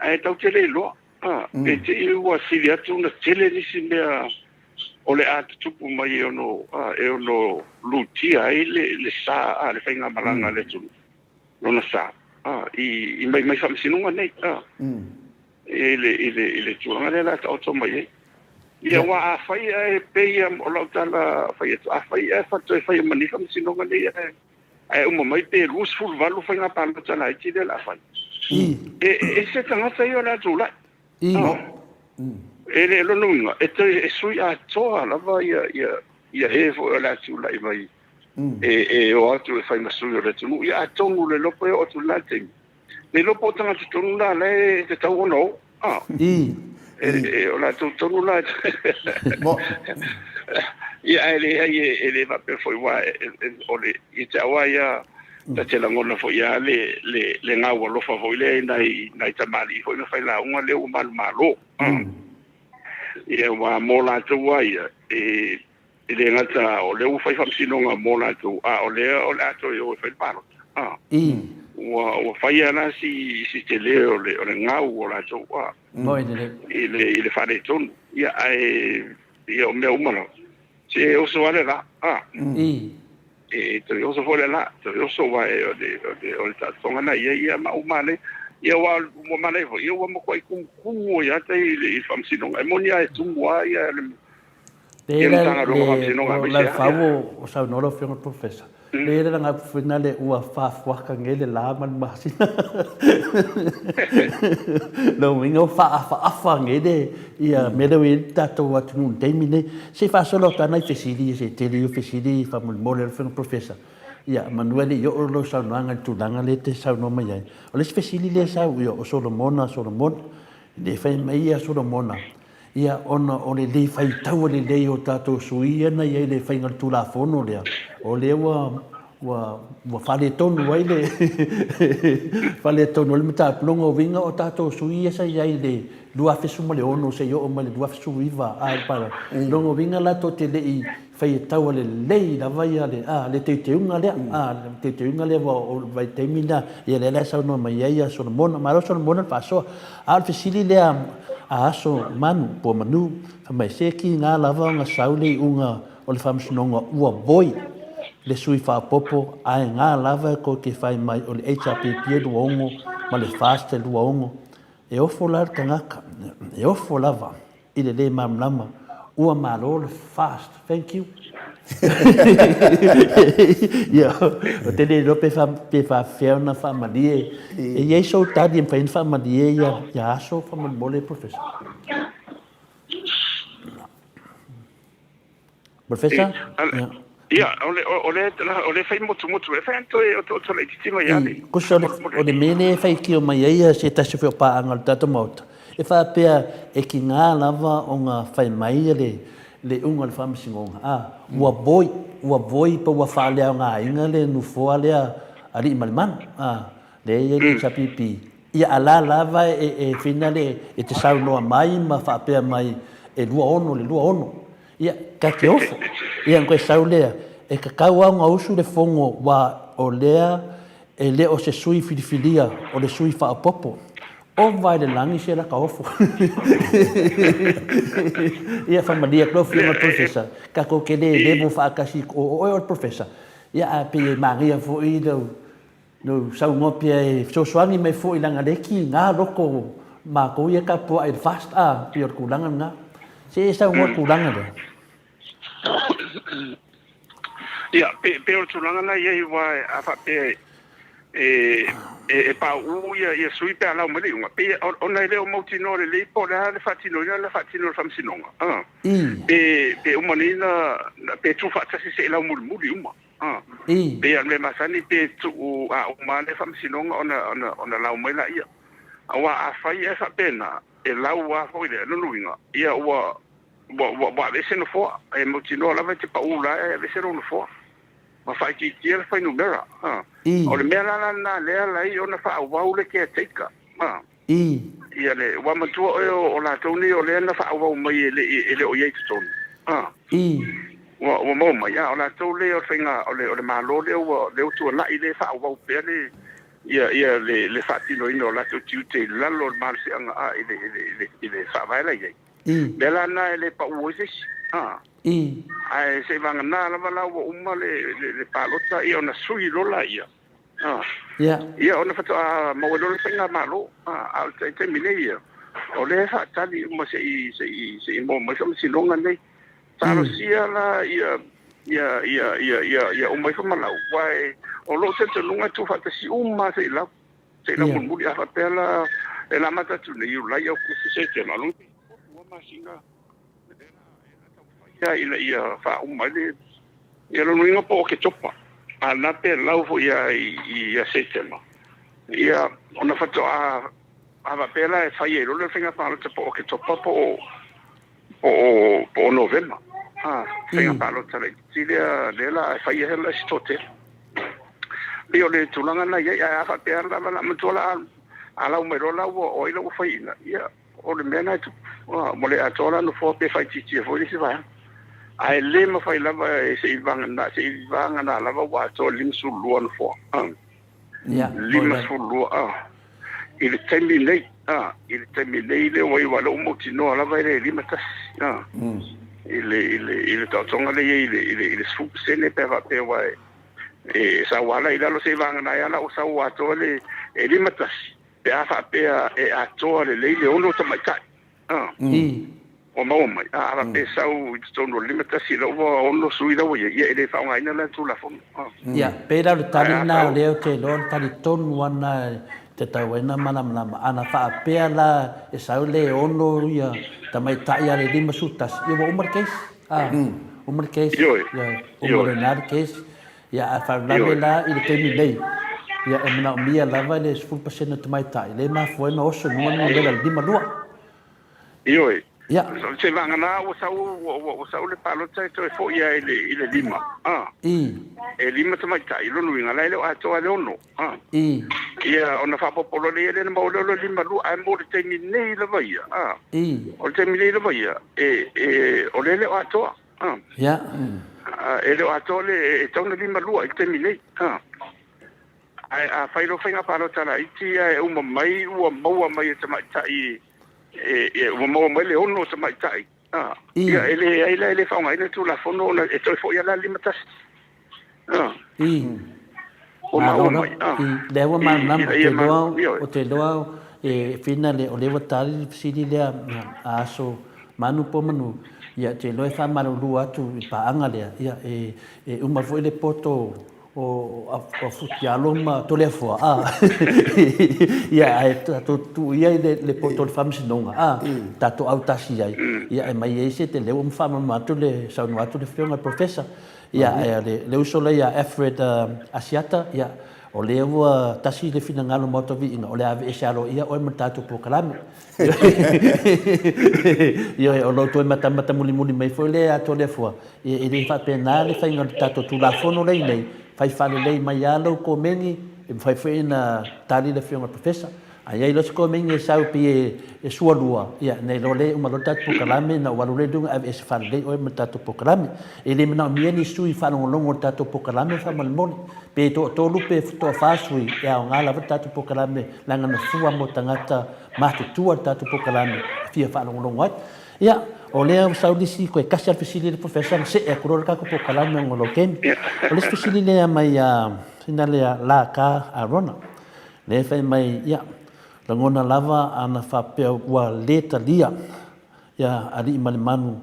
S3: Ae tatou te le iloa, a, pe te i ua sili atu ona tele nisi mea o le a tutupu mai e ono, a, e ono lutia ai le, le sa, a, le faigamalaga a le atunuu. Lona sa, a, i, i mai, mai faamasinoga nei, a, i le, i le, i le tulaga lea la taoto mai ai. Ia, aua afai ae pei o lau tala fai atu, afai ae toe faia ma ni faamasinoga nei ae, ae uma mai pe 28 faiga palota laiti lea o le a fai. E ese tagata ia o le a tulai. E le lona uiga, e toe e sui atoa lava ia, ia, ia e foi o le a tulai mai e, e o atu e fai ma sui o le atunuu. Ia atonu le iloa po e oo atu i lena taimi, le iloa po o tagata tonu na la e tatau ona o. E, e, o latou tonu la. Ia, ae leai e le faapea foi aua o le, ia te au lava ia, ta te lagona foi lava le, le, le gau alofa foi lea i nai, nai tamalii foi ma failauga lea ua manumalo. Ia, aua mo latou lava ia, e, e le gata o lea ua fai faamasinoga mo latou, a o lea o le a toe o e fai le palota. Ua, ua fai lava la si, si tele o le, o le gau o latou, i le, i le faaletonu. Ia, ae, ia, o mea uma lava, se e oso lava le la. E toe oso foi le la, toe oso aua o le, o le, o le taotoga na i ai, ia ma ua manaia. Ia aua ua manaia foi, ia ua matuai tumutumu ai lava tai i le faamasinoga. E moni lava e tumu lava ia le
S2: Leai la, le, o Lalefau o saunoa lau Afioga i le Professor. Lea le laga foi nale ua faafuaka nei le la ma le masina. Lona uiga ua faaafaafa nei le ia mea lea ua i ai le tatou atunuu i le taimi lenei. Se i faasolo atu lava nai fesili ia se i tele ia fesili faamolemole lau Afioga Professor. Ia manu e le i oo lau saunoaga i le tulaga lea e te saunoa mai ai. O le isi fesili lea sa uu ia o Solomona Solomona. Le fai mai ia Solomona, Ia, ona o le lē faitaua lelei o tatou sui ia na i ai i le faiga o le Tulafono lea, o lea ua, ua, ua faaletonu ai le, faaletonu ai le mataupu. Lona uiga o tatou sui ia sa i ai i le 2016 seia oo mai i le 2019, a, le palota, lona uiga latou te le i faitaua lelei lava ia le, a, le teuteuga lea, a, le teuteuga lea ua o le vaitaimi lena, ia lea la e saunoa mai ai ia Solomona. Malo Solomona le faasoa. A o le fesili lea a Aso Manu, po o Manu, fai mai, se kiga lava ona sau le iuga o le Faamasinoga ua voi le sui faaopoopo ae ga lava e kou te fai mai o le HRPP e 26 ma le FAST e 26. E ofo la le tagata, e ofo lava i le le malamalama, ua malo le fast, thank you. Ia, ou te le iloa pe fa, pe faafefea ona faamalie. E i ai sou tali e mafai ona faamalie ia, ia aso faamolemole, Professor? Professor?
S3: Ia, o le, o le, o le fai motumotu, e fai atu e o to laitiiti mai ale.
S2: Kusa, o le mea lea e faitio mai ai se tasi foi o paaga o le tatou Maota, e faapea e tiga lava ona fai mai le le iuga o le Faamasinoga, a, ua voi, ua voi pe ua faaleaogaina le nofoa lea alii ma le manu, a, lea e i ai le HRPP. Ia a la lava e fina le, e te saunoa mai ma faapea mai e 26 le 26. Ia, ta te ofo. Ia, ona toe sau lea, e tatau lava ona usu le fono aua o lea e le o se sui filifilia, o le sui faaopoopo. Ova i le lagi se laka ofo. Ia, faamalie atu lau Afioga i le Professor, tatou te le level faatasi, o oe o le Professor, ia ae pei e manaia foi lou Lou saunoa pea e fesoasoani mai foi leaga lea e kiga loto o matou ia e tapuai i le fast a, pei o le tulaga lena. Se e saunoa i le tulaga lea.
S3: Ia, pe, pe o le tulaga lena e i ai aua a faapea e, e, e pauu ia, ia sui pe a lau mai le iuga, pei ona e le o mautinoa lelei po o le a le faatinoina le faatino e le Faamasinoga. A. Pe, pe uma nei na, pe tuufaatasi se i lau mulimuli uma. Pei a o le mea masani pe tuu a uma lava le faamasinoga ona lau mai laia. Aua afai ae faapena, e lau lava foi lea, lona uiga, ia ua ua aveese nofoa. E mautinoa lava e te pau la e aveese lou nofoa ma faaitiitia le fuainumera. O le mea la lena lea e ala ai ona faaauau le caretaker. Ia le, ua matua oe o latou nei o lea na faaauau mai e le, e le o i ai i totonu. A. Ua maua mai, a o latou lea o le faiga, o le, o le Malo lea ua, lea ua tuanai lea e faaauau pea le, ia, ia le, le faatinoina o latou tiute i lalo o le malosiaga, a, i le, i le, i le, i le faavae la i ai. Mea la lena e le pau ai se isi. A. Ae seivagana lava la ua uma le, le, le palota, ia ona sui loa laia. Ia, ona faatoa maua loa le faigamalo. A o le taimi nei ia, o lea e faatali uma se i se i se i maua mai faamasinoga nei. Talosia la ia ia ia ia ia ia uma ifo ma lau, aua o lou talitonuga e tuufaatasi uma lava se i lau, se i lau mulimuli. A faapea la e la amata atu nei Iulai, Aokuso, Setema, lona uiga e masina e ina ia faauma ai le ia lona uiga po o Oketopa a na pe lau foi ia ia Setema ia ona faatoa a faapea la e fai ai loa le faiga palota po o Oketopa po o Novema a faiga palota laitiiti lea lea la e fai ai la se toatele. Pei o le tulaga lena i ai, ae a faapea lava la matua la a lau mai loa la ua o ai la ua faiina ia O le mea lena e tupu, ua le atoa la nofoa pe faaitiitia foi le isi vaega. Ae le mafai lava e se i vagana lava ua atoa le 52 nofoa. 52 i le taimi nei, i le taimi nei lea ua i ai, aua o lea ua mautinoa lava e le 51 i le taotoga lea e i ai i le 10% pe a faapea aua e sau lava la i lalo se i vagana ai lava la ua sau atoa le 51 Pe a faapea e atoa lelei le 6 tamaitai. Ua maua mai, a a faapea e sau i totonu o le 51 la ua 6 sui la ua i ai, ia e le faaaogaina la le Tulafono.
S2: Ia, pei la o le tali lena o lea ou te iloa o le tali tonu lava lena e tatau ai ona malamalama. Ana faapea la e sau le 6 ia tamaitai a le 51, ia ua uma le case. A, uma le case.
S3: Ioe.
S2: Ia, uma loa i ina le case. Ia, a faalavelave la i le taimi nei, ia e manaomia lava le 10% o tamaitai, lea e mafua ai ona oso i luga le numera i le 52.
S3: Ioe.
S2: Ia.
S3: Seivagana ua sau, ua sau le palota e toe foi lava i le, i le lima. A.
S2: I.
S3: E lima tamaitai, lona uiga, la e le o atoa le ono. A.
S2: I.
S3: Ia, ona faaopoopo loa lea, ia lea na maua loa le lima lua, ae mo le taimi nei lava ia, a.
S2: I.
S3: O le taimi nei lava ia, e, e, o lea e le o atoa. A.
S2: Ia.
S3: E le o atoa le, e tatau ona lima lua i le taimi nei. A. Ae a fai loa faiga palota laiti ae uma mai ua maua mai e tamaitai e, ua maua mai le ono o tamaitai, a, ia e leai la, e le faaaogaina le Tulafono ona e toe foi lava la le 51. A.
S2: I.
S3: Ua
S2: Malo
S3: maua
S2: lava.
S3: mai, a.
S2: I. Lea ua malamalama,
S3: Ina
S2: ou te
S3: ia
S2: iloa,
S3: ioe.
S2: ou te iloa e Fina le, o lea ua tali le fesili lea a aso manu po o manu, ia ou te iloa e faamalulu atu i le paaga lea, ia e, e uma foi le poto o Futialo ma Toleafoa, a, ia, ae tatou tuu ia i le poto o le Faamasinoga, a, tatou autasi ai, ia, e mai ai se tele ua faamalamalama atu le saunoa atu le Afioga i le Professor. Ia, ae o le uso lea ia Alfred Asiata, ia, o lea ua tasi le finagalo o Maota Viiga, o le a aveese aloaia oe ma le tatou polokalame. Ioe, o lou toe matamata mulimuli mai foi lea ia Toleafoa, Ia, e le faapena le faiga o le tatou Tulafono lea i inei, fai faalelei mai lava lau komeni, e mafai foi ona tali le Afioga i le Professor. A i ai loa se komeni e sau pei e sualua, ia, ona iloa lea e uma loa le tatou polokalame ona ou alu lea i luga aveese faalelei oe ma le tatou polokalame. E le manaomia ni sui faalogologo o le tatou polokalame faamolemole. Pe toatolu pe toafa sui, e aoga lava le tatou polokalame leaga na fua mo tagata matutua le tatou polokalame e fia faalogologo ai. Ia, o lea ua sau le isi, toe tasi lava le fesili a le Professor ona see atu loa le tatou polokalame ona o lou taimi. O le isi fesili lea mai ia, sina lea Laka Arona, lea e fai mai, ia, lagona lava ana faapea ua le talia ia Alii ma le Manu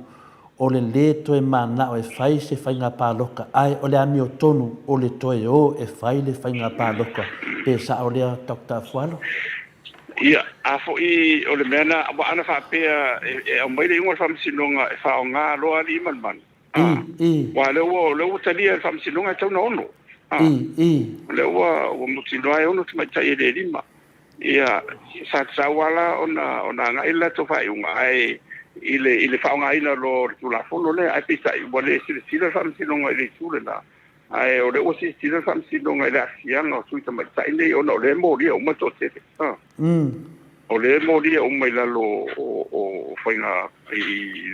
S2: o le le toe manao e fai se faiga palota, ae o le amiotonu o le toe o e fai le faiga palota, pe sao lea Doctor Afualo?
S3: Ia, a foi o le mea na, aua ana faapea e aumai le iuga o le Faamasinoga e faaaoga loa alii ma le manu, a, aua o lea ua, o lea ua talia e le Faamasinoga e tatau ona ono, a, o lea ua, ua mautinoa e ono tamaitai e le lima. Ia, sa tatau lava la ona, ona agai le latou faaiuga, ae i le, i le faaaogaina loa o le Tulafono lea, ae peitai ua le silasila le Faamasinoga i le itu lena. Ae o lea ua silasila le Faamasinoga i le aafiaga o sui tamaitai nei ona o lea e molia uma le toatele. O lea e molia uma i lalo o faiga i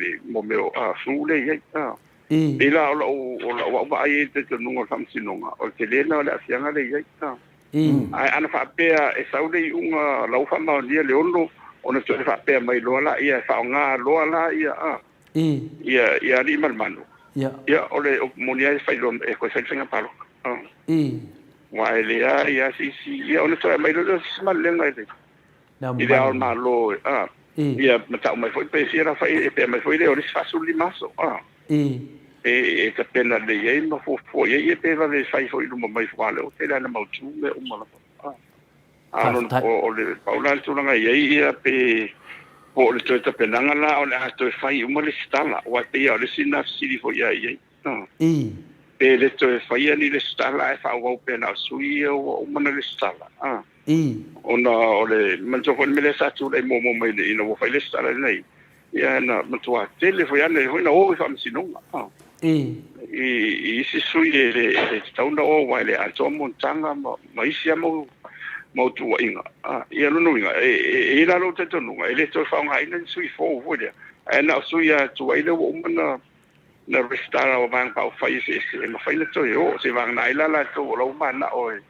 S3: le mo mea o flu lea e i ai. E pei la o lau o lau au vaai i le talitonuga o le Faamasinoga, o le tele lena o le aafiaga lea e i ai. Ae ana faapea e sau le iuga la ua faamaonia le 6 ona toe faapea mai loa laia e faaaoga loa laia Ia, ia alii ma le manu.
S2: Ia.
S3: Ia, o le upu moni lava e fai loa, e toe fai le faiga palota. Aua e leai lava se isi, ia ona toe aumai loa lea o se isi malelega i le, i le Ao o le Malo, a, ia ma tau mai foi pe fia la fai, pe aumai foi lea o le isi 45 aso, a. E tapena lelei ai ma fuafua i ai, ia pe vave fai foi i luma mai, aua o lea ua tele lava ina mautu mea uma lava. A o le pau la le tulaga e i ai ia pe po o le toe tapenaga la o le a toe fai uma le lesitala aua e pei lava o le isi lena fesili foi a i ai. Pe le toe faia ni lesitala ae faaauau pea na o sui ia ua uma ona lesitala. Ona o le manatua foi le mea lea sa tulai muamua mai ina ua fai lesitala lenei, Ia na matua tele foi ana foi na o i faamasinoga. I isi sui e le tatau ona o aua e le atoa monotaga ma isi lava mau tuuaiga. Ia lona uiga, e i ai la lou talitonuga e le toe faaaogaina ni sui fou foi lea, ae na o sui lava tuai lea ua uma ona resitala o Vaega Faaupufai eseese e mafai ona toe o, seivagana ai la latou o la ua mananao e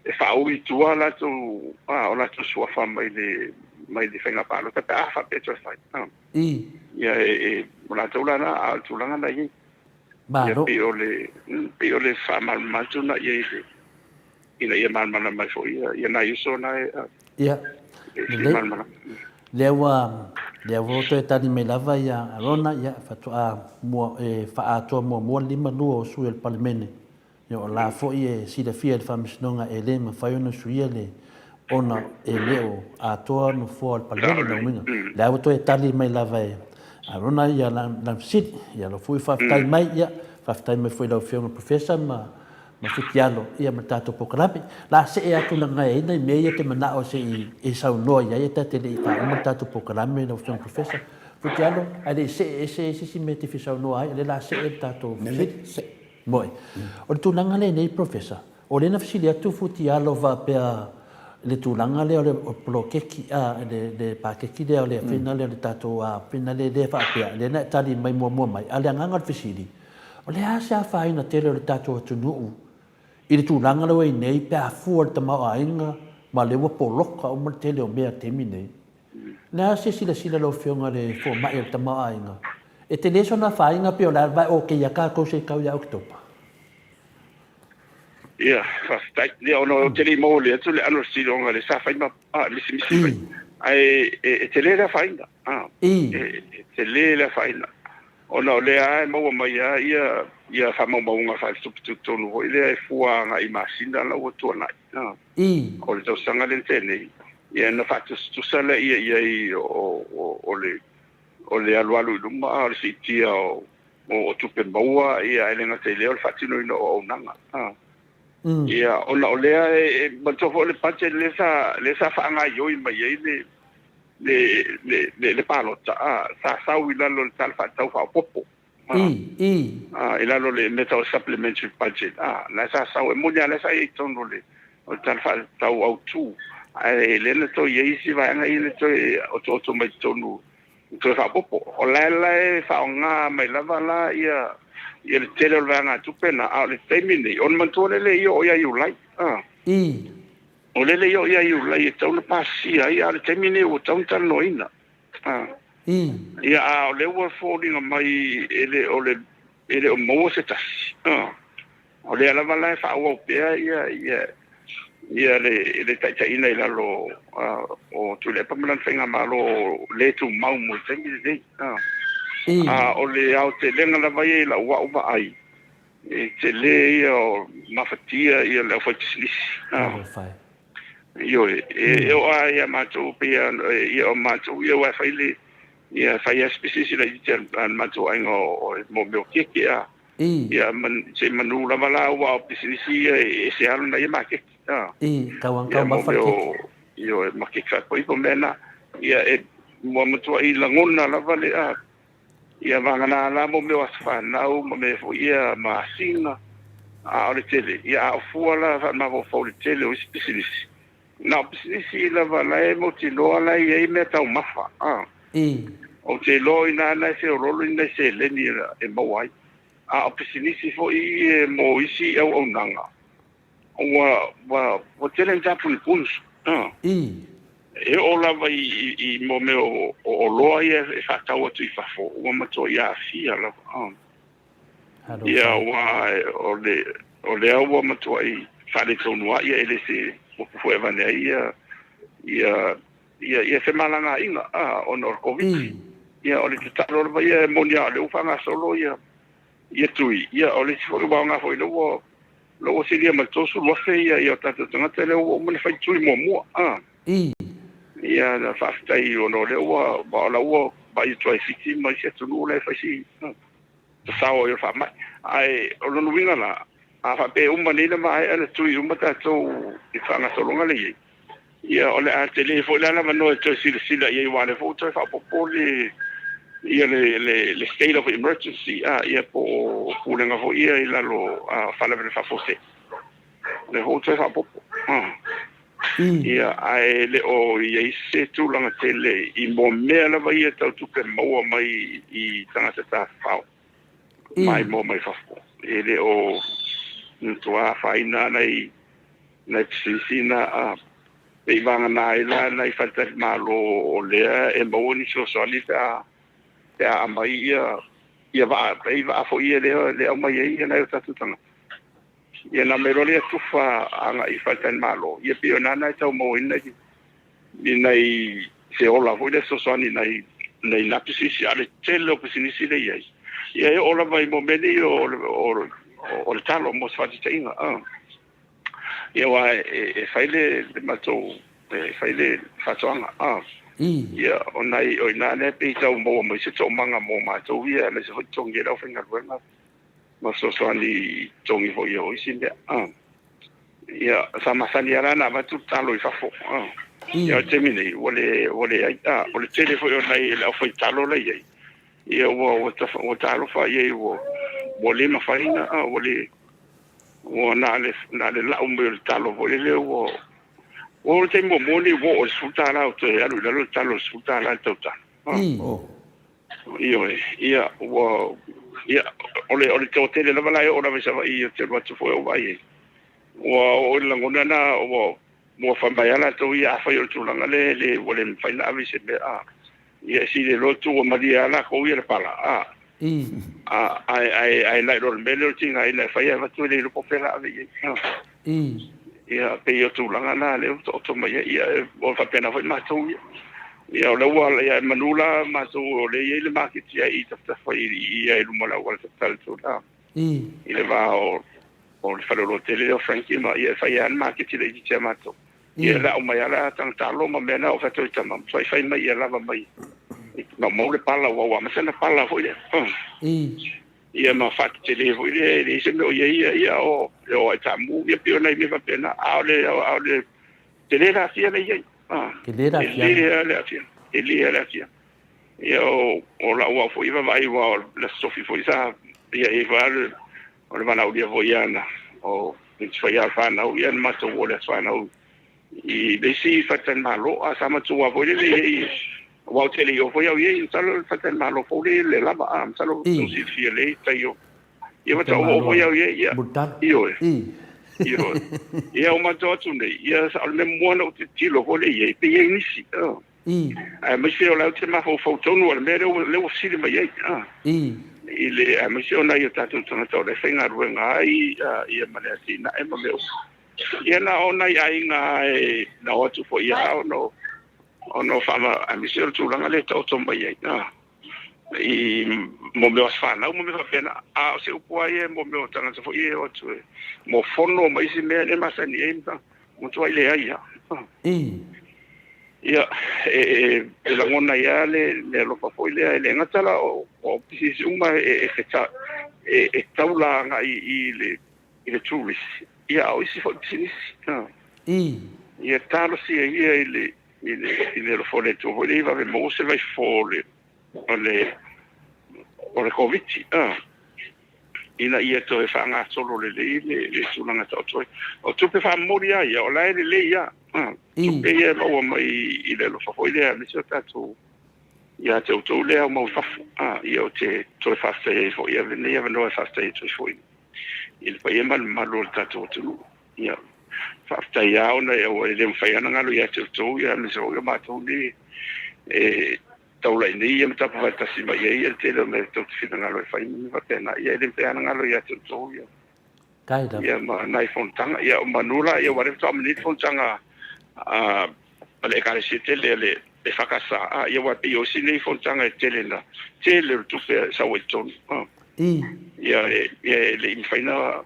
S3: e faaui i tua latou, o latou suafa mai le mai le faiga palota pe a faapea e toe fai. Ia e o latou la na, a o le tulaga na i ai.
S2: Malo.
S3: Ia pei o le pei o le faamalamalama atu na i ai ina ia malamalama ai foi ia nai uso na e
S2: Ia.
S3: E fia malamalama.
S2: Lea ua Lea ua toe tali mai lava ia Arona, ia, faatoa mua, e faaatoa muamua le 52 o sui o le Palemene. Ia, o la foi e silafia e le Faamasinoga e le mafai ona suia le ona e le o atoa nofoa o le Palemene, lona uiga, lea ua toe tali mai lava e Arona ia lana fesili. Ia, lou foi faafetai mai, ia, faafetai mai foi i lau Afioga i le Professor ma ma Fitialo, ia ma le tatou polokalame. La see atu leaga e i ai nai mea ia e te manao se i e saunoa i ai ae ta te le i faauma le tatou polokalame lau Afioga i le Professor. Fitialo, ae le i see ese e i ai se isi mea e te fia saunoa ai, o lea la see le tatou fesili. Moi. O le tulaga lea nei Professor, o lea na fesili atu Futialo faapea i le tulaga lea o le poloketi, a, le paketi lea o le fina lea o le tatou fina lea lea faapea, lea na e tali mai muamua mai, a o le agaga o le fesili, O le a se afaina tele o le tatou atunuu i le tulaga lea ua i ai nei pe a fua i le tamaoaiga ma lea ua poloka uma le tele o mea i le taimi nei? O le a se silasila a lau Afioga i le fomai o le tamaoaiga? E tele sona afaina pe o le a le vae okay ia tatou se i tau ia Oketopa?
S3: Ia, faafetai. Ia, ona ou te le i maua atu le ʻano o le siloga lea sa fai ma misimisi mai. Ae e tele le afaina. E tele le afaina. Ona o lea lava e maua mai lava ia ia faamaumauga faale-tupututonu foi lea e fua agai i masina la ua tuanai. O le tausaga lea na tea nei, ia na faatusatusa lea i ai o le o le alualu i luma o le siitia o tupe maua, ia ae le gata i lea o le faatinoina o auaunaga. Ia ona o lea e manatua foi o le budget lea sa lea sa faagaoioi mai ai le le le le palota, a, sa sau i lalo o le Tala Faatatau Faaopoopo, a, a, i lalo o le mea tau o supplementary budget, a, la sa sau, e moni lava la sa i ai i totonu o le o le Tala Faatatau Autu, ae lea na toe i ai isi vaega ia na toe otooto mai totonu toe faaopoopo. O la la e faaaoga mai lava la ia ia le tele o le vaegatupe lena, a o le taimi lenei, ona manatua lea e le i oo ia Iulai, a. O lea e le i oo ia Iulai e tatau ona pasia ai, a o le taimi lenei ua tatau ona talanoaina. Ia, a o lea ua foliga mai e le o le, e le o maua se tasi. O lea lava la e faaauau pea ia, ia, ia le, le taitaiina i lalo o Tuilaepa ma lana faigamalo le tumau mo le taimi lenei. A o le aotelega lava ia i lau au vaai, E tele ia o mafatia ia le aufaipisinisi. Ioe, e oo lava ia matou pei ia o matou ia aua e fai le ia fai lava si pisinisi laitiiti a le matou aiga o mo mea o keke a. Ia se i manu lava la aua o pisinisi ia e ese lava lona ia maketi.
S2: Ia mo
S3: mea o ioe ma keke faaipoipo mea na. Ia e ua matuai lagona lava le Ia vagana la mo mea o aso fanau ma mea foi ia ma asiga, a o le tele, ia a o fua la faamafaufau i le tele o isi pisinisi, na o pisinisi lava la e mautinoa la e i ai mea taumafa, a. Ou te iloa o i ina na e feoloolo ni nai seleni e maua ai. A o pisinisi foi ia mo isi auaunaga, Ua, ua, ua tele ina tapunipuni. E oo lava i, i, i mo mea o, o oloa ia e faatau atu i fafo, ua matuai aafia lava. Ia, ua, o le, o lea ua matuai faaletonu lava, ia e le se upu foi e avane ai ia, ia, ia, ia femalagaaiga, ona o le Koviti. Ia, o le tatalo lava ia e moni lava o lea ua faagasolo ia, ia tui, ia o le isi foi aoga foi lea ua lea ua silia ma le 30,000 ia ia o tatou tagata lea ua uma ona fai tui muamua. A. Ia na faafetai ona o lea ua o la ua vaai atu ai Fiti ma isi atunuu la e fai si sasao ai o le faamai. Ae o lona uiga la, a faapea e uma nei ona maea ona tui uma tatou i faagasologa lea e i ai, Ia, o le a tele foi la le avanoa e toe silasila i ai aua o lea foi ua toe faaopoopo le ia le le le state of emergency a ia po o pulega foi ia i lalo o faalavelave faafuasei. O lea foi ua toe faaopoopo. Ia, ae le o i ai se tulaga tele i mo mea lava ia tau tupe maua mai i tagata tafafao maimoa mai fafo. E le o matua afaina nai nai pisinisi na a pei vagana ai la nai faletalimalo o lea e maua ni fesoasoani pe a pe a aumai ia ia vaa pei vaa foi ia lea lea aumai ai ia nai o tatou tagata. Ia na aumai loa lea tufa agai i faletalimalo ia pei o i ina na e tau mauaina ni nai se ola foi lea fesoasoani i nai nai nā pisinisi, a o le tele o pisinisi lea e i ai, ia e oo lava i mo mea nei o o le talo mo se faataitaiga. Ia aua e fai le matou, e fai le faatoaga. Ia o nai o i ina lea pei tau maua mai se toomaga mo matou ia, aemaise foi totogi ai le aufaigaluega ma fesoasoani i totogi foi o isi mea. Ia, sa masani lava la ona avatu le talo i fafo. Ia o le taimi nei, ua le ua leai. O le tele foi o nai le aufaitalo la e i ai, ia ua ua talofa i ai ua ua le mafai ona, ua le ua na o le lau mai o le talo foi lele ua ua oo i le taimi muamua lenei ua oo i le $10 ua toe alu i lalo le talo i le $10 i le tautaga. Ioe, ia ua ia o le toatele lava la e oo lava i Savaii ou te alu atu foi ou vaai i ai, ua oo i le lagona lena ua fai mai lava latou ia, afai o le tulaga lea ua le mafai ona ave i se mea, a, ia e sili loa tuu malie lava latou ia le pala, a, ae nai lo le mea lea o le tigaina e fai ae avatu e le iloa po o fea o le a ave i ai. Ia, pei o tulaga na lea ua taoto mai ai, ia ua faapena foi matou ia. Ia o lea ua, ia manu la matou o lea e i ai le maketi i tafatafa i i luma o le auala tala i le va o le faleoloa tele lea o Frankie ma ia e fai lava le maketi laitiiti a matou. Ia lau mai lava la tagata ma mea na o fai tama, fai fai mai ia lava mai ma mau le pala ua amata ona pala foi lea. Ia ma faatetele foi lea, e leai se mea o i ai, ia o e taamu, ia pei o nai mea faapena, a o le tele le aafia lea e i ai.
S2: Tele le
S3: aafia. Tele le aafia. Tele le aafia. Ia o lau au foi vaavaai, aua o le Aso Tofi foi sa, ia e i o le valaaulia foi ia na, o fai lava fanau, ia na matou o le aso fanau i le isi faletalimalo, a sa matou foi lele i ai, aua ou te le i oo foi au i ai, masalo le faletalimalo fou lea le lava, a masalo tou silafia lea i tai o, ia faatoa oo foi au i ai, ia, ioe, ioe, ia o matou atu nei, ia o le mea muamua na ou tilotilo foi lea i ai, pe i ai nisi, aemaise o la ou te mafaufau tonu o le mea lea ua fesili mai ai, i le aemaise o nai o tatou tagata o la e faigaluega ai, ia ma le atinae ma mea uma. Ia na o nai aiga e na o atu foi ia ona o faama, aemaise o le tulaga lea e taoto mai ai, i mo mea o aso fanau ma mea faapena. A o se upu lava ia mo mea o tagata foi ia e o atu mo fono ma isi mea lea e masani ai, matuai leai lava. Ia, e lagona ai lava le alofa foi lea, e le gata la o pisinisi uma e taula agai i le tourist, ia a o isi foi pisinisi. Ia talosia ia i le alofa o le Atua foi lea ia vave maua se vaifofo o le Koviti, ina ia toe faagasolo lelei le tulaga taoto ai. O tupe faamomoli lava ia, o la e lelei lava. Tupe ia e maua mai i le alofa foi lea, aemaise o tatou ia te outou lea o mau i fafo. Ia ou te toe faafetai ai foi, ave lenei avanoa e faafetai atu ai foi i le paia ma le mamalu o le tatou atunuu. Ia, faafetai lava ona e le mafai lava ona galo ia te outou, ia aemaise foi o matou nei e taulai nei ia ma tapuvaetasi mai ai le tele o mea tou te finagalo e fai ma mea faapena. Ia e le mafai lava ona galo ia te outou ia. Ia ma nai fonotaga. Ia o manu la, ia ua leva faatoa nei le fonotaga a le Ekalesia tele a le EFKS, ia aua e pei o isi nei fonotaga e tele na tele o le tupe e sau ai i totonu. Ia e le i mafai ona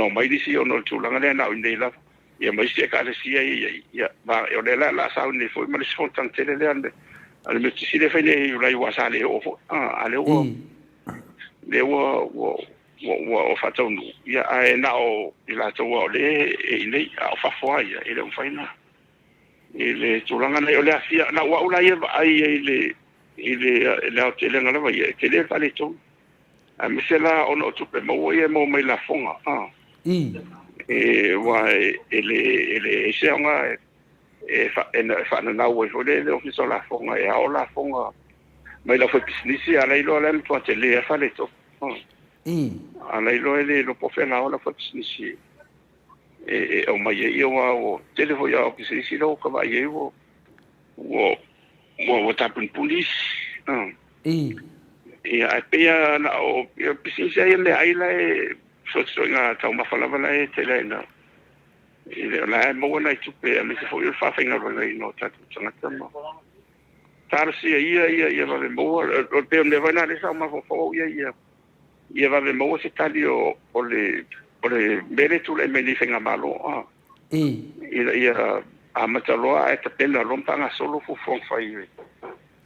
S3: omai nisi ona o le tulaga lea na o i inei lava. Ia ma isi Ekalesia ia i ai. Ia ma o lea la o le a sauni nei foi ma le isi fonotaga tele lea a le Metotisi lea e fai nei i Iulai aua sa le oo foi. A lea ua lea ua ua faataunuu, ia, ae na o i latou lava o lea e i inei, a o fafo lava ia, e le o mafai ona. I le tulaga lenei, o le aafia, na o au la ia e vaai ai i le aotelega lava ia, e tele le faaletonu. Aemaise la ona o tupe maua ia e maua mai lafoga, aua e leai se aoga e faananau ai foi le Ofisa o Lafoga, e ao lafoga mai le aufaipisinisi, a o la e iloa o la e matua tele lava faaletonu. A la e iloa e le iloa po o fea o le a o le aufaipisinisi e aumai ai, aua ua tele foi lava o pisinisi la ua ta vaai ai ua tapunipuni isi. Ia, ae pei lava na o pisinisi lava ia meaai la e fesootsoiga taumafa lava la e tele ai na o la e maua nai tupe aemaise foi o le faafaigaluegaina o tatou tagata ma Talosia ia ia ia vave maua, o le pei o le mea foi lena lea sa ou mafaufau au i ai ia ia vave maua se tali o o le o le mea lea e tulai mai nei i faigamalo a. Ina ia amata loa ae tapena loa ma faagasolo fuafuaga fai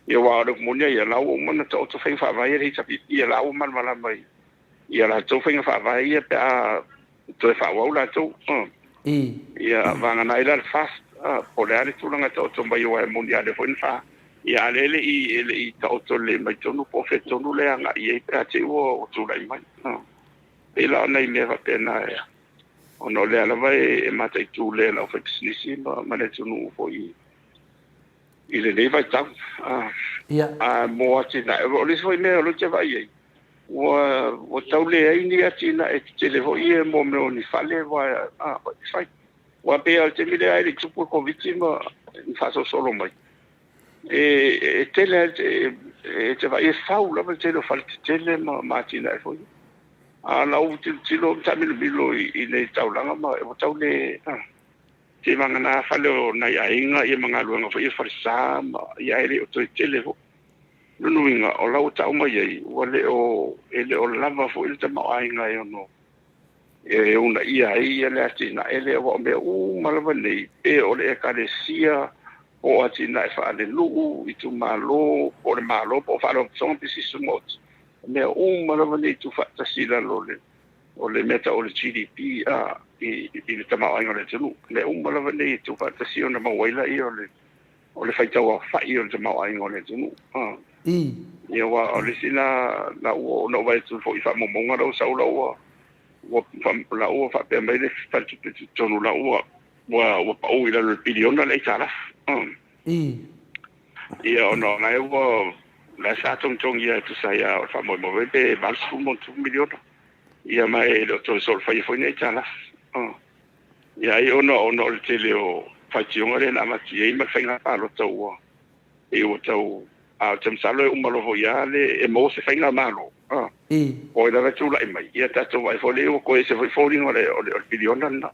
S3: ia aua o le upu moni lava ia, la ua uma ona taoto faiga faavae a le HRPP, la ua malamalama i i a latou faiga faavae ia pe a toe faaauau latou. Ia vagana ai la le FAST, po o le a le tulaga e taoto mai aua e moni lava o lea foi na fa, ia a o lea e le i e le i taoto lelei mai tonu po o fea tonu le agai i ai pe a te i ua tulai mai. E pei la o nai mea faapena ona o lea lava e mataitu lea e le aufaipisinisi ma le atunuu foi i lenei vaitau. A mo atinae, o le isi foi mea o lea ou te vaai i ai, ua tau leai ni atinae tetele foi ia mo mea o ni fale e fai. Aua pei lava o le taimi lea ae le i tupu le Koviti ma faasolosolo mai, e tele lava, e te vaai e fau lava le tele o fale tetele ma atinae foi ia. A o lau tilotilo ma taamilomilo i nei taulaga ma ua tau le... seivagana fale o nai aiga ia ma galuega foi ia falesa ma ia ae le o toe tele foi. O lona uiga, o la ua tau mai ai, ua le o, e le o lava foi le tamaoaiga e ono e uunaia ai ia le atinae lea, aua o mea uma lava nei, pe o le Ekalesia, po o atinae faalenuu, itumalo, po o le Malo, po o faalapotopotoga pisinisi tumaoti, o mea uma lava nei e tuufaatasi i lalo o le O le mea tau o le GDP a, i, i le tamaoaiga o le atunuu. Mea uma lava nei e tuufaatasi ona maua ai laia o le, o le faitau aofai o le tamaoaiga o le atunuu. A. Ia aua o le isi la, la ua, na ou vaai atu foi i faamaumauga la ua sau la ua, ua, la ua faapea mai le faletupe tutotonu la ua, ua, ua pau i lalo i le piliona le aitalafu. A. Ia ona o la e ua, la sa togitogi e tusa ai o le faamoemoe pe $80+ miliona. Ia ma e le o toe solofaia foi ni aitalafu. Ia ai ona ona o le tele o faitioga lea na avatu i ai ma le faiga palota ua pei ua tau a ou te masalo e uma loa foi lava le e maua se faigamalo. O ai lava e tulai mai, ia tatou vaai foi lea ua toe ese foi foliga o le o le piliona lena.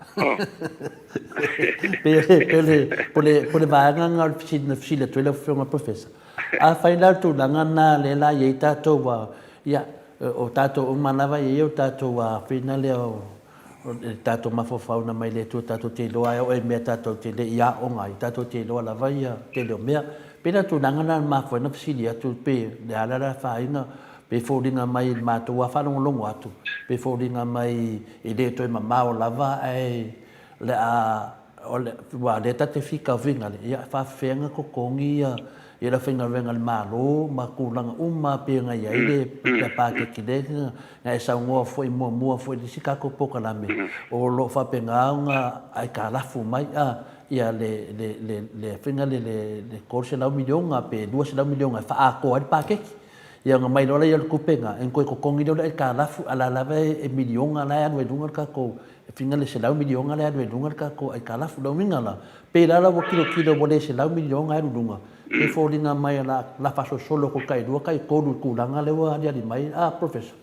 S2: Pei o le vaega lena o le fesili na fesili atu ai lau Afioga Professor. Afai la o le tulaga lena lea la e i ai tatou, ia, o tatou uma lava e i ai o tatou afina lea o le tatou mafaufau na mai le Atua tatou te iloa e oo i mea tatou te le i aoga ai, tatou te iloa lava ia tele o mea. Pei la o le tulaga lena na mafua ai ona fesili atu pe o le a la le afaina, pe foliga mai i le matou lava faalogologo atu, pe foliga mai e le toe mamao lava ae o le a, aua o lea ta te fika finale, ia e faafefea ona totogi ia le aufaigaluega a le Malo ma tulaga uma pei ona i ai le paketi lea na e saunoa foi muamua foi i le isi tatou polokalame, o lo o faapena ona aitalafu mai ia le faiga lea le $300 miliona pe $200 miliona e faaatoa ai le paketi. Ia ona mai loa lea o le tupe lena, ona toe totogi lea o le aitalafu, a o la lava e miliona la e alu ai i luga le tatou faiga le $100 miliona lea e alu ai i luga le tatou aitalafu. O lona uiga la, pei la ua tilotilo ua le $100 miliona e alu i luga, e foliga mai o le a faasolosolo atu tailua taitolu i le tulaga lea ua aliali mai. A, Professor?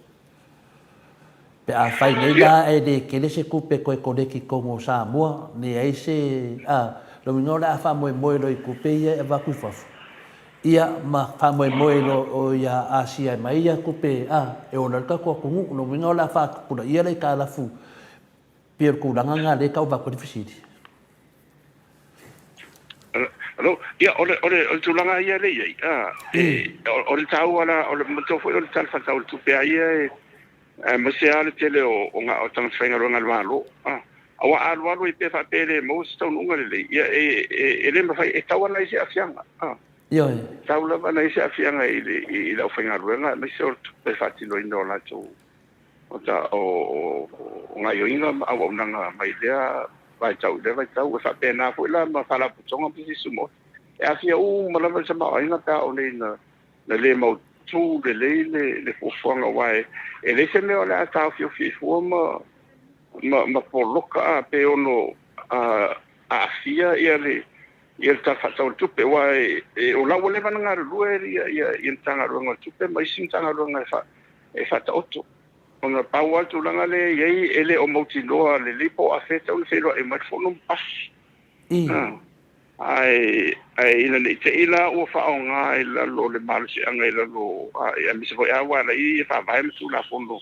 S2: Pe a fai nei la e le tele se tupe e toe koleki i totonu o Samoa, leai se, a, lona uiga o le a faamoemoe loa i tupe ia e avatu i fafo, ia ma faamoemoe loa o ia Asia e mai ia tupe, a, e ola ai le tatou atunuu. Lona uiga o le a faatupulaia le aitalafu pei o le tulaga lena lea e tau avatu ai le fesili.
S3: Alo, ia, o le, o le, o le tulaga ia lea e i ai, a, e, o le taua la, o le manatua foi o le Tala Faatatau o le Tupe lava ia e, aemaise lava le tele o, o, o tagata faigaluega a le Malo, a, aua a alualu ai pea faapea e le maua se taunuuga lelei, ia, e, e, e le mafai, e tatau lava ona i ai se aafiaga, a.
S2: Ioe.
S3: E tatau lava ona i ai se aafiaga i le, i le aufaigaluega aemaise o le tupe faatinoina o latou o gaoioiga ma auaunaga mai lea vaitau i lea vaitau. E faapena foi la ma faalapotopotoga ma pisinisi tumaoti. E aafia uma lava le tamaoaiga pe a oo nei ina le mautu lelei le fuafuaga, aua e leai se mea o le a taofiofi ai fua ma poloka a pe ono aafia le Tala Faatatau o le Tupe, aua o la ua leva ona galulue le Matagaluega o le Tupe ma isi Matagaluega e faataoto. Ona pau lava le tulaga lea e i ai, e le o mautinoa lelei po o afea e tatau ona feiloai mai le Fono ma pasi. Ae, ae ina ne i te i la ua faaaoga i lalo o le malosiaga i lalo, aemaise foi lava ua ala ai ia faavae ma Tulafono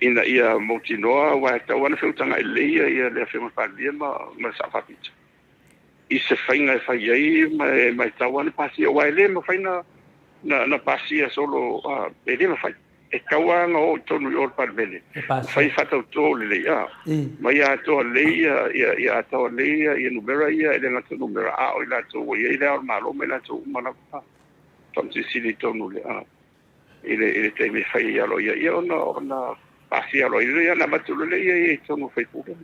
S3: ina ia mautinoa, aua e tatau lava ona feutagai lelei ia le Afioga i le Palemia ma le Sao Faapito i se faiga e fai ai ma e tatau lava ona pasia, aua e le mafai ona pasia solo, e le mafai. E tatau lava ona o i totonu i o i le Palemene, fai faatauto lelei, ma ia atoa lelei ia atoa lelei ia numera ia, e le gata o numera, a o i latou ua i ai le Ao o le Malo ma i latou uma lava. Faamasino Sili i totonu i le taimi e fai ai aloaia ia ona pasia aloaia lea, ona avatu loa lea i totonu o sui usufono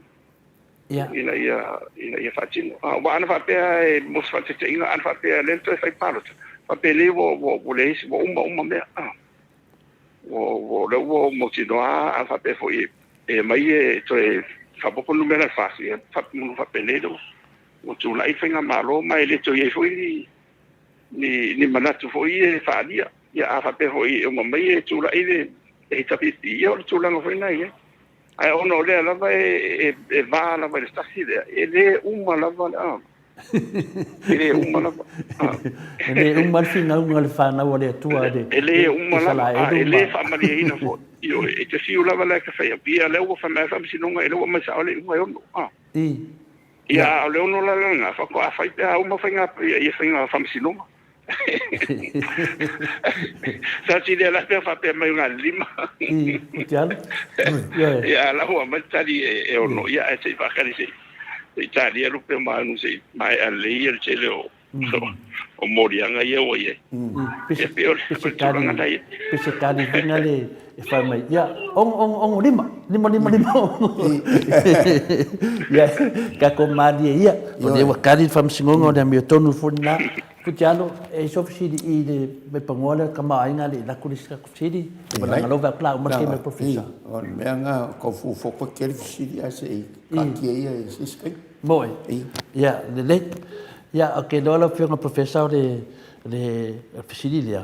S3: ina ia faatino. Aua ana faapea e, mo se faataitaiga, ana faapea o lea na toe fai palota, faapenei ua leai, ua uma uma mea. O lea ua mautinoa, a faapea foi e aumai e toe faaopoopo numera e FAST, ia faapenei ua tulai le faigamalo ma e le toe i ai foi ni manatu foi ia e faaalia. Ia a faapea foi e uma mai e tulai le HRPP, ia o le tulaga foi lena e i ai. Ae ona o lea lava e va lava i le tasi lea, e le uma lava le e le uma lava.
S2: E le uma le finauga a le fanau a le Atua.
S3: E le uma lava, e le faamalieina foi. Ioe, e te fiu lava la e te fai atu, ia lea ua fai mai lava le Faamasinoga, ia lea ua aumai sao le iuga e 6. Ia, a o le 6 la lena, faatoa fai pe a uma faiga, ia faiga faamasinoga. Sa ti lea la pea faapea mai o le 5.
S2: Utialo.
S3: Ia, la ua aumai le tali e 6, ia ae se i faatali se i talia lupe ma anu se i maea lelei ia le tele o moliaga ia ua i ai. Ia pei o le tulaga lena ia.
S2: Pe se tali faiga le e fai mai, ia, ono, ono, ono, lima, lima, lima, lima, ono. Ia, tatou malie ia, o lea ua tali le faamasinoga o le amiotonu foi lena. Futialo, e i so fesili i le vaipanoa lea tamaoaiga le i latu le isi tatou fesili, ua lagalaua atu la uma le taimi o le Professor.
S1: O le mea lena, tau fuafua atu tele fesili ae se i taatia ia i se isi taimi.
S2: Moe. Ia, lelei. Ia, ou te iloa lau Afioga Professor o le fesili lea,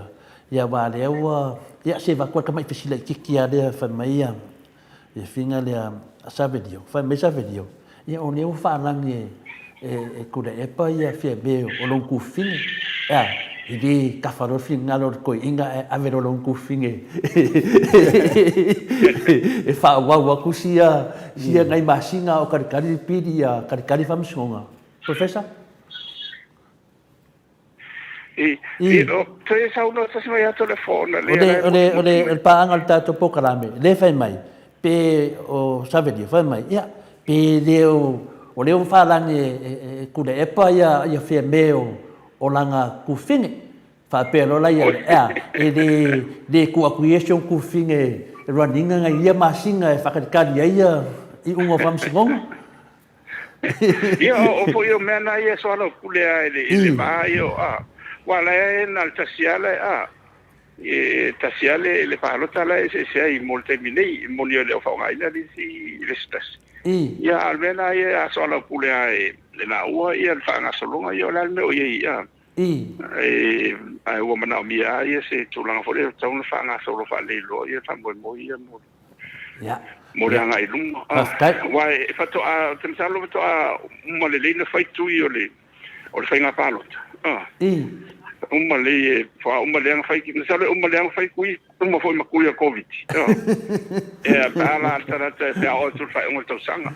S2: ia aua o lea ua, ia se i avatu lava le tamai fesili laitiiti lava lea fai mai ia, le figa lea a Savelio, fai mai Savelio, ia o lea ua faalagi e Tuilaepa ia Fiame o lona tuafafine, e a? E le tafa loa le finagalo o le toeaina ae ave loa lona tuafafine e faaauau atu sia nai masina o talitali le pili a talitali le faamasinoga. Professor?
S3: I, i, o, toe saunoa tasi mai atu le phone
S2: le o le, o le, o le paaga o le tatou polokalame, le fai mai, pe o Savelio, fai mai, ia, pe le o, o lea ua faalagi e, e, e Tuilaepa ia, ia Fiame o, o lana tuafafine. Faapea loa la ia, ea, e le, le tuu atu ia si ona tuafafine e run ina nai ia masina e faatalitali ai ia iuga o faamasinoga.
S3: Ia, o foi o mea na ia e soalaupule lava i le va ia o, a, aua la e na o le tasi lava le, a, e tasi lava le, le palota la e eseese ai mo le taimi nei, e moni e le o faaaogaina le isi, le isi tasi. Ia, a o le mea na ia a soalaupule lava e laua ia le faagasologa, ia o le a le mea o i ai, a, e, ae ua manaomia lava ia se tulaga foi lea e tatau ona faagasolo faalelei loa ia le faamoemoe ia mo le Mo le agai i luma.
S2: Faafetai.
S3: Aua e faatoa, ou te masalo faatoa uma lelei ona fai tui o le o le faiga palota. Uma lelei e faatoa uma lelei ona fai, masalo e uma lelei ona fai tui, uma foi ma tui o le Koviti. Ia pe a la latalata pe a oo atu i le faaiuga o le tausaga.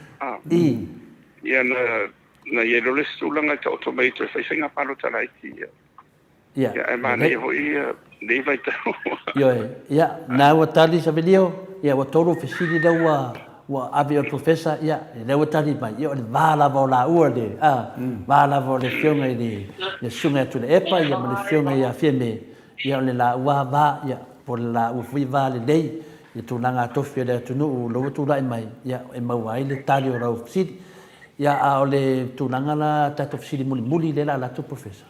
S3: Ia na i ai loa le isi tulaga e taoto mai ai toe fai faiga palota laiti.
S2: Ia,
S3: ae manaia foi lenei vaitau.
S2: Ioe, ia, na ua tali Savelio, ia ua tolu fesili lea ua ua ave i le Professor, ia, lea ua tali mai, ia o le va lava o laua le, a, va lava o le Afioga i le, le Susuga ia Tuilaepa, ia ma le Afioga ia Fiame, ia o le laua va, ia, po o le laua foi va lelei i tulaga tofi o le atunuu o lea ua tulai mai, ia, e maua ai le tali o lau fesili. Ia, a o le tulaga la tatou fesili mulimuli lea o le a alu atu Professor.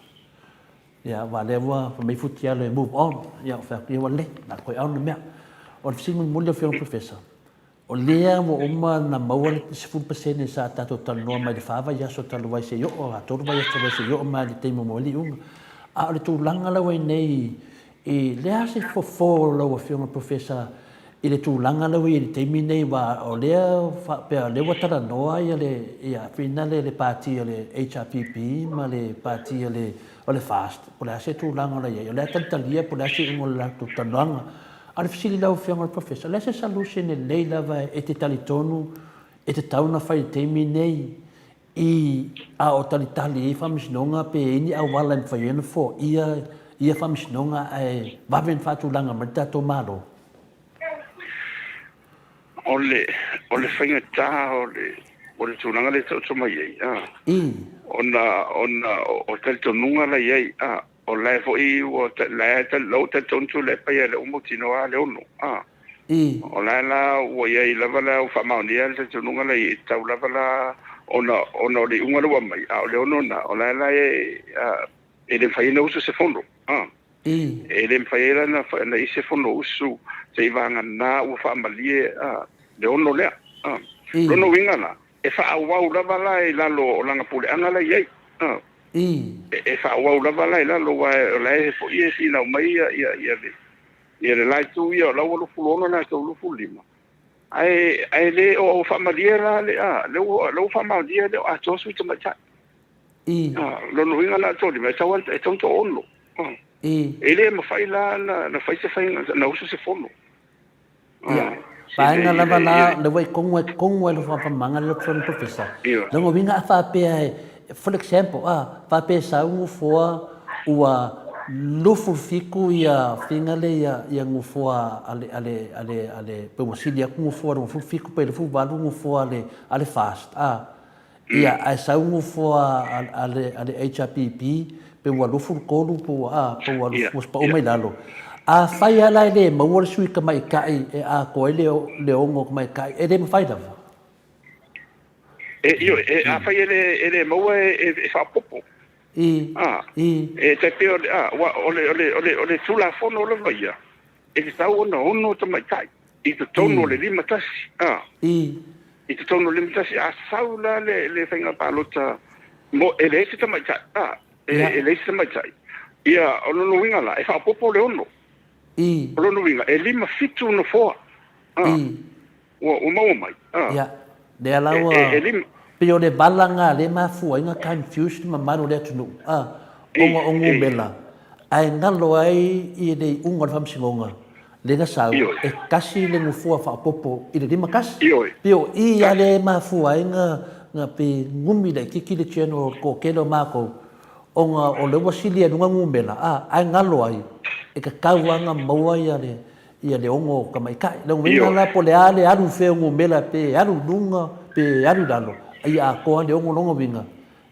S2: Ia, aua o lea ua fai mai Futialo e move on. Ia, ou fai atu, ia ua lelei, o le a toe on le mea. O le fesili mulimuli lau Afioga Professor, o lea ua uma ona maua le 10% sa tatou talanoa mai le fa vaiaso talu ai seia oo, a tolu vaiaso talu ai seia oo mai le taimi mo le iuga. A o le tulaga la ua i ai nei, i le a se fofo o lau Afioga Professor i le tulaga lea ua i ai i le taimi nei aua o lea faapea o lea ua talanoa ia le ia fina le le pati o le HRPP ma le pati o le o le FAST po o le a se tulaga o la i ai o le a talitalia po o le a se iuga o le latou talanoaga. A o le fesili i lau Afioga i le Professor, o le a se solution lelei lava e te talitonu e tatau ona fai i le taimi nei i a o talitali ai faamasinoga pe i ai ni auala e mafai ai ona foia ia faamasinoga ae vave ona faatulaga mai le tatou Malo?
S3: O le, o le faigata o le, o le tulaga lea e taoto mai ai, a, ona, ona o talitonuga la i ai, a, o la e foi ua, la e, la ua talitonu Tuilaepa ia lea ua mautinoa le 6, a. O la e la ua i ai lava le au faamaonia le talitonuga la i ai, e tatau lava la ona, ona o le iuga lea ua aumai, a o le 6 lena, o la e la e, e le mafai ai ona usu se fono. A. E le mafai ai la ona i ai se fono usu seiavagana ua faamalie a, le 6 lea. A. Lona uiga la, e faaauau lava la i lalo o lana puleaga la i ai. A. E faaauau lava la i lalo, aua o la e foi e finau mai ia, ia, ia le, Ia le la itu ia o la ua 26 latou 25 ae ae le o faamalie la le a le ua le ua faamaonia le o atoa sui tamaitai. A lona uiga la toalima e tau e tau toaono. E le mafai la na fai se faiga na usu se fono.
S2: Ia, vaega lava la, le ua i kongu ai kongu ai le whakamanga le lotu professor. Lona uiga a faapea e, for example, a faapea e sau nofoa ua 27 ia finga le ia, ia nofoa a le, a le, a le, a le, pe ua sili atu nofoa 27 pe 28 nofoa a le, a le FAST, a. Ia, ae sau nofoa a le, a le HRPP, pe ua 23 pe ua, a, pe ua, ua pau mai lalo. Afai lava la e le maua le sui tamaitai e atoa ai le, le 6 tamaitai, e le mafai lava.
S3: E, ioe, e, afai e le, e le maua e, e faaopoopo. A, e tai pei o le, a, ua, o le, o le, o le, o le Tulafono lava ia, e tatau ona 6 tamaitai i totonu o le 51. A, i totonu o le 51, a sau la le, le faiga palota mo, e leai se tamaitai, a, e, e leai se tamaitai. Ia, o lona uiga la, e faaopoopo le 6. O lona uiga, e 57 nofoa. A, ua, ua maua mai. A,
S2: Ia, lea la ua,
S3: e, e, e lima.
S2: pei o le vala lena lea e mafua ai ona confuse le mamalu o le atunuu, a, ona o numera, ae galo ai i le iuga o le faamasinoga, lea na sau, e tasi le nofoa faaopoopo i le 51. Pei o i lava lea e mafua ai ona, ona pei gumi laitiiti le general o le toatele o matou, ona o lea ua sili ai i luga numera, a, ae galo ai, e tatau lava ona maua ia le, ia le 6 tamaitai. Lona uiga la po o le a le alu i fea o numera pe alu i luga pe alu i lalo, a ia atoa le 6 lona uiga,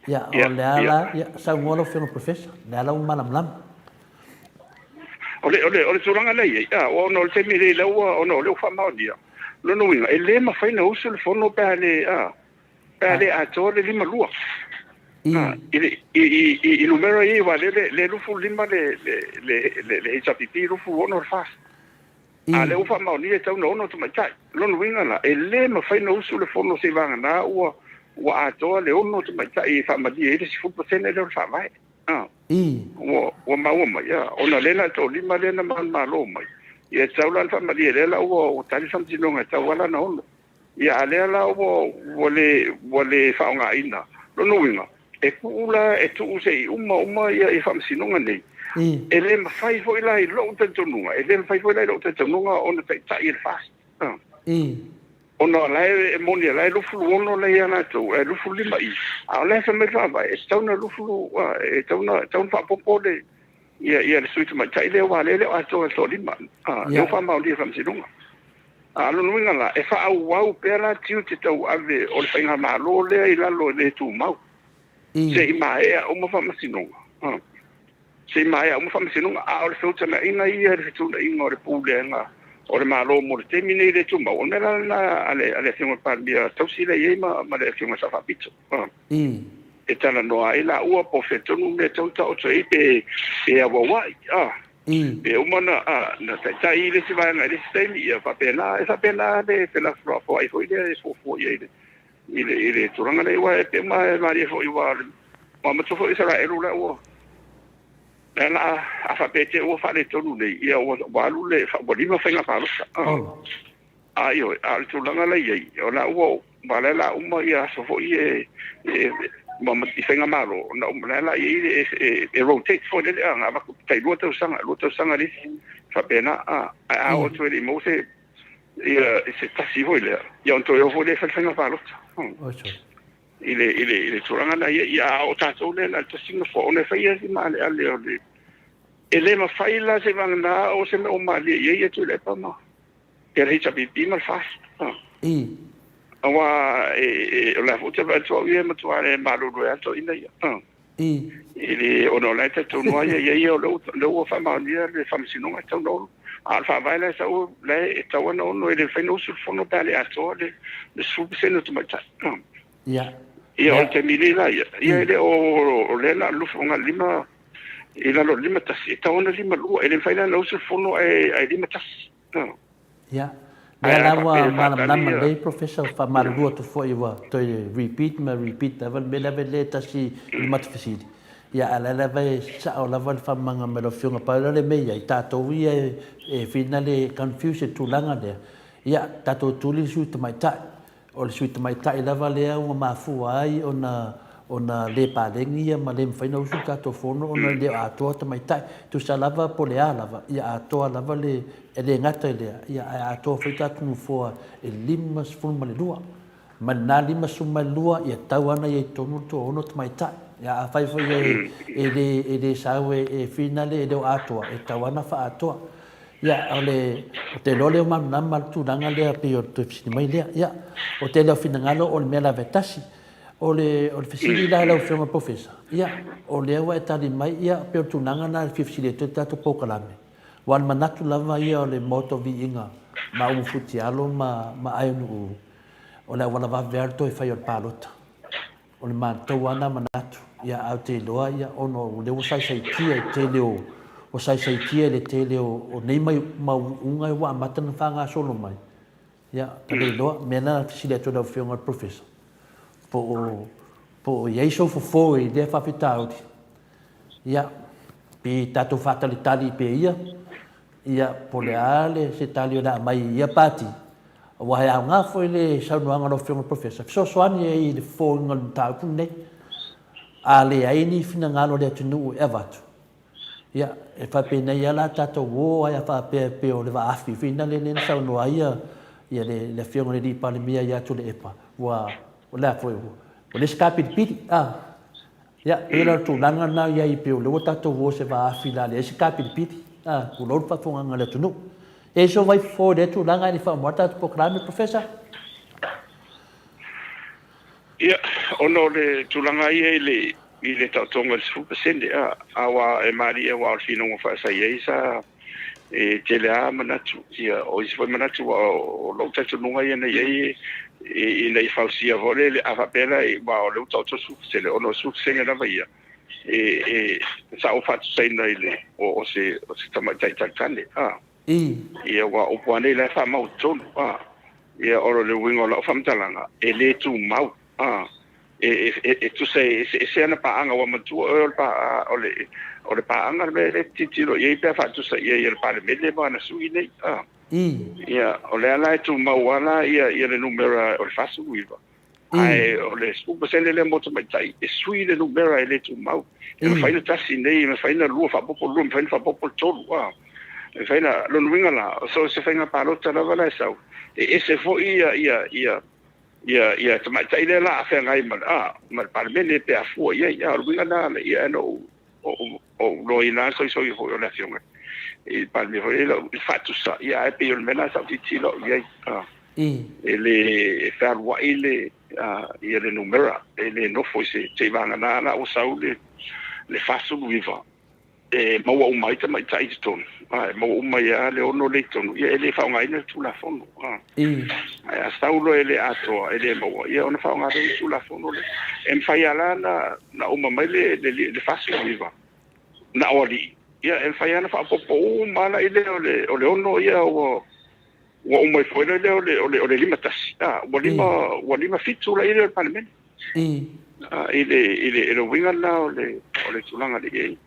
S2: ia o le a la, ia saunoa lau Afioga i le Professor, o le a la ua malamalama.
S3: O le, o le, o le tulaga lea e i ai, a, ona o le taimi nei lea ua, ona o lea ua faamaonia, lona uiga, e le mafai ona usu le fono pe a le, a, pe a le atoa le 52. A, i le, i, i, i, i numera ia, aua lea, lea 25 le, le, le, le, le HRPP, 26 le FAST. A lea ua faamaonia e tatau ona 6 tamaitai. Lona uiga la, e le mafai ona usu le fono seiavagana ua, ua atoa le 6 tamaitai e faamalie ai le 10% lea o le Faavae. A, ua, ua maua mai, a, ona lea na toalima lea na manumalo mai, ia e tatau la ona faamalie, lea la ua, ua tali le faamasinoga e tatau lava la ona 6. Ia, a lea la ua, ua le, ua le faaaogaina. Lona uiga, e tuu la, e tuu se i uma uma ia, ia faamasinoga nei. E le mafai foi la i lou talitonuga, e le mafai foi la i lou talitonuga ona taitai e le FAST. A. Ona o la e moni, o la e 26 la ia latou, ae 25 i, a o la e fai mai le Faavae, e tatau ona 20, e tatau ona, tatau ona faaopoopo le, ia, ia le sui tamaitai lea, aua o lea e le o atoa le toalima, a, lea ua faamaonia e le Faamasinoga. A o lona uiga la, e faaauau pea la tiute tauave o le faigamalo lea i lalo e le tumau, se i maea uma faamasinoga. Se i maea uma faamasinoga, a o le feutagaiga ia i le fetuunaiga o le pulega o le Malo mo le taimi nei le tumau, o le mea la lena a le Afioga i le Palemia tausi lea i ai ma le Afioga i le Sao Faapito. E talanoa ai laua po o fea tonu mea e tatau ona taoto ai pe auauai. Pe uma na taitai i le isi vaega i le isi taimi, ia faapena, e faapena le felafolafoai foi lea e fuafua i ai i le tulaga lea, aua e pei uma e malie foi, aua matou foi Isaraelu la ua. Le la a faapea te ua faaletonu nei, ia ua alu le, ua 5 faiga palota. A ioe, a o le tulaga la i ai, o la ua, o la la uma ia aso foi e i faigamalo, ona uma la la i ai e rotate foi lele, a avatu tai 2 tausaga, 2 tausaga le isi, faapena, a a oo atu e le i maua se ia se tasi foi lea, ia ona toe o foi lea e fai le faiga palota. I le tulaga na ia, ia a o tatou lea na le tasi nofoa, ona e fai ia si maaleale o le, e le mafai la se vagana o se mea o malie i ai ia Tuilaepa ma ia le HRPP ma le FAST. Aua o le a foi te vaai atu au ia e matua le malulu e ato ina ia. I le ona o la e talitonu lava ia ia o lea ua faamaonia le faamasinoga e tatau ona olo. A o le faavae la e sau, la e tatau ona ono, e le mafai ona usu le fono pe a le atoa le 10% o tamaitai.
S2: Ia.
S3: Ia o le taimi nei la ia, ia e le o lea na lufu na lima i lalo o le 51, e tatau ona 52, e le mafai la ona usu le fono ae 51.
S2: Ia. Lea la ua malamalama lelei Professor, faamalulu atu foi ua toe repeat ma repeat lava le mea lea le tasi i le matou fesili. Ia a o la lava e sao lava le faamalamalamaga mai lau Afioga. Pau la le mea i ai, tatou ia e finale e confuse i le tulaga lea, ia tatou tuli le sui tamaitai. O le sui tamaitai lava lea ua mafua ai ona ona le paleni ia ma le mafai ona usu le tatou fono ona e le o atoa tamaitai. Tusa lava po o le a lava, ia atoa lava le, e le gata i lea, ia ae atoa foi tatou nofoa e 52. Mai lena 52 ia tatau lava ona i ai i totonu le toaono tamaitai. Ia afai foi e le e le sau e finale e le o atoa, e tatau lava ona faaatoa. Ia, o le, ou te iloa lea ua malamalama le tulaga lea pei o le toe fesili mai lea. Ia, o le tele o finagalo o le mea lava e tasi. O le, o le fesili la i lau Afioga i le Polofesa, ia, o lea ua e tali mai, ia, pei o le tulaga lena e fia fesili atu ai le tatou polokalame, aua o le manatu lava ia o le Maota o Viiga ma Umufutialo ma, ma Aenuuu, o le auala vave lava le toe fai o le palota. O le matou lava lena manatu, ia, ae ou te iloa, ia, ona o lea ua saisaitia i le tele o, ua saisaitia i le tele o, o nei mau, mau iuga ua amata ona faagasolo mai, ia, ta le iloa. O le mea lena e fesili atu ai i lau Afioga i le Professor, po o, po o i ai sou fofo i lea faafitauli, ia, pe tatou faatalitali pea ia, Ia, po o le a le se tali o le a aumai i ia pati, aua e aoga foi le saunoaga a lau Afioga i le Professor, fesoasoani ai i le fofoina o le mataupu lenei. A leai ni finagalo o le atunuu e avatu, ia, e faapenei lava la tatou o ai a faapea e pei o le vaafi foi lea na saunoa ai ia le Afioga i le Palemia ia Tuilaepa, ua, o le a foi, ua leai se kapilipili, a. Ia, pei la o le tulaga lena e i ai, pei o lea ua tatou o i se vaafi o le a leai se kapilipili, a, tulou le faafofogaaga a le atunuu. E i ai sou vaifofo i lea tulaga ae le i faauma le tatou polokalame, Professor?
S3: Ia, ona o le tulaga ia i le, i le taotoga i le 10%, a, aua e malie aua o le finauga foi sa i ai sa, e tele lava manatu, ia, o isi foi manatu, aua o lou talitonuga ia na i ai, ina ia fausia foi lele, a faapea la, aua o lea ua taoto le 10%, ona o le 10% lava ia, e, sa ou faatusaina i le, o se, o se tamaitai talitane, a. Ia, aua o upu lava nei la e faamau i totonu, a. Ia, o le uiga o lau faamatalaga, e le tumau, a. E tusa e eseese ana paaga, ua manatua oe o le, o le paaga le mea lea e tilotilo i ai pe a faatusa i ai e le Palemene ma ana sui nei. Ia, o lea la e tumau lava la ia le numera o le 49, ae o le 10% lea mo tamaitai, e sui le numera e le tumau. E mafai ona tasi nei, e mafai ona lua faaopoopo le lua, e mafai ona faaopoopo le tolu. E mafai ona, lona uiga la, so o se faiga palota lava la e sau, e ese foi ia Ia, ia tamaitai lea la a feagai ma le, a, ma le Palemene pe a fua i ai. A o le uiga lena, ia na ou, ou, ou loaina lava le soisoi foi o le Afioga i le Palemia foi lea i le faatusa, ia ae pei o le mea lena sa ou tilotilo au i ai, a, e le fealuai le, a, ia le numera, e le nofo i se, seivagana la ua sau le, le 49, e maua uma ai tamaitai i totonu, a, e maua uma ai lava le 6 lea i totonu, ia e le faaaogaina le Tulafono. A. Ae a sau loa e le atoa, e le maua, ia ona faaaoga lea o le Tulafono lea. E mafai lava la ona uma mai le 49 na o alii, ia e mafai lava ona faaopoopo uma lava la i lea o le 6 ia ua uma ifo ai lea o le 51, a, ua 57 la i lea o le Palemene. I le uiga lena o le tulaga lea e i ai.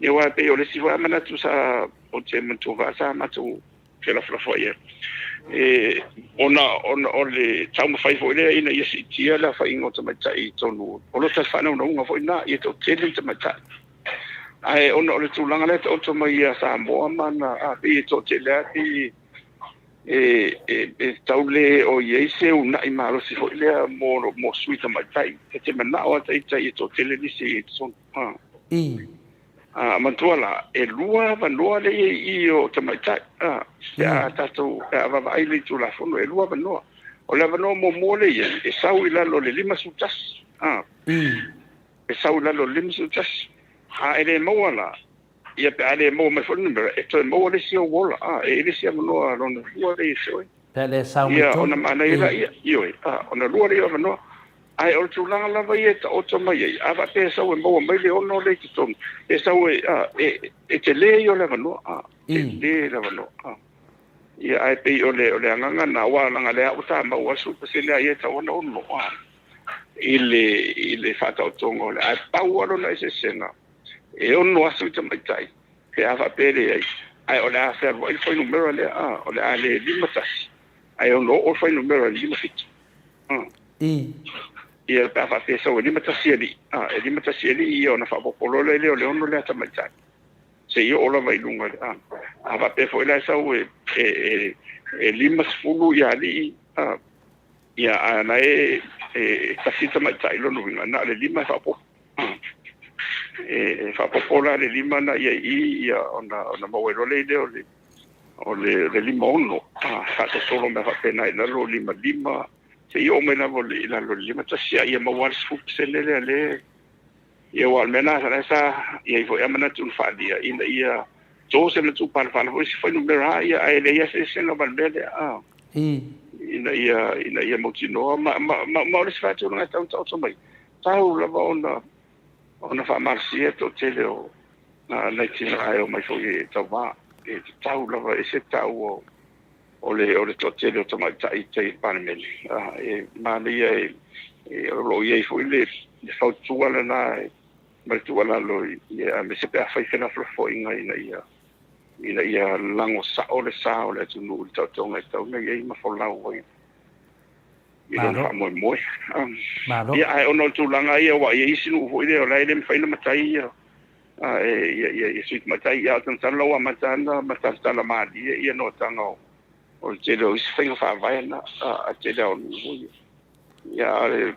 S3: Ia aua e pei o le isi foi lava manatu sa ou te manatua foi sa matou felafolafoai ai, e, ona, ona o le taumafai foi lea ina ia siitia le aofaiga o tamaitai i totonu o lo tatou faanaunauga foi lena, ia toatele ni tamaitai. Ae ona o le tulaga lea e taoto mai ia Samoa ma ana, a, pei e toatele lava, pei e, e, e tau le o i ai se uunai malosi foi lea mo, mo sui tamaitai. E te manao lava ita ia toatele nisi i totonu. A.
S2: I.
S3: A, manatua la, e lua avanoa lea e i i o tamaitai, a, pe a tatou, pe a vaavaai i le Tulafono, e lua avanoa. O le avanoa muamua lea e i ai, e sau i lalo o le 51, a, e sau i lalo o le 51. A e le maua la, ia pe a le maua mai foi le numera, e toe maua le isi ou ola, a, e i ai le isi avanoa lona lua lea e i ai.
S2: Pe a le sau mai
S3: Ia, ona manaia laia, ioe, a, ona lua lea o avanoa. Ae o le tulaga lava ia e taoto mai ai, a faapea e sau e maua mai le 6 lea i totonu, e sau e, a, e, e tele ia o le avanoa, a, tele le avanoa, a. Ia, ae pei o le, o le agaga lena, aua leaga o lea ua ta maua le 10% lea e tatau ona 6, a, i le, i le faataotoga o le, ae pau lava lona eseesega, e 6 aso i tamaitai, pe a faapea e leai, ae o le a fealuai le fuainumera lea, a, o le a le 51, ae ono oo le fuainumera i le 57. A.
S2: I.
S3: Ia, pe a faapea e sau e 51 alii, a, e 51 alii ia ona faaopoopo loa lea o le 6 lea tamaitai, seia oo lava i luga i le, a. A faapea foi la e sau e, e, e, e 50 ia alii, a, ia, a na e, e tasi tamaitai, lona uiga, na o le 5 e faaopoopo. E faaopoopo la le 5 na i ai i i, ia, ona, ona maua ai loa lea o le, o le, le 56, a, faasolosolo mea faapena i lalo, 55, seia oo mai lava i lalo i le 51, a ia maua lava le 10% lea le, ia, aua o le mea lena sa i ai foi lava manatu na faaalia, ina ia to se matupalapala foi se fuainumera lava ia, ae leai lava se eseesega ma le mea lea, a. Ina ia, ina ia mautinoa, ma, ma, ma, ma o le isi faatulaga e tatau ona taoto mai, tau lava ona ona faamalosia le toatele o nai tina e omai foi e tauva. E tatau lava, e ese le taua o le o le toatele o tamaitai i tai i le Palemene. E manaia e, e, o lo o i ai foi le, le fautua lena ma le tuualalo aemaise pe afai felafolafoaiga ina ia ina ia lago sao le sa o le atunuu i le taotoga e tatau ona i ai ma folau ai i lona faamoemoe.
S2: Malo.
S3: Ia, ae ona o le tulaga ia, aua e i ai isi nuu foi lea o la e le mafai ona matai ia, ia, ia, ia sui tamaitai. Ia, ou te masalo la ua amata ona matalatala malie ia noataga o, o le tele o isi faiga faavae na, a le tele lava o nuu foi ia. Ia, a o le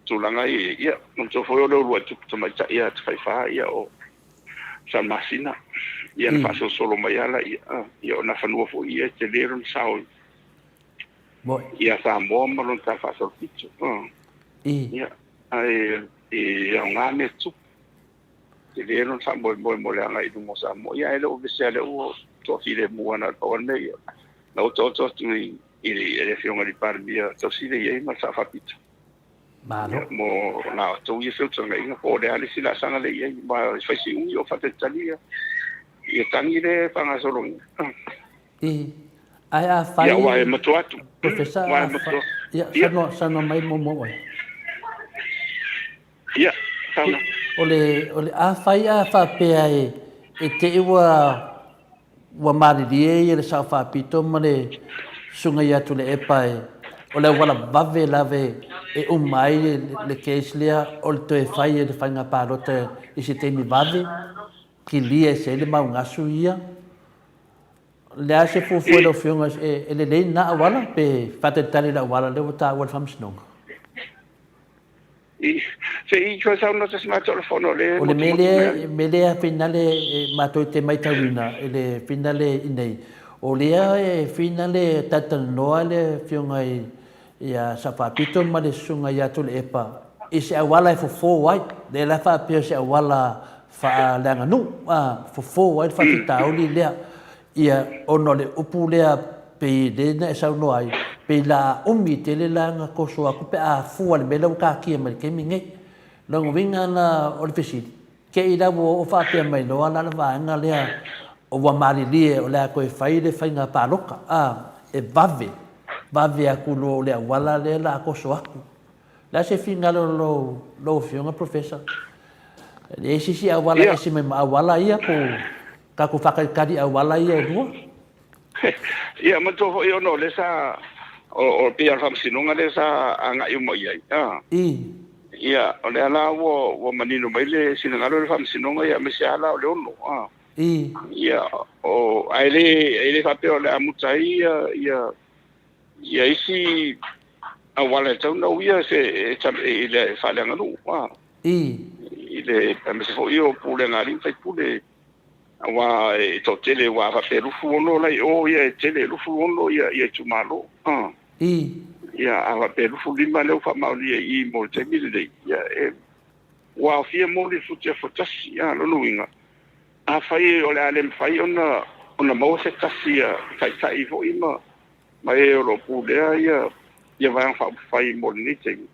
S3: tulaga ia, ia, manatua foi o le uluai tupu tamaitai ia Tafaifa, ia, o Salamasina, ia, na faasolosolo mai lava laia, ia, o Nafanua foi ia e tele lona sao i
S2: Moi.
S3: Ia Samoa ma lona tala faasolopito.
S2: I.
S3: Ia, ae e aoga mea tutupu. Tele lona faamoemoe mo le agai i luma o Samoa. Ia, ae le o vese lea ua toafilemu lava na o le pau lava le mea ia. Na otooto atu i, i le Afioga i le Palemia tausi lea i ai ma le Sao Faapito.
S2: Malo.
S3: Ia, mo la outou ia feutagaiga po o le a le isi laasaga lea i ai. Ma e fai si umi o faatalitali ia, ia tagi lea e faagasologia.
S2: I. Ae afai.
S3: Ia, aua e matua atu.
S2: Professor,
S3: Aua e matua.
S2: Ia, saunoa, saunoa mai muamua oe.
S3: Ia, saunoa.
S2: O le, o le afai a faapea e, e te i ua, ua malilie ia le Sao Faapito ma le Susuga ia Tuilaepa e, o le auala vave lava e, e uma ai le, le case lea o le toe fai e le faiga palota i se taimi vave, kilia ese ai le maugasu ia. O le a se fuafua i lau Afioga e lelei lena auala pe faatalitali i le auala lea ua taua e le Faamasinoga?
S3: Se i toe saunoa tasi matou o le fono lea e
S2: O le mea lea, mea lea finale matou te maitauina i le finale i inei, o lea e finale talatalanoa le Afioga i ia Safaapito ma le Susuga ia Tuilaepa i se auala e fofo ai, lea la faapea o se auala faaleaganuu, a, fofo ai le faafitauli lea, ia, ona o le upu lea pei lea na e saunoa ai, pei la umi tele la ona toso atu pe a fua i le mea lea ua taatia mai i le taimi lenei. Lona uiga la o le fesili, Te i la ua oo faapea mai loa la le vaega lea ua malilie o le a toe fai le faiga palota, a, e vave, vave atu loa o le auala lea la a toso atu. O le a se finagalo o lou, lou Afioga Professor? E leai se isi auala e ese mai ma auala ia po o tatou faatalitali i auala ia e lua?
S3: Ia, manatua foi ona o lea sa, o, pei lava o le faamasinoga lea sa agai uma i ai, a. Ia, o lea la ua manino mai le finagalo o le faamasinoga, ia, aemaise lava la o le 6, a. Ia, o, ae le, e le faapea o le a muta ai ia, ia, ia isi auala e tatau ona uia se, e, i le faaleaganuu, a. I le, aemaise foi o pulega a alii ma faipule, aua e toatele, aua a faapea e 26 la i o, ia e tele, e 26 ia itumalo. Ia, a faapea e 25 lea ua faamaonia i i mo le taimi lenei, ia e, ua aofia mo le futiafu tasi. A, lona uiga, afai o le a le mafai ona ona maua se tasi ia taitai foi ma ma e o lo o pulea ia ia Vaega Faaupufai mo lenei taimi,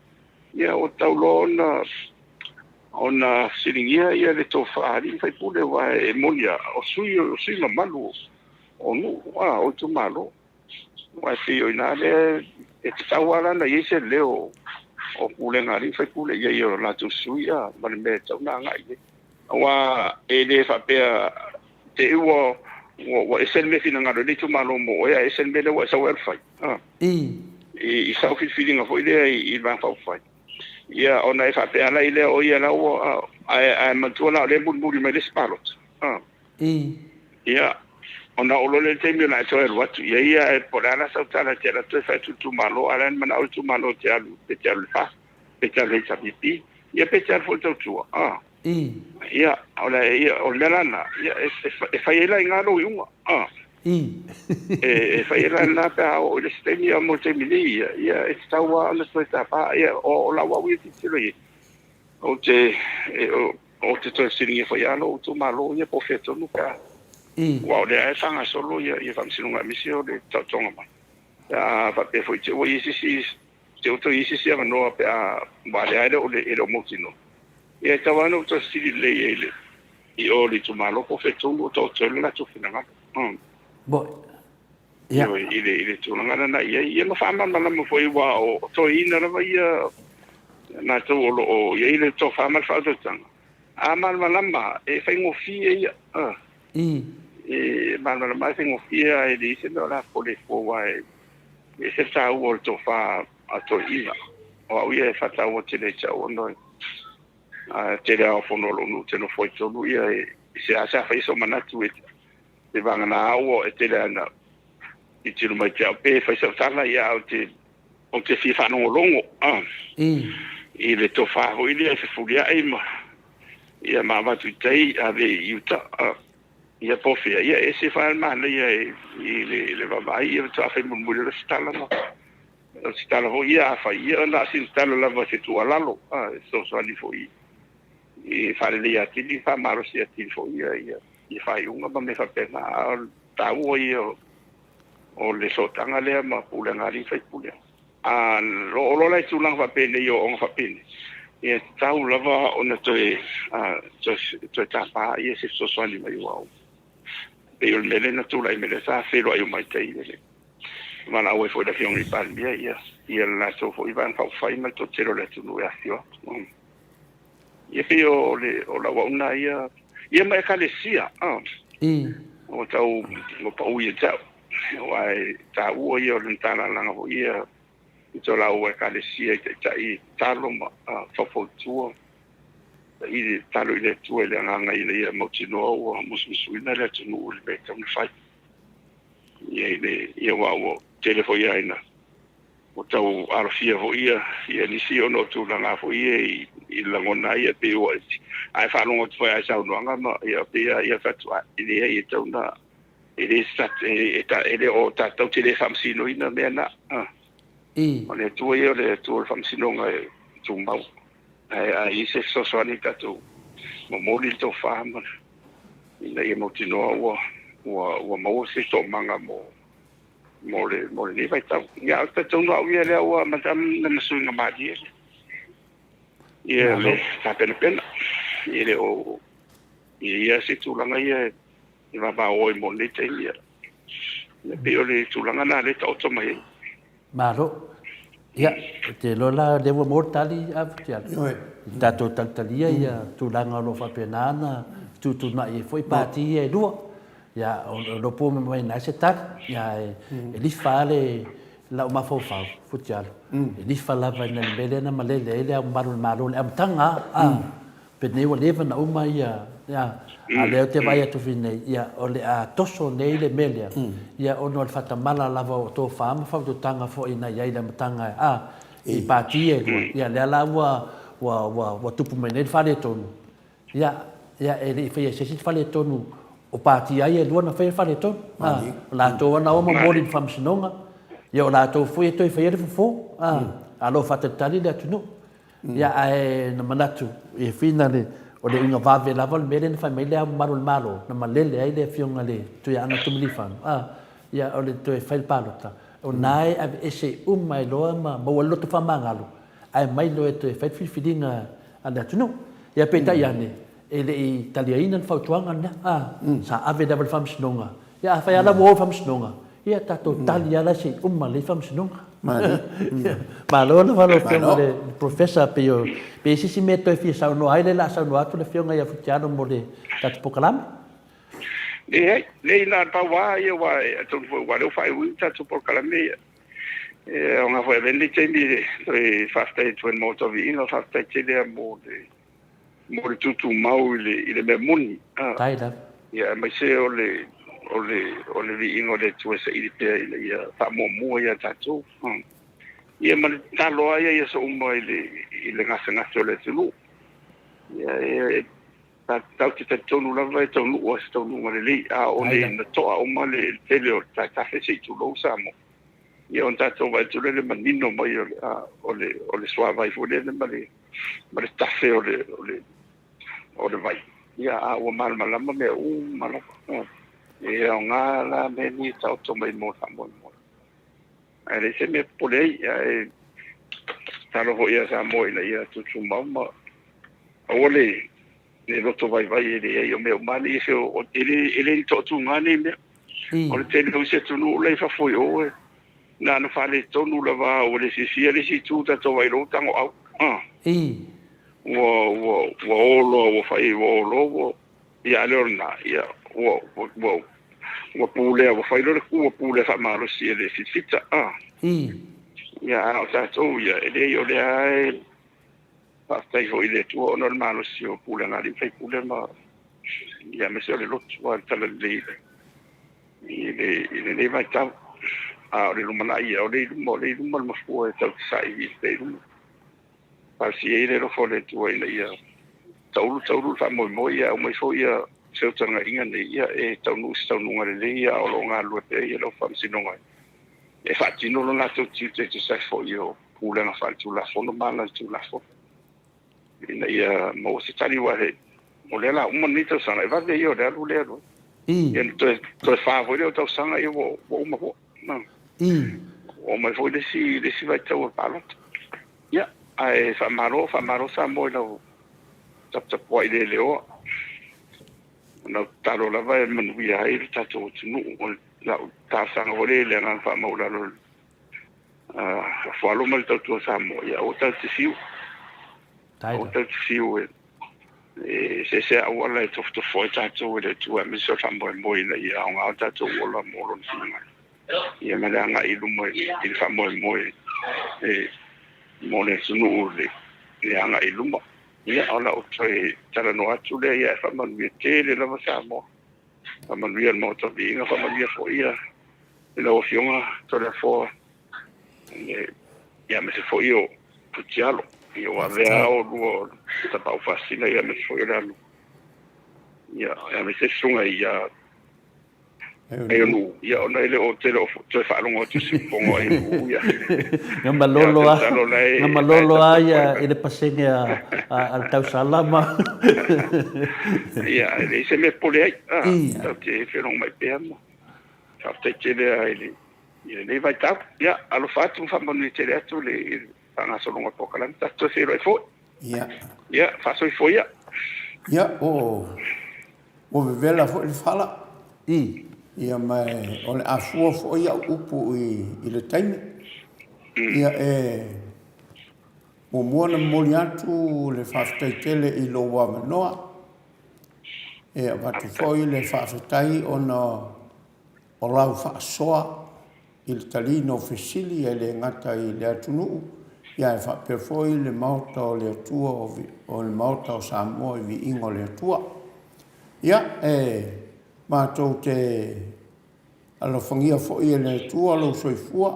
S3: ia ua tatau loa ona ona fesiligia ia le tofa a alii ma faipule, aua e moni lava, o sui o sui mamalu o nuu, a, o itumalo. Aua e pei o i ina lea e tatau lava la ona i ai se leo o pulega a alii ma faipule i ai o latou sui a, ma le mea e tatau ona agai i ai. Aua e le faapea te i ua ua ese le mea finagalo ai le itumalo mo oe ae ese le mea lea ua e sau ai e alu fai. A. I sau filifiliga foi lea i le Vaega Faaupufai. Ia, ona e faapea la i lea o ia la ua, ae, ae manatua la o lea e mulimuli mai le isi palota. A. Ia, ona oo loa lea i le taimi o le a e toe alu atu i ai, ae po o le a la sau tala e te alu atu ai fai atu i le itumalo, a o la e manao le itumalo e te alu, pe te alu i le FAST, pe te alu i le HRPP, ia pe te alu foi i le Tautua. A. Ia, o le, ia, o le mea la lena, ia, e, e fai ai la i ina lou iuga. A. E fai ai la lena pe a oo i le isi taimi, a mo le taimi nei, ia, ia e tatau lava ona toe tapa. Ia, o lau au ia tilotilo i ai, ou te, e, ou te toe fesiligia foi lava lou itumalo ia po o fea tonu pe a, aua o lea e faagasolo ia, ia faamasinoga aemaise o le taotoga mai. Pe a faapea foi te i ua i ai se isi, te i ua toe i ai se isi avanoa pe a, aua o lea e le o, e le o mautinoa. Ia e tatau lava ona ou toe fesili lelei i ai i le, i o i le itumalo po o fea tonu o taoto ai le latou finagalo.
S2: Moi. Ia.
S3: Ioe, i le, i le tulaga lena i ai. Ia ma faamalamalama foi aua o toeaiina lava ia latou o lo o i ai le tofa ma le faautautaga. A malamalama, e faigofie ia. A. E malamalama e faigofie ae leai se mea o le a popole fua aua e ese le taua o le tofa a toeaiina. O au ia e faataua tele ia te au ona e tele lava o fono a lou nuu ou te nofo ai tonu ia e seasea fai sou manatu e te vagana au e tele lava ina tilotilo mai te au pe fai sau tala ia ae ou te fia faalogologo i le tofa foi lea e fefuliai ma ia ma avatu i tai ave i uta ia po o fea ia e ese foi lava le manaia i le vaavaai ia faatoa fai mulimuli loa se tala ma o se tala foi ia a fai ia na o sina tala lava se tuualalo e fesoasoani foi e faaleleia atili faamalosi atili foi ia ia faaiuga ma mea faapena. A o le taua ia o le sootaga lea ma pulega a alii ma faipule. A oo loa la i tulaga faapenei o ooga faapenei, ia e tatau lava ona toe toe tapa ia se fesoasoani mai aua pei o le mea lea na tulai mai lea sa feiloai uma ai tai le valaau ai foi le Afioga i le Palemia ia ia le latou foi Vaega Faaupufai ma le toatele o le atunuu e afifio atu. Ia pei o le o lau auauna ia ia ma ekalesia a. Ua tau ua pau ia te au aua e taua ia o le talalaga foi ia i to laua ekalesia i taitai tatalo ma faufautua i le tatalo i le Atua i le agaga ina ia mautinoa ua musumusuina le atunuu i le mea e tatau ona fai. Ia i le ia aua ua tele foi lava ina ua tau alofia foi ia ia nisi ona o tulaga foi ia i lagona ai ia pei ua ae faalogo atu foi lava i saunoaga ma ia pei lava ia fai atu e leai e tatau ona e le e le o tatou te le faamasinoina mea na. O le Atua ia o le Atua o le faamasinoga e tumau. Ae a i ai se fesoasoani tatou momoli le tofa ma ina ia mautinoa ua ua ua maua se toomaga mo mo le mo lenei vaitau. Ia, ou te talitonu au ia lea ua amata ona suiga malie ia le tapenapena. E le o ia se tulaga ia e vavao ai mo lenei taimi. Ia e pei o le tulaga lena lea e taoto mai ai.
S2: Malo. Ia, ou te iloa la o lea ua maua le tali, Ava Tiala.
S1: Ioe.
S2: tatou talitalia ia tulaga o lo o faapena ona fetuutuunai ai foi pati ia e lua. Ia, o lo o mai na se tali, ia e lifa lava le lau mafaufau, Futialo, e lifa lava i le mea lea na malele ai Le Ao Mamalu o le Malo i le amataga lava, penei ua leva ona uma ia, a o lea ou te vaai atu foi nei, ia, o le a toso nei le mea lea, ia, ona o le faatamala lava o tofa ma faautautaga foi na i ai i le amataga, a, i pati ia e lua, ia, lea la ua tupu mai nei le faaletonu, Ia, ia, e le i faia e se isi le faletonu o pati ai e lua na faia le faletonu. A, o latou lava na o momoli i le faamasinoga, ia o latou foi e toe faia le fofo, a, a o lo o faatalitali le atunuu. Ia, ae na manatu, e fina le, o le uiga vave lava o le mea lea na fai mai Le Ao Mamalu o le Malo, na malele ai le Afioga i le Tuiaana Tumiliifano, a, ia, o le toe fai le palota, o na e aveese uma ai loa ma maua ai le loto faamagalo, ae mai loa e toe fai le filifiliga a le atunuu. Ia peitai ane, e le i taliaina le fautuaga lena, a, sa ave lava i le Faamasinoga. Ia afai lava la ua o i le Faamasinoga, ia tatou tali lava la se i uma lelei Faamasinoga. Malo lava lau Afioga i le Professor, pei o, pe i ai se isi mea e toe fia saunoa ai, lea o le a saunoa atu le Afioga ia Futialo mo le tatou polokalame.
S3: Leai, leai na o le pau lava ia aua atonu foi aua o lea ua faaiuiu le tatou polokalame ia. E aoga foi e avea lenei taimi e toe faafetai atu ai i le Maota o Viiga, faafetai tele lava mo le mo le tutumau i le i le mea moni.
S2: Faafetai lava.
S3: Ia aemaise o le o le o le viiga o le Atua e saili pea ina ia faamuamua ia tatou. Ia ma le tatalo lava ia i aso uma i le i le gasegase o le atunuu. Ia e Tatou te talitonu lava e taunuu lava i se taunuuga lelei, a oo nei ina toa uma le tele o taetafe se i tulou Samoa, ia ona tatou vaai atu lea i le manino mai o le, o le suavai foi lele ma le, ma le tafe o le, o le, o le vai, ia a ua malamalama mea uma lava. E aoga la mea nei e taoto mai mo le faamoemoe. Ae leai se mea e popole ai, ae tatalo foi ia Samoa ina ia tutumau ma aua le loto vaivai e leai o mea uma nei e le ni toatuga nei mea. O le tele o isi atunuu la i fafo i o e na ona faaletonu lava ua le fiafia le isi itu tatou vaai loa ua tagoau. Ua ua ua o loa ua fai ua o loa ua Ia a le o lena, ia, ua, ua, ua, ua pulea, ua fai loa le ku ua pulea faamalosi e le fitafita, a. Ia, a o tatou ia, e leai, o lea lava e faafetai foi i le Atua ona o le malosi o pulega a alii ma faipule ma, ia, aemaise o le lotu lava i le talalelei i le, i lenei vaitau. A o le lumanai ia, o lea i luma, o lea i luma le mafua e tatou te sailiili pea i luma. Talosia ai le alofa o le Atua ina ia taulu taulu le faamoemoe, ia aumai foi ia feutagaiga nei, ia e taunuu i se taunuuga lelei, ia a o lo o galulue pea ia lau Faamasinoga e faatino lo latou tiute e tusa ai foi o pulega faaletulafono ma ala o le Tulafono ina ia maua se tali, aua o lea o le a uma lenei tausaga, e vave ia o le alu lea alu ai. Ia ona toe fa foi lea o tausaga ia ua uma foi. Ua oo mai foi le isi vaitau o le palota. Ia, ae faamalo, faamalo Samoa i lau taputapuai leleoa. O lau tatalo lava e manuia ai le tatou atunuu. O lau talosaga foi lea i le agaga faamaualalo i le afualo ma le tautua Samoa, ia aua tatou te fiu. Aua tatou te fiu e eseese auala e tofotofo ai tatou e le Atua aemaise o le faamoemoe ina ia aoga o tatou ola mo Lona finagalo. Ia ma le agai i luma i le faamoemoe e mo le atunuu i le agai i luma. Ia, o lau toe talanoa atu lea, ia e faamanuia tele lava Samoa. Faamanuia le Maota o Viiga, faamanuia foi ia i lau Afioga Toleafoa, ia aemaise foi o Futialo. Ia ua avea lava oulua o Tapaau Faasisina, ia aemaise foi o Lealuga. Ia aemaise susuga ia Aionu'u, ia ona e le o tele o toe faalogo atu i se fofoga o Aionu'u, ia.
S2: Na malolo lava, na malolo lava ia i le pasene a le tausala ma.
S3: Ia, e leai se mea e popole ai, tatou te felogomai pea ma faafetai tele lava i lenei vaitau. Ia, alofa atu ma faamanuia tele atu le faagasologa o le polokalame, tatou toe feiloai foi.
S1: Ia.
S3: Ia, faasoifua ia.
S1: Ia, ua vevela foi le fala. Ia, ma o le a fua foi au upu i le taimi. Ia, e Muamua ona momoli atu le faafetai tele i lou avanoa. E avatu foi le faafetai ona o lau faasoa i le taliina o fesili e le gata i le atunuu, ae faapea foi le Maota o le Atua, o le Maota o Samoa i viiga o le Atua. Ia, e matou te alofagia foi e le Atua lou soifua,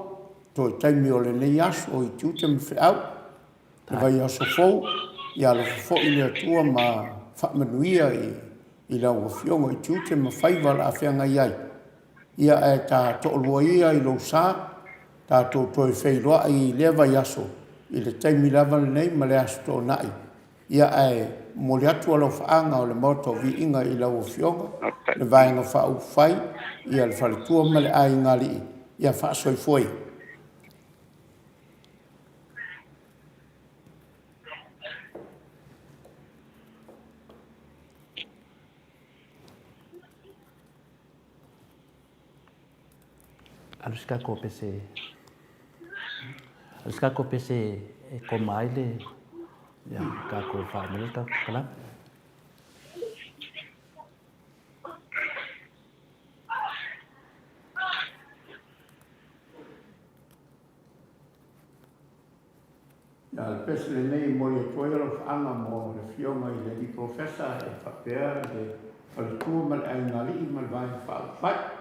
S1: toe taimi o lenei aso i tiute ma feau, le vaiaso fou, ia alofa foi le Atua ma faamanuia i lau Afioga i tiute ma faiva o le a feagai ai. Ia ae ta toalua ia i lou sa, tatou toe feiloai i lea vaiaso i le taimi lava lenei ma le Aso Toonai. Ia ae momoli atu alofaaga o le Maota o Viiga i lau Afioga, le Vaega Faaupufai, ia le faletua ma le aigaalii, ia faasoifua ia.
S2: Alu se tatou pese, alu se tatou pese e koma ai le, ia, tatou faauma le tatou polokalame.
S1: A o le pese lenei e momoli atu ai alofaaga mo le Afioga i le Alii Polofesa e faapea le faletua ma le aigaalii ma le Vaega Faaupufai.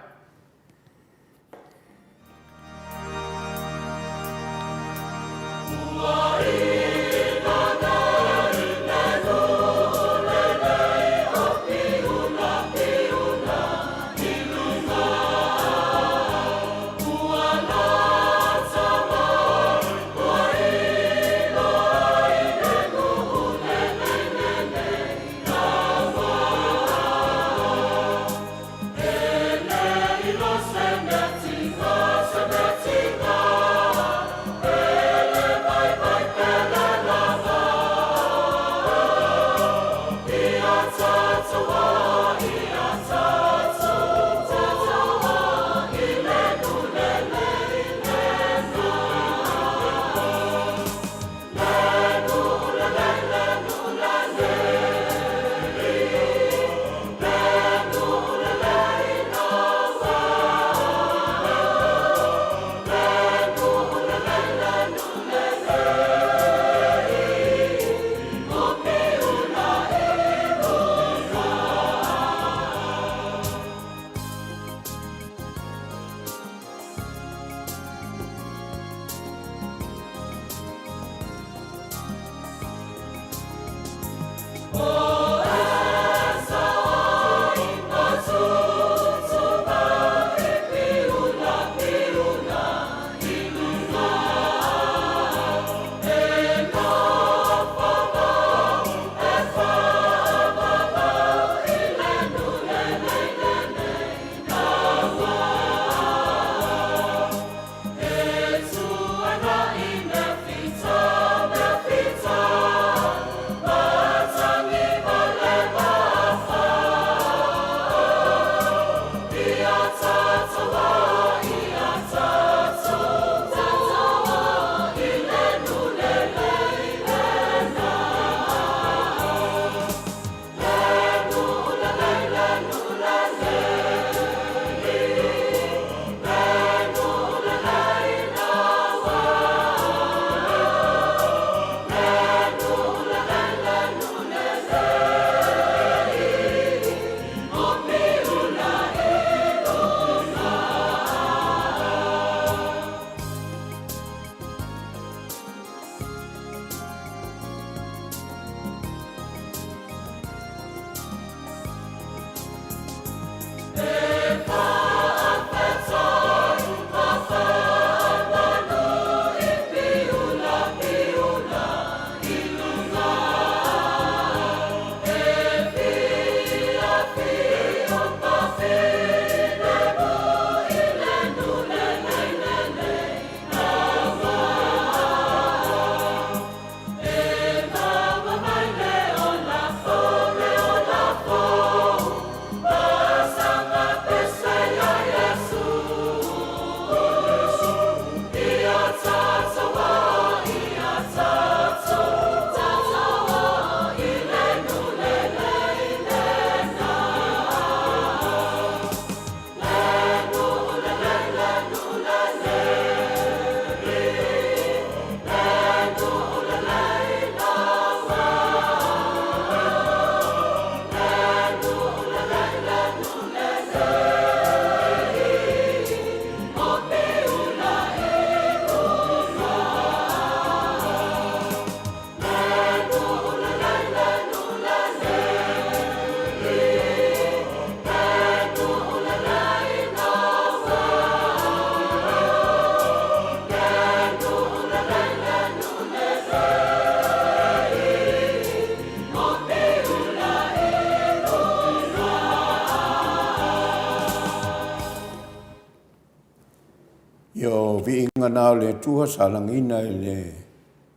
S1: viiga na o le Atua sa lagiina i le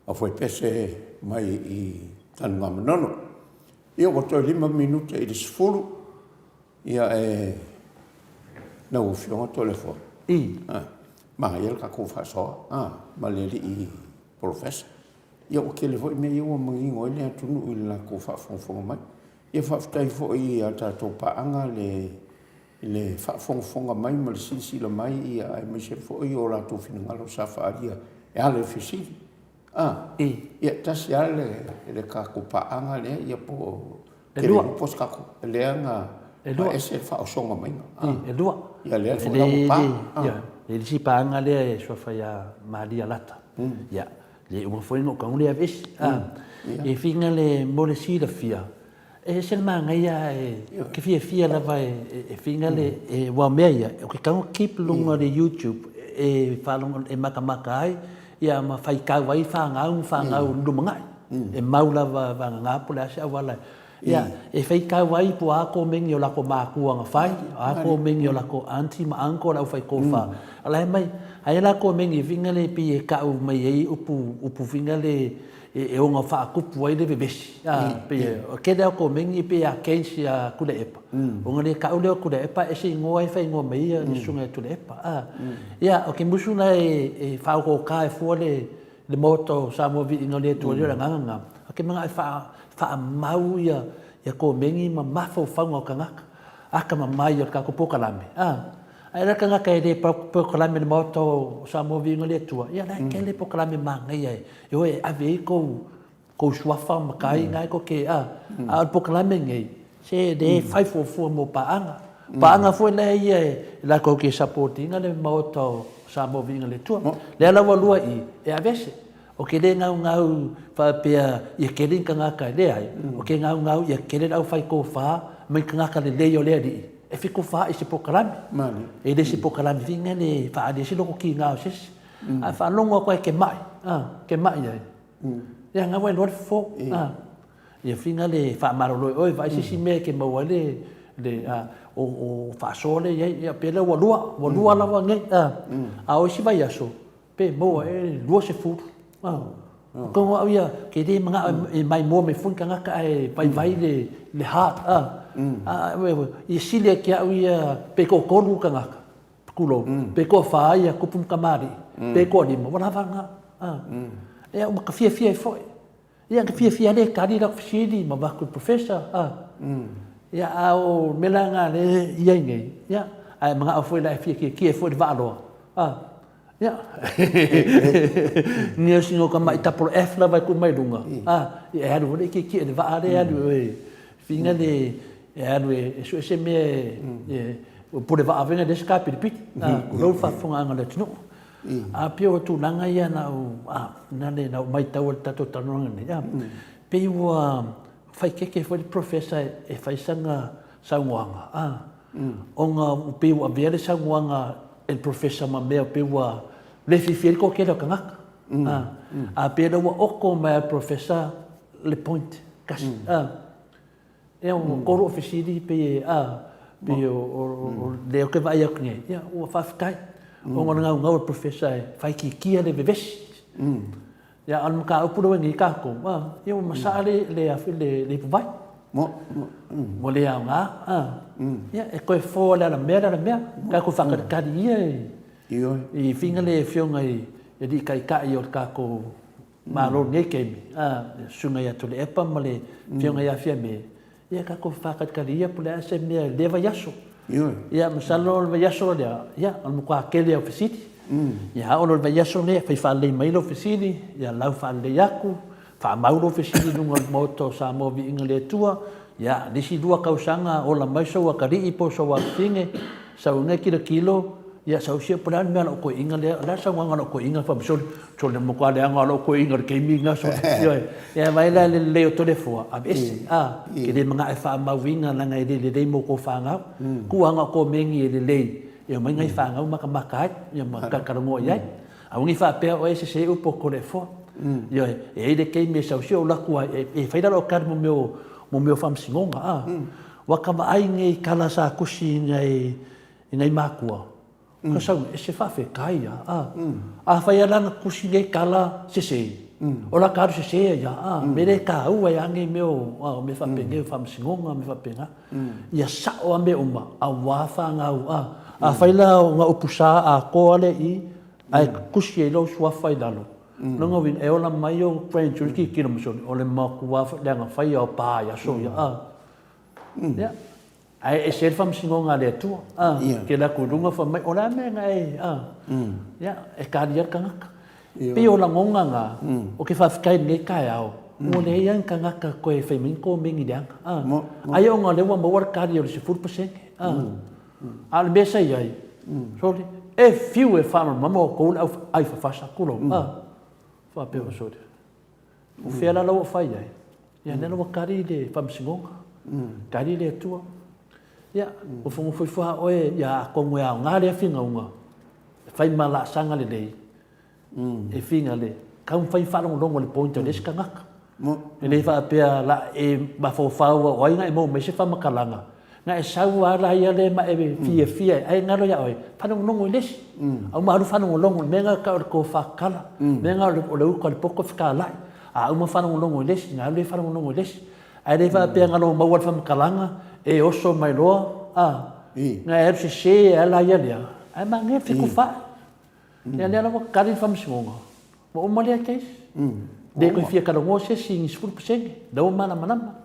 S1: aufaipese mai i Tanugamanono. Ia ua toe 5 minute i le 10, ia e lau Afioga Toleafoa.
S2: I.
S1: Manaia le tatou faasoa ma le alii Polofesa. Ia ua tele foi mea ia ua manino ai le atunuu i le latou faafogafoga mai. Ia faafetai foi i a tatou paaga le le faafogafoga mai ma le silasila mai aemaise foi o latou finagalo sa faaalia e ala i fesili. Ia e tasi lava le tatou paaga lea ia po o Kelelupa se tatou lea na ese le faaosoga maiga.
S2: E lua.
S1: Ia lea foi la ua pa.
S2: Ia, e le isi paaga lea e suafa ia Maria Lata. Ia, le uma foi ona ou tago lea e aveese. E figa le mo le silafia, E ese le manaia ae ou te fiafia lava e finga le aua o mea ia ou te tago keep luga o le youtube e faalogo e matamata ai ia ma faitau ai fanau ma fanau i le lumanai e mau lava vagana po o le a se auala ia e faitau ai po o a komeni o latou matua na fai o a komeni o latou aunty ma uncle le aufaitofa o la e aumai ae la komeni finga le pei e tau mai ai upu upu finga le e ono faatupu ai le vevesi. Pei e, o tele lava o komeni e pei a against ia Tuilaepa, ona le tau lea o Tuilaepa e ese igoa e faaigoa mai ai le susuga ia Tuilaepa. Ia, o ke musu la e faaotaota e fua le le Maota o Samoa Viiga o le Atua o le agaga lena, ou te manao e faamau ia komeni ma mafaufauga o tagata, atamamai o le tatou polokalame. Ae le tagata e le polokalame i le Maota o Samoa Viiga o le Atua, ia o la e tele polokalame manaia e o e ave ai tou tou suafa ma tai na e tou te, a o le polokalame lenei, se le fai fuafua mo paaga. O paaga foi la ia e latou te support ina le Maota o Samoa Viiga o le Atua. Lea la ua lua i i, e aveese. Ou te le gaugau faapea ia tele ni tagata, e leai. Ou te gaugau ia tele le aufai tofa ma ni tagata lelei o le Alii e fetufaai i se polokalame. E le se polokalame foi lea e faaali ai se loto tiga o se isi. A faalogo atu lava e te mai, te mai ai, ia lena ua iloa le fofo. Ia fina le faamalolo e oe, vaai se isi mea e te maua ai le, le, a, o, o faasoa lea e i ai, ia pe lea ua lua, ua lua lava nei, a, a o isi vaiaso, Pe maua e 20. Atonu o au ia, ke le manao e maimoa mai fua ni tagata ae vaivai le, le heart, a. A, ia sili atu ia au ia, pe toatolu tagata, tulou, pe toafa ia tupu ma tamalii, pe toalima, ua lava lena, a. Ia, ua ta fiafia ai foi. Ia, na fiafia lea e tali lau fesili ma avatu i le Professor, a. Ia, a o le mea la lena lea e i ai nei, ia, ae manao foi la e fia tietie foi i le vaaloa, a. Ia, nia sino ka mai tapolo F lava e ku mai lunga. A, e alu foi le itiiti le vaa le alu e whinga le e alu e sue se mea e pule vaa venga le ska pilipili. A, kulou faafofoga le atunuu. A pei o tulaga ia na ou a na le na ou maitau ai le tatou talanoaga nei. A, pei ua faikeke foi le professor e fai sana saunoaga, a, ona ua pei ua avea le saunoaga e le professor ma mea pei ua le fiafia ai le toatele o tagata, a, a pei la ua oto mai lava e le professor le point tasi, a. Ia ua tolu o fesili pei e, a, pei o lea ou te vaai atu nei, ia ua faafetai ona o le gaugau o le professor e faaitiitia le vevesi. Ia, a o le mataupu lea ua i ai nei tatou, a, ia ua masaa le, le, a foi, le, le ipuvai. Ua le aoga, a. Ia, e toe fua i le alamea le alamea. Tatou faatalitali ia i, i finga le Afioga i le Alii Taitai o le tatou Malo i lenei taimi, a, le Susuga ia Tuilaepa ma le Afioga ia Fiame, Ia tatou faatalitali ia po o le a se mea i lea vaiaso.
S1: Ioe.
S2: Ia masalo o le vaiaso lea, ia o le matua tele o fesili. Ia a oo loa i le vaiaso lea, fai faalelei mai lou fesili, ia lau faalelei atu, faamau lou fesili i luga o le Maota o Samoa Viiga i le Atua. Ia, le isi lua tausaga ola mai sou atalii po o sou afafine, sau ina tilotilo, Ia sau sia po o le a le mea a lou toeaina lea, o le a le saunoaga a lou toeaina fai mai, sole, sole matua leaga lava lou toeaina i le taimi lena, sole. Ioe. Ia vaai la i le lelei o Toleafoa, aveese, a, e te le manao e faamauina leaga e le lelei mo tou fanau. Tuu lava na o komeni e lelei e omai nai fanau matamata ai, ia ma talatalanoa i ai. Aua ne i faapea oe e sese upu o Toleafoa. Ioe. E i ai le taimi e sau sia ou alu atu ai, e fai la lau tali mo mea o, mo mea o faamasinoga, a. Ua ta vaai nei i tala sa tusi i nai i nai matua. Ka sau e se faafetai ia, a. Afai lava la na tusi nei tala sese, o la ta alu sese ai ia, a. Mea lea e taua ai lava nei mea o, a, o mea faapenei o faamasinoga ma mea faapena. Ia sao lava mea uma aua fanau, a. Afai la o na upu sa atoa lea i i, ae tusi ai lou suafa i lalo, lona uiga e ola mai ou grand jury tilotilo mai sole, o le matua leaga faia o pa i aso ia, a. Ia. Ae ese ai le faamasinoga a le Atua, a, e te alu atu i luga fai mai, o le a mea na e, a, ia, e talia le tagata. E pei o lagona na, ou te faafetai i lenei taeao, ua leai lava ni tagata toe fai mai ni komeni leaga, a. Ai ona o lea ua maua le tali o le 10%, a. A o le mea sa i ai, sole, e fiu e faamalamalama outou le au aifafasa, tulou, a, faapea, sole, o fea la la ua fai ai? Ia lea la ua tali le faamasinoga, tali le Atua. Ia, nofonofo ifo lava oe, ia atonu e aoga lea finauga, e fai ma laasaga lelei, e finale, taumafai faalogologo i le point a le isi tagata. E le faapea la e mafaufau o ai na e maua mai se faamatalaga, na e sau lava la ia lea ma e fiafia ai, ae galo ia oe, faalogologo i le isi. A uma alu faalogologo, le mea lena e tau o le tofa tatala, le mea lena o le uta a le poto e fetalai. A uma faalogologo i le isi, ona alu lea faalogologo i le isi. Ae le faapea na lou maua le faamatalaga, e oso mai loa, a, na e alu sese ai la ia lea, ae manaia le fetufaai. Ia lea la ua tali le faamasinoga, ua uma lea case. Le toe fia talanoa se isi i ni 10%, lea ua malamalama.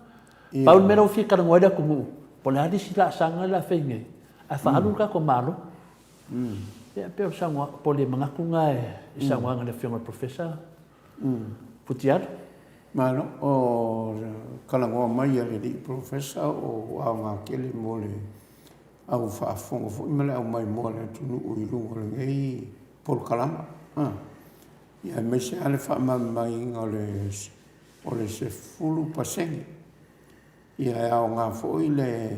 S2: Pau le mea lea ua fia talanoa ai le atunuu, po o le a le isi laasaga lea a fai nei, ae faaalu le tatou Malo. Ia pei o le saunoaga, po o le manatu lena i saunoaga a le Afioga i le Professor Futialu.
S1: Malo. O le talanoa mai a le alii Professor o aoga tele mo le au faafofoga foi ma le au maimoa a le atunuu i luga o lenei polokalama. Ia aemaise lava le faamalamalamaina o le o le 10%. Ia e aoga foi le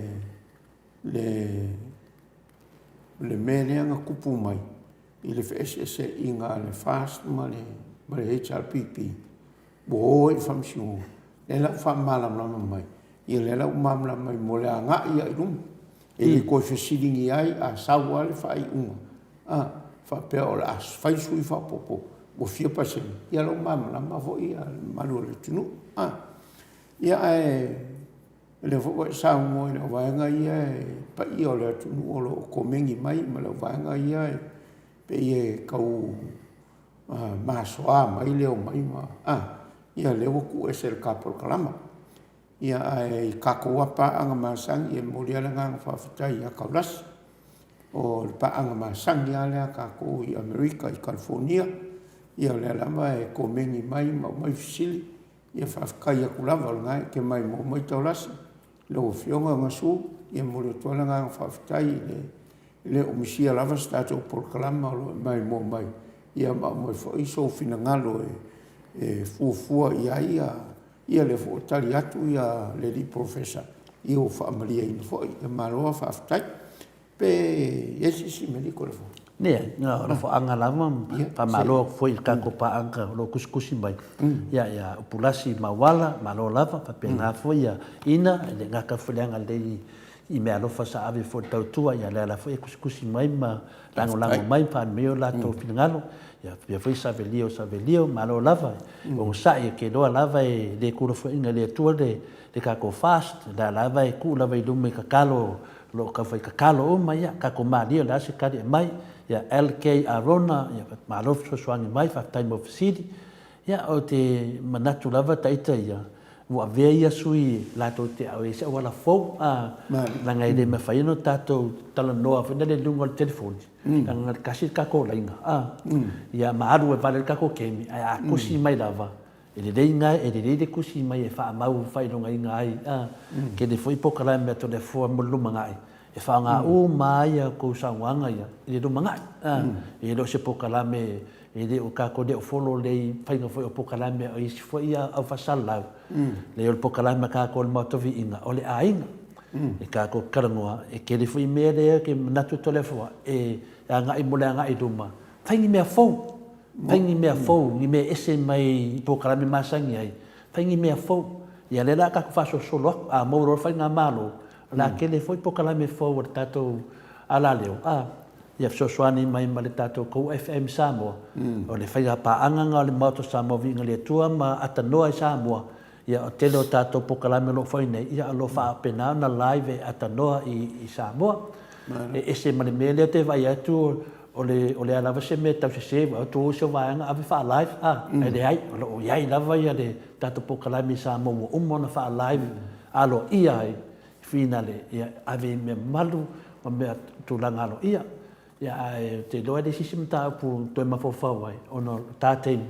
S1: le le mea lea na tupu mai i le feeseeseaiga a le FAST ma le HRPP ua o ai i le faamasinoga, lea la ua faamalamalama mai, ia lea la ua malamalama mai mo le agai lava i luma. E le toe fesiligia ai, a sau lava le faaiuga, a faapea o le a fai sui faaopoopo ua fia pasene, ia la ua malamalama foi le mamalu o le atunuu. A, ia ae o lea foi ua e saunoa i le vaega ia e paia o le atunuu o lo o komeni mai ma le vaega ia e pei e tau masoa mai le omai ma, a, ia lea ua tuu ese e le ta polokalama. Ia ae i tatou lava paaga masani, e momoli lava le agaga faafetai ia Taulasi. O le paaga masani lava lea a tatou i Amerika i Kalifonia, ia o lea lava e komeni mai ma aumai fesili, ia faafetai atu lava o lena e te maimoa mai Taulasi. Lau Afioga Gasu, ia e momoli atu lava le agaga faafetai, e le o misia lava se tatou polokalama o lo o e maimoa mai, ia ma aumai foi sou finagalo e fuafua i ai ia lea foi ua tali atu le alii Polofesa, ia ua faamalieina foi. Ia malo lava faafetai. Pe i ai se isi mea Toleafoa?
S2: Leai, na o alofaga lava, faamalo atu foi i le tatou paaga o lo o tusitusi mai, ia, ia Upulasi ma Uala, malo lava, faapena foi ia Ina, e le gata foi i le agalelei i meaalofa sa ave foi i le tautua, ia o lea la foi e tusitusi mai ma lagolago mai ma faaali mai o latou finagalo, ia faapea foi Savelio Savelio, malo lava, onosai, ou te iloa lava e le tuulafoaiina e le Atua le tatou fast, o lea lava e tuu lava i luma i tatalo o lo o taufai tatalo uma, ia tatou malie o le a se tali e aumai, ia LK Arona, ia malo fesoasoani mai, faafetai mo fesili. Ia, ou te manatu lava ita ia, ua avea ia sui latou te ave i se auala fou, a, leaga e le mafai ona tatou talanoa foi lele i luga o le telefoni, leaga na o le tasi le tatou laina, a, ia ma alu ai vale le tatou taimi, ae a tusi mai lava, e lelei na, e lelei le tusi mai e faamau faailogaina ai, a, tele foi polokalame a Toleafoa mo le lumanai, e faaaoga uma ai a outou saunoaga ia i le lumanai, a, e le o se polokalame E le o tatou le o follow lelei i faiga foi o polokalame a isi foi au faasalalau. Leai o le polokalame a tatou o le Maota Viiga, o le aiga. E tatou te talanoa, e tele foi mea lea ou te manatu Toleafoa e agai mo le agai i luma, fai ni mea fou, fai ni mea fou, ni mea ese mai i polokalame masani ai, fai ni mea fou. Ia lea o le a tatou faasolosolo atu, a maua loa le faigamalo, o le a tele foi polokalame fou a le tatou alaleo, a. Ia fesoasoani mai ma le tatou Kou FM Samoa, o le faiga paaga na o le Maota o Samoa Viiga i le Atua ma Atanoa i Samoa, ia o tele o tatou polokalame o lo o fai nei, ia o lo o faapena ona live e Atanoa i Samoa. E ese ma le mea lea ou te vaai atu o le o le a lava se mea e tau sese, vaai atu o isi o vaega ave faa-live, a, ae leai, o lo o i ai lava ia le tatou polokalame i Samoa ua uma ona faa-live aloaia ai finale, ia ave i mea malu ma mea tulaga aloaia. Ia ae ou te iloa e leai se isi mataupu toe mafaufau ai ona o le ta taimi,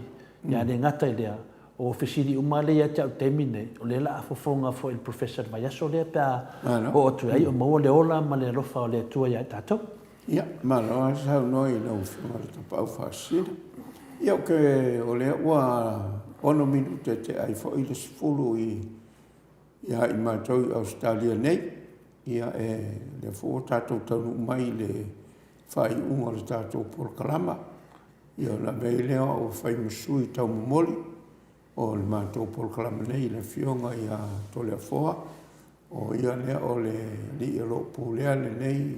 S2: ia ae le gata i lea, o fesili uma lea ia te au i le taimi lenei, o lea o le a fofoga foi i le Professor i le vaiaso lea pe a oo atu i ai o maua le ola ma le alofa o le Atua ia i tatou.
S1: Ia, malo lava saunoa i lau Afioga i le Tapaau Faasisina. Ia, ou te, o lea ua 6 minute e tea ai foi le 10 i ia i matou i Ausetalia nei. Ia, e, lea foi ua tatou taunuu mai i le faaiuga o le tatou polokalama. Ia, ona avea ai lea o au e fai ma sui taumomoli o le matou polokalama nei i le Afioga ia Toleafoa, o ia lea o le alii o lo o pulea lenei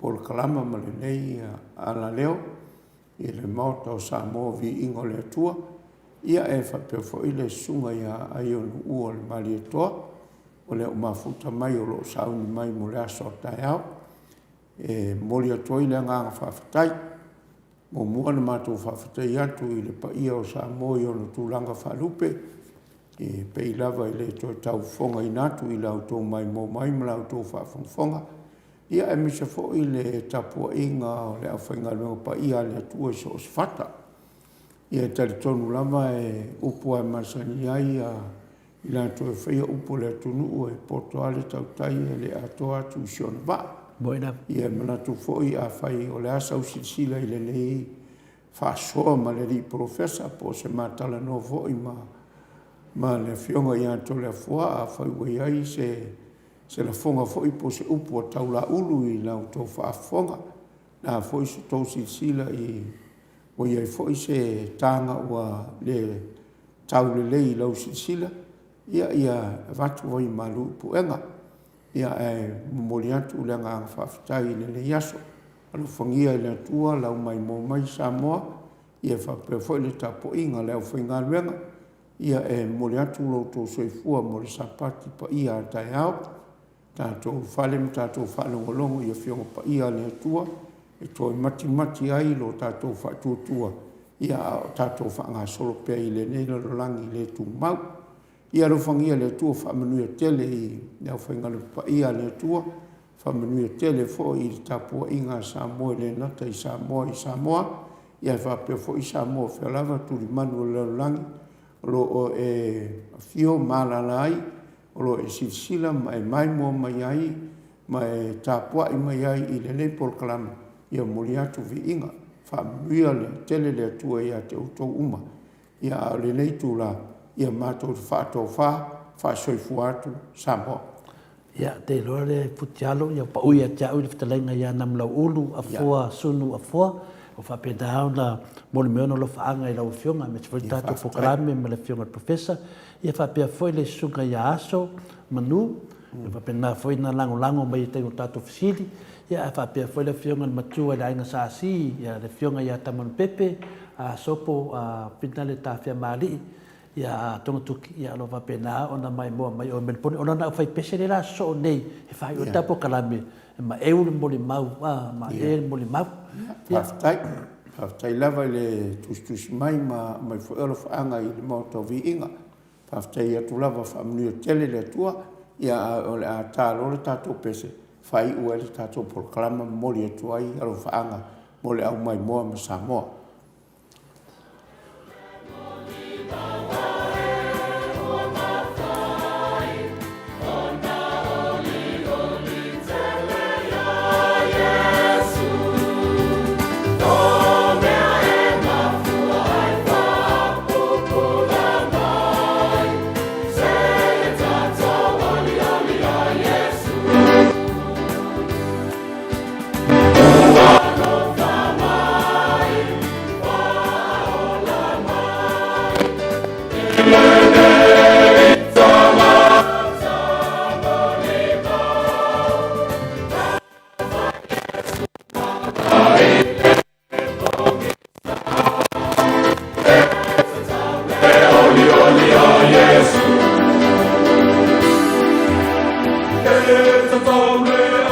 S1: polokalama ma lenei alaleo i le Maota o Samoa, Viiga o le Atua. Ia, e faapea foi le Susuga ia Aionuua o le Malietoa, o lea ua mafuta mai o lo o sauni mai mo le aso a taeao. E momoli atu ai le agaga faafetai. Muamua ona matou faafetai atu i le paia o Samoa i ona tulaga faalupe, e pei lava e le toe taufofogaina atu i la outou maimoa mai ma la outou faafogafoga, ia aemaise foi le tapuaiga o le aufaigaluega paia a le Atua i so o se fata. Ia e talitonu lava e upu lava e masani ai i latou e faia upu a le atunuu, e poto lava le tautai e le atoa atu i si ona vaa. Ia e manatu foi afai o le a sau silasila i lenei faasoa ma le alii polofesa po o se ma talanoa foi ma le Afioga ia Toleafoa, afai ua i ai se lafoga foi po o se upu ua taulaulu i la outou faafofoga, o le a foi se tou silasila i ua i ai foi se taga ua le taulelei i lau silasila, ia ia avatu vaimalu i puega. Ia ae momoli atu le agaga faafetai i lenei aso. Alofagia e le Atua lau maimoa mai Samoa, ia faapea foi le tapuaiga a le aufaigaluega. Ia e momoli atu lo outou soifua mo le Sapati paia a taeao. Tatou fale ma tatou faalogologo i Afioga Paia a le Atua e toe matimati ai lo tatou faatuatua, ia a o tatou faagasolo pea i lenei lalolagi le tumau. Ia alofagia e le Atua faamanuia tele i le aufaigaluega paia a le Atua, faamanuia tele foi i le tapuaiga a Samoa e le gata i Samoa i Samoa, ae faapea foi Samoa o fea lava tulimanu o le lalolagi o lo o e afio ma alaala ai, o lo o e silasila ma e maimoa mai ai ma e tapuai mai ai i lenei polokalame. Ia momoli atu viiga, faamanuia tele le Atua ia te outou uma. Ia a o lenei itula, ia matou faatofa, faasoifua atu Samoa.
S2: Ia, te iloa le futialo, ia pau ia te au le fetalaiga ia Namulauulu Afoa Sunu Afoa, ua faapena ona momoli mai ona alofaaga i lau Afioga, aemaise foi le tatou polokalame ma le Afioga i le Professor. Ia faapea foi le Susuga ia Aso Manu, ia faapena foi ona lagolago mai i taimi o tatou fesili, ia ae faapea foi le Afioga i le Matua i le Aiga Sa Asi, ia le Afioga ia Tamanupepe Sopo Finale Tafiamaalii, ia Togatoki, ia o lo o faapena ona maimoa mai oe Melepone, ona na o faipese lea la sosoo nei e faaiu ai le ta polokalame, e maeu le molimau, a, maea le molimau.
S1: Faafetai. Faafetai lava i le tusitusi mai ma aumai foi alofaaga i le Maota o Viiga. Faafetai atu lava, faamanuia tele le Atua. Ia ae o le a ta loa le tatou pese e faaiu ai le tatou polokalama, momoli atu ai alofaaga mo le aumaimoa ma Samoa.
S4: tatau le.